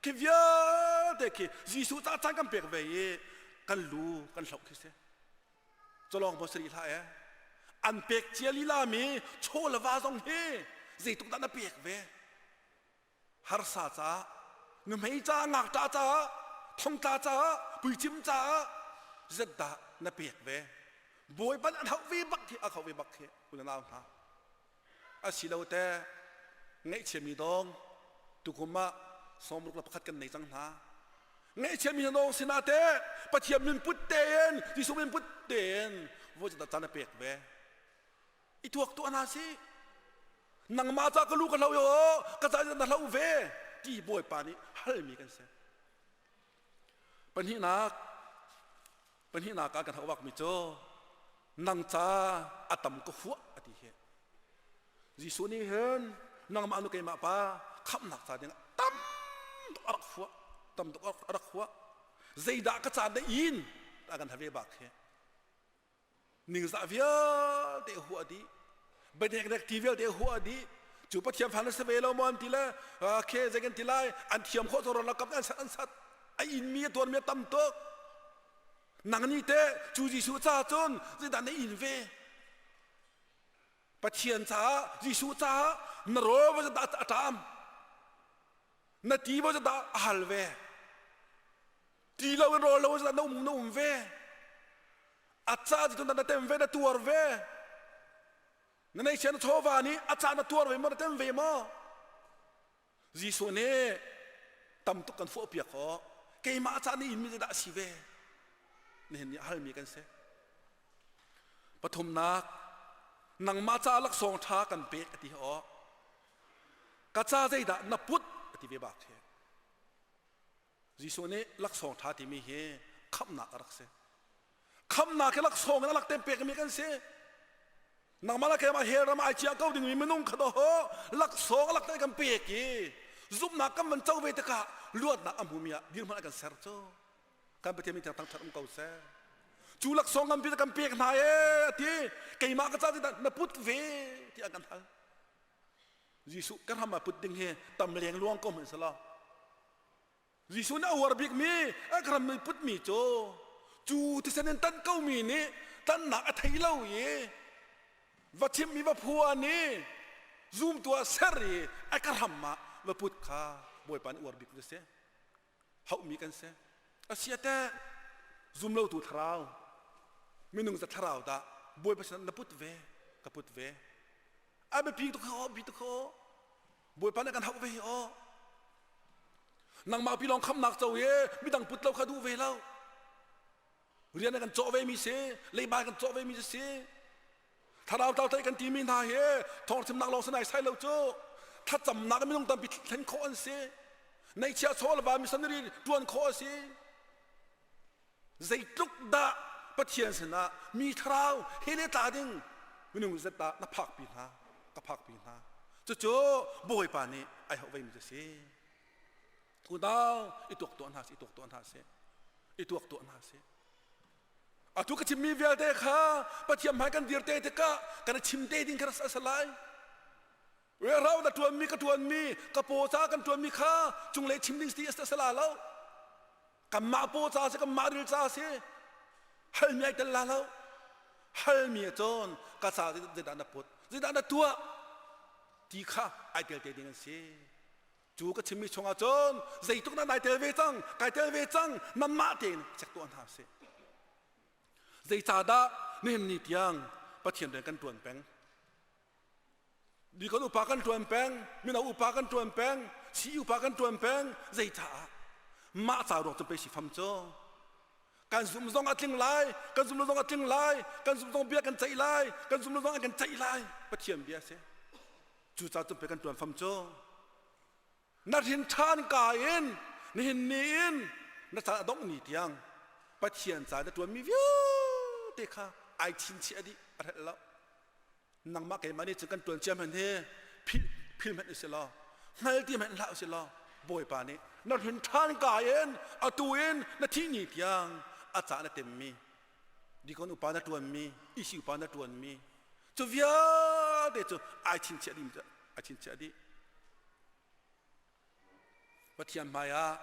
[SPEAKER 6] khi vialte. vialte khi Jesuh ca caan kan pek ve i kan lu kan hloh khi si. Culawng maw sari hlah e. An pek cia lila mi chaw le va zong hi zeituk dah na pek ve. Harsa caah, nuhmei caah, ngakṭah caah, thongtla caah, puicim caah zetdah na pek ve. Bawipa nih an hauh ve bak khi, a hauh ve bak khi u le nau hna. Asilo te ngaihchiami dawng tukum ah 61 kan nei cang hna. Ngaihchiami na dawng sinah te Pathian min put tein Jesuh min put tein voi dah caan a pek ve. I tuak tuah hna si. Nangmah ca ka lu ka hlo yo ka ca na hlo ve ti Bawipa nih halmi kan si. Pahnihnak pahnihnak ah kan hauh bakmi cu nang ca a tam ka huah a ti hi Jesuh nih hin nangmah nu keimah pa khamhnak ca ding tam tuk a rak huah tam tuk a rak huah zeidah ka caan na in a kan have bak hi ningzah vialte huah dih bianek ti vialte huah dih cu pathian fa na si ve lo maw an ti le khe zei kan ti lai an thiam khawh cu ron kap an sat an sat a in mi a tuan mi a tam tuk nang nih teh cu Jesuh ca cun zeidah na in ve Pathian caah Jesuh caah na rawl va dah a ṭam na ti va dah a hal ve ti lo in rawl lo na um na um ve a ca cu na tem ve na tuar ve na neihchia na chawva nih a ca na tuar ve maw na tem ve maw Jesuh nih tam tuk kan fuah piak awk keimah ca nih in mi dah si ve nihin ni halmi kan si pathumnak nangmah ca laksawng ṭha kan pek a ti awk ka ca zeidah na put a ti ve bak hi Jesuh nih laksawng ṭha timi hi khamhnak a rak si khamnak hi laksawng in a lak tem pekmi kan si nangmah le keimah hell ram ai cia ko dingmi minung kha ho laksawng a lak kan pek i zumhnak kan van co ve tikah luatnak a hmumi ah dirhmun a kan ser cu kan Pathian min thang thangṭhat um ko seh cu laksawng kan kan pek hna e ati keimah ka ca na put ve ti an kan hal Jesuh kan ram ah put ding hi tam leng luang ko hmanh selaw Jesuh nih a uar bikmi a ram i putmi cu cu thisen in tan komi nih tannak a thei lo i va chimmi va phuan i zumtu ah ser i a ka ram ah va put kha Bawipa nih uar bik a si hauhmi kan si a si teh zumlotu thlarau minung za thlarau dah Bawipa sinah na put ve ka put ve a biapi tuk kha bi tuk kha Bawipa nih kan hauh ve hi aw. Nangmah pi lawng khamnak co hi midang put lo kha duh ve lo. Rian kan cawh ve mi si, leiba kan cawh ve mi si. Thlarau tlau tai kan timi hna hi thawngchimnak lawng sanai sai lo cu. Thlacamnak minung tampi thlen khawh an si. Neihchia chaw le va missionary tuan khawh a si. Zeitluk dah Pathian sinah mi thlarau he le tla ding minung zet dah na phakpi hna ka phakpi hna cucu Bawipa nih ai hauh veimi cu si unau i tuak tuah hna si i tuak tuah hna si i tuak tuah hna si atu ka chimmi vialte kha Pathian hmai kan dir te tikah kan i chim te ding kha a si lai rau na tuanmi ka tuanmi ka paw ca kan tuanmi kha cunglei chim ding ti a si la lo Kanmah paw ca si kanmah ril ca si halmi ai tel la lo halmi cun ka ca zeidah na put zeidah na tuah ti kha ai tel te ding an si cu ka chimmi chungah cun zeituk na nai tel ve cang kai tel ve cang nanmah tein check tuah hna sih zeicahdah nihin ni tiang Pathian rian kan tuan peng Dikon upa kan ṭuan peng, mino upa kan ṭuan peng, si upa kan ṭuan peng, zeicaah? Mah ca ruang cu pei si fam cu. Kan zum zong a tling lai, kan zum lo zong a tling lai, kan zum zong bia kan ceih lai, kan zum lo zong an kan ceih lai. Pathian bia si. Cucaah cu pei kan ṭuan fam cu. Na hrin ṭhan ka in nihin ni in na caan a dongh ni tiang Pathian ca na ṭuanmi vialte kha ai chinchiah dih a hrelh lo. Nangmah keimah nih cun kan ṭuan cia hmanh hi philh phil hmanh usih law hngal ti hmanh hlah usih law Bawipa nih na hrin ṭhan ka in atu in na thih ni tiang a ca na temmi dikon upa na ṭuanmi isi upa na ṭuanmi cu vialte cu ai chinchiah dih ai chinchiah dih Pathian hmai ah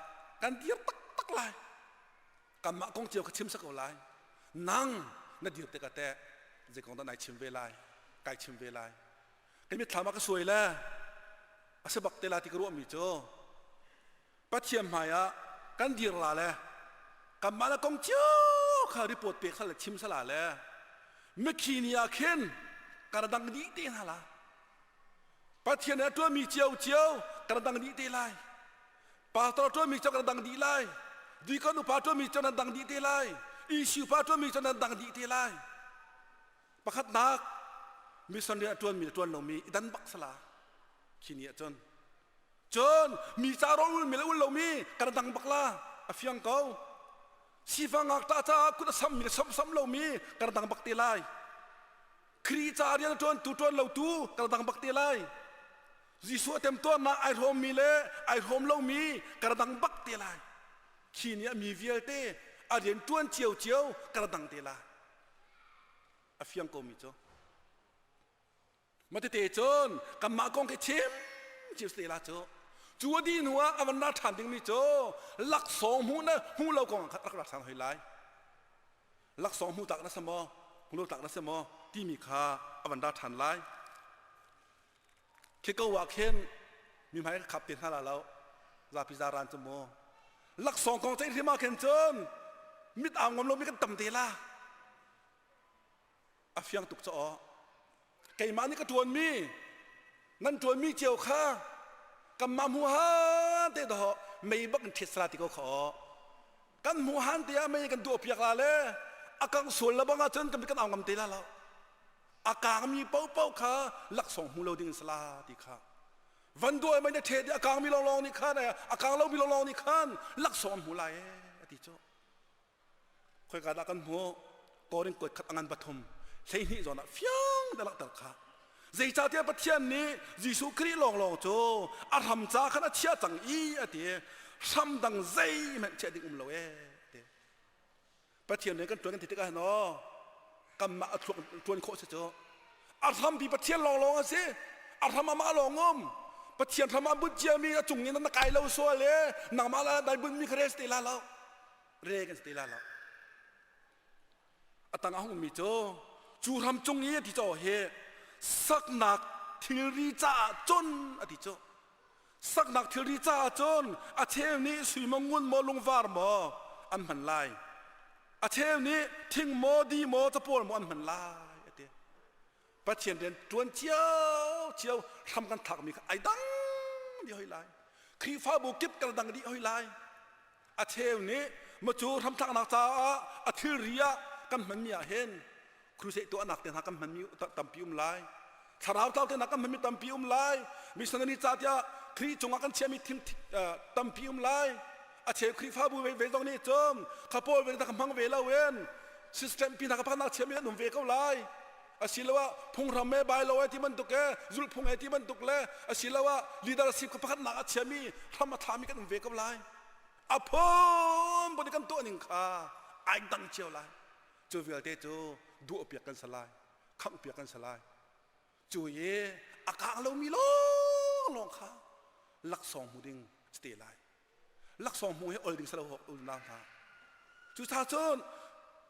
[SPEAKER 6] kan dir taktak. taktak lai. Kanmah kong cio ka chim sa ko lai. Nang na dir tikah teh zei kong dah nai chim ve lai, kai chim ve lai. Ka mitthlam ah ka suai le a si bak te la ti ka ruahmi cu Pathian hmai ah kan dir la le kanmah le kong cio kha report pek sal le chim sala le mikhi ni ah khin kan dang dih te hna la. Pathian nih a ṭuanmi cio cio kan dang dih te lai. Pastor ṭuanmi cio kan dang dih lai. Deacon upa ṭuanmi cio nan dang dih te lai. Issue pa ṭuanmi cio nan dang dih te lai. Pakhatnak mission rian a ṭuanmi le ṭuan lomi i dan bak sala khi ni ah cun. Cun mi ca rawl ulmi le ul lomi kan dang bak la a fiang ko. Sifang ngakṭah caah kut a sammi le sam sam lomi kan dang bak te lai. Khrih ca rian a ṭuantu ṭuan lotu kan dang bak te lai. Jesuh a temtuarnak ai hrawmmi le ai hrawm lomi kan dang bak te lai. Khi ni ah mi vialte a rian ṭuan ciocio kan dang te lai. A fiang komi cu. Matete cun kanmah kong khi chim chim te la cu. Cu a dih hnu ah a van ra ṭhan dingmi cu laksawng hmuh na hmuh lo kong ah rak ra ṭhan hoi lai. Laksawng hmu tak na si maw hmu lo tak na si maw timi kha a van ra ṭhan lai. Khi ko ah khin mi hmai ka khap te hna la lo zapi zaran cu mu laksawng kong ceih hrim ah khin cun mit au ngam lomi kan tam te la. A fiang tuk caw. Keimah nih ka ṭuanmi nan ṭuanmi cio kha kanmah hmu han te dawh mei bak in ṭhit sala ti ko kha aw. Kan hmu han te ah mei kan duah piak la le a kang sual la bang ahcun kan kan au ngam te la lo. A kangmi paohpaoh kha laksawng hmu lo ding sala ti kha. Van duai mei na ṭhet i a kangmi lawnglawng nih khan a kang lomi lawnglawng nih khan laksawng an hmu lai ee a ti cu. Khoika dah kan hmuh? Korin kuat khat a ngan pathum 12 zawn ah fiang te langhter kha. Zeicahtiah Pathian nih Jesuh Khrih lawnglawng cu a hram ca khan a chiah cang i a ti. Hram dang zeihmanh chiah ding um lo ee ti. Pathian rian kan ṭuan kan ti tikah hin aw kanmah a thluak ṭuan khawh si cu. A hrampi Pathian lawnglawng a si. A hram amah lawng um. Pathian hram ah bunh ciami a cung in na kai lo sual e nangmah la dai bunhmi kha res te la lo. Re kan si te la lo. A tang a hung mi cu cu ram cung i a ti caw hi saknak thilri caah cun a ti cu. Saknak thilri caah cun a cheu nih sui maw ngun maw lungvar maw an hman lai. A cheu nih thing maw di maw capawl maw an hman lai a ti. Pathian rian ṭuan cio hram kan thlakmi kha ai dang dih hoi lai. Khrihfabu kip kan dang dih hoi lai. A cheu nih macu hramthlaknak caah a thilri ah kan hmanmi ah hin crusade tuahnak te hna kan hmanmi tampi um lai. Thlarau tlau te hna kan hmanmi tampi um lai. Missionary ca tiah Khrih cungah kan chiahmi thil tampi um lai. A cheu Khrihfabu ve ve zong nih cun kha pawl ve ka hmang ve lo in system pi hna ka pakhatnak chiahmi an um ve ko lai. Asiloah phunghram he bylaw he ti bantuk he zulhphung he ti bantuk le asiloah leadership kha pakhatnak a chiami hram a thlami kan um ve ko lai. A phun phun kan tuah ning kha ai dang cio lai. Cu vialte cu duah piak kan si lai, khangh piak kan si lai. Cu i a kang lomi lawnglawng kha laksawng hmu ding si te lai. Laksawng hmu hi ol ding salo unau hna. Cucaah cun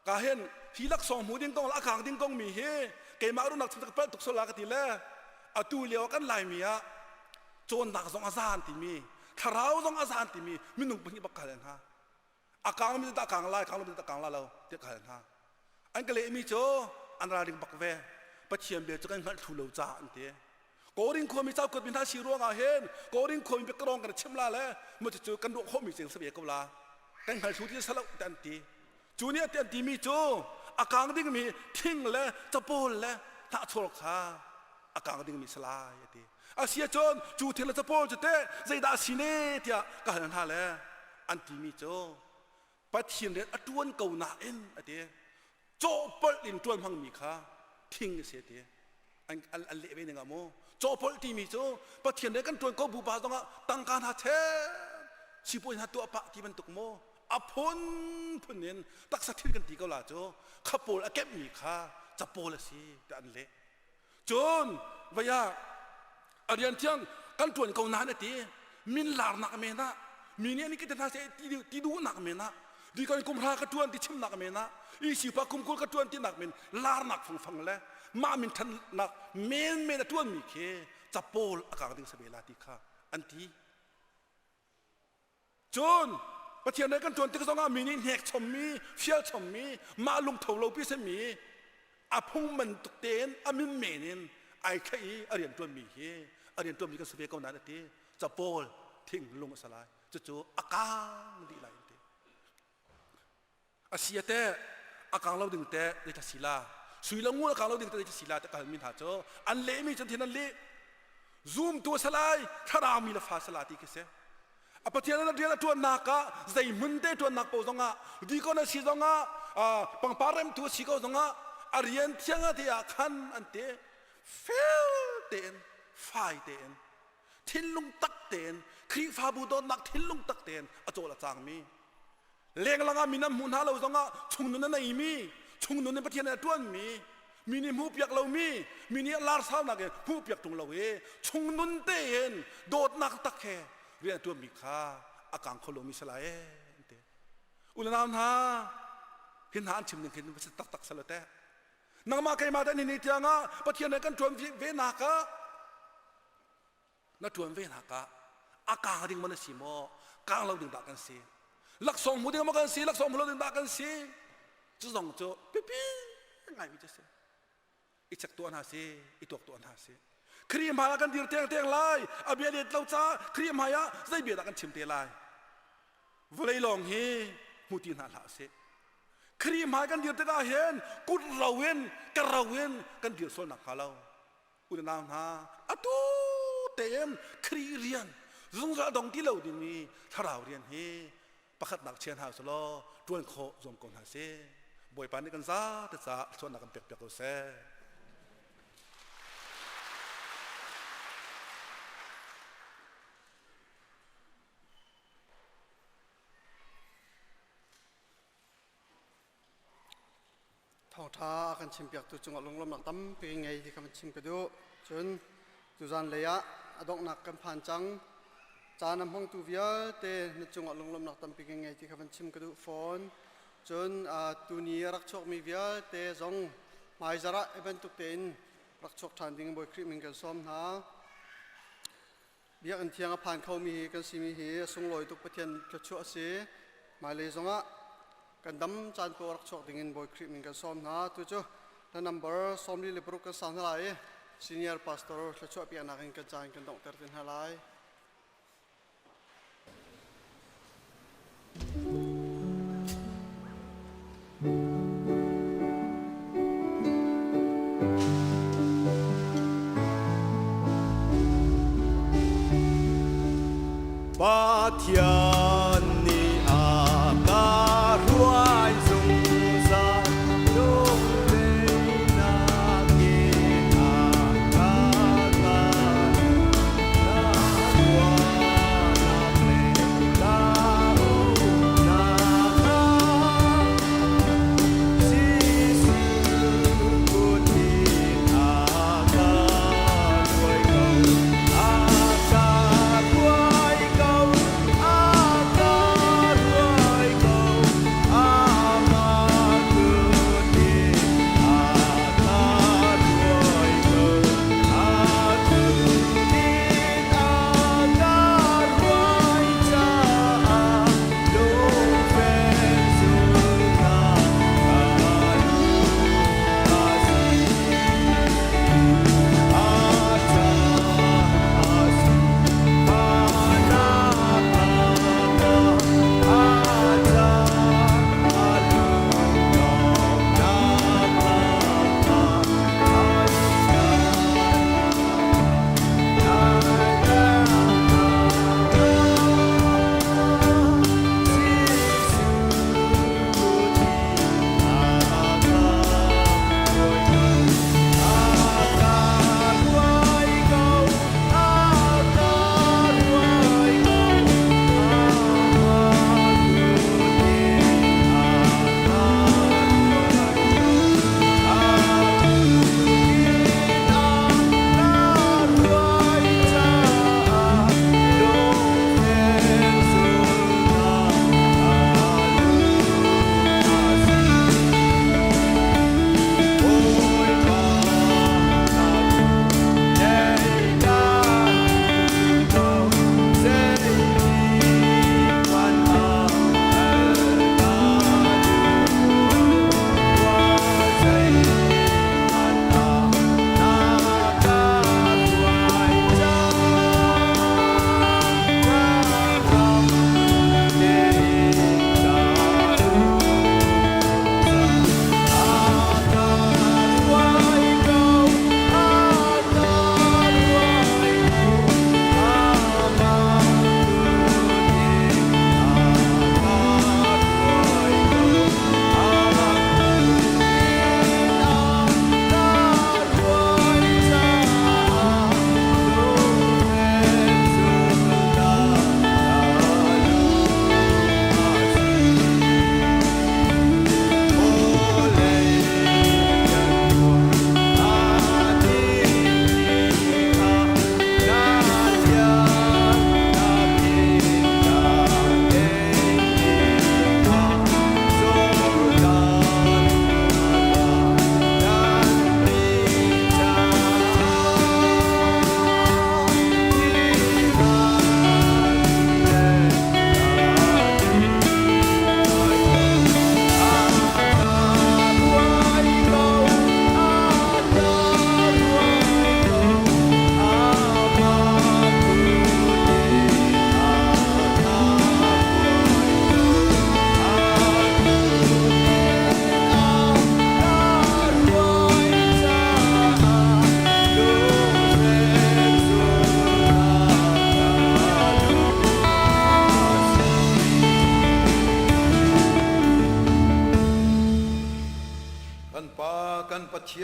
[SPEAKER 6] ka hin hi laksawng hmu ding kong le a kang ding kong mi hi keimah runak chung ka palh tuk sual la ka ti le atu lio kan Laimi ah cawnnak zong a zan timi thlarau zong a zan timi minung pahnih bak ka hal hna. A kang mi dah kang lai, kang lo mi dah kang la lo tiah ka hal hna. An ka lehmi cu an ralring bak ve. Pathian bia cu kan hngalh thlu lo caah an ti. Korin khuami ca kuat mi hna si ruangah hin Korin khuami bia karong kan chim la le mu cu kan ruah khawhmi cing si ve ko la. Kan hngal thlu ti salo ti an ti. Cu nih an timi cu a kang dingmi thing le capawl le hnahchawl kha a kang dingmi si lai a ti. A si ahcun cu thing le capawl cu teh zeidah a si ne tiah ka hal hna le an timi cu Pathian rian a ṭuan ko nain a ti. Cawhpolh in ṭuan hmangmi kha thing a si a ti. An, an, an leh ve ning ah mu. Cawhpolh timi cu Pathian rian kan ṭuan ko bupa zongah tangka hna ṭhen sipuai hna tuah pah ti bantuk mu. A phunphun in taksa thil kan ti ko la cu kha pawl a kemhmi kha capawl a si tiah an leh. Cun vei ah a rian thiang kan ṭuan ko nain a ti. Min larnak men ah. Mi nih an i hna seh ti duhnak men ah dikon kum hra ka tuan ti chimnak men ah isipa kum kul ka tuan ti nak men larnak fangfang le mah min thannak men men a tuan mi khi capawl a kang ding sabe la ti kha an ti. Cun Pathian he kan ṭuan tik zongah mi nih hnek chommi, fial chommi, mah lungtho lo pi simi a phung bantuk tein a min men in ai thlaih i a rian ṭuanmi hi a rian ṭuanmi kan si ve ko nain a ti. Capawl thing lung a si lai. Cucu a kaang dih lai an ti. A si a teh a kang lo ding teh zeithla si la sui le ngun a kang lo ding teh zeithla si la te kal mi hna cu an leh mi cun thin an leh zumtu a salai thlarau mi le fa sala ti khi si a pathian an rian a tuannak ah zei hmun te tuannak po zongah dikon a si zongah pangpar remtu a si ko zongah a rian thiang a te ah khan an te fel tein fai tein thinlung tak tein Khrihfabu dawtnak thinlung tak tein a cawl a cangmi lenglang ah mi nan hmuh hna lo zongah chungnun a neimi chungnun in Pathian a ṭuanmi mi nih hmuhpiak lomi mi nih lar saunak in hmuhpiak ṭung lo i chungnun tein dawtnak tak he rian a ṭuanmi kha a kang kho lomi si lai an ti. Unau hna hi hna an chim ning hin va si taktak sal teh nangmah keimah te ni tiangah Pathian he kan ṭuan ve nak ah na ṭuan ve nak ah a kang ding man a si maw kang lo ding dah kan si laksawng hmu ding maw kan si laksawng hmu lo ding dah kan si cu zong cu pipi ngaimi cu si i chek tuah hna si i tuak tuah hna si Khrih hmai ah kan dir teng teng lai a bia let lo ca Khrih hmai ah zei bia dah kan chim te lai vawlei lawng hi hmu ti hna hlah sih Khrih hmai kan dir tikah hin kut ro in ka ro in kan dir sual nak hnga lo unau hna atu tein Khrih rian zungzal dong ti lo dingmi thlarau rian hi pakhatnak chia hna usulaw ṭuan khawh zuam ko hna sih. Bawipa nih kan zate caah thluachuahnak kan pek piak ko seh.
[SPEAKER 1] Thawngṭha a kan chimpiaktu cungah lunglawmhnak tampi ngei hi kan chim ka duh. Cun tuzan lei ah a donghnak kan phan cang. Caan a hmangtu vialte na cungah lunglawmhnak tampi kan ngei ti kha van chim ka duh fawn. Cun tuni a rak chuakmi vialte zong hmaizarh ah hi bantuk tein rak chuak ṭhan ding Bawi Khrih min kan sawm hna. Biakinn thiang a phan khomi hi kan simi hi a sunglawi tuk Pathian thluachuah a si. Hmailei zongah kan dam caan paoh rak chuak dingin Bawi Khrih min kan sawm hna. Tu cu hla number 46 kan sang hna lai i senior pastor thluachuah piaknak in kan caan kan donghter te hna lai.
[SPEAKER 4] Pathian nih a ka hruai zungzal lungleinak in a ka kal ruahnak le ka umnak ah Jesuh kut in a ka hruai ko a ka hruai ko a.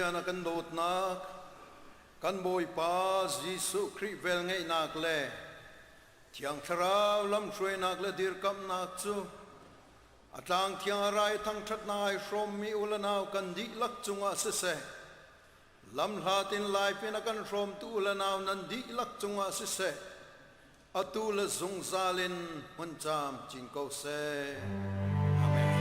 [SPEAKER 14] Pathian a kan dawtnak, kan Bawipa Jesuh Khrih velngeihnak le Thiang Thlarau lamhruainak le dirkamhnak cu a tlang thiang a rai thangṭhatnak ai hrawmmi u le nau kan dihlak cungah siseh, lamhlat in laipin a kan hrawmtu u le nau nan dihlak cungah siseh, atu le zungzal in hmun caam cin ko seh. Amen.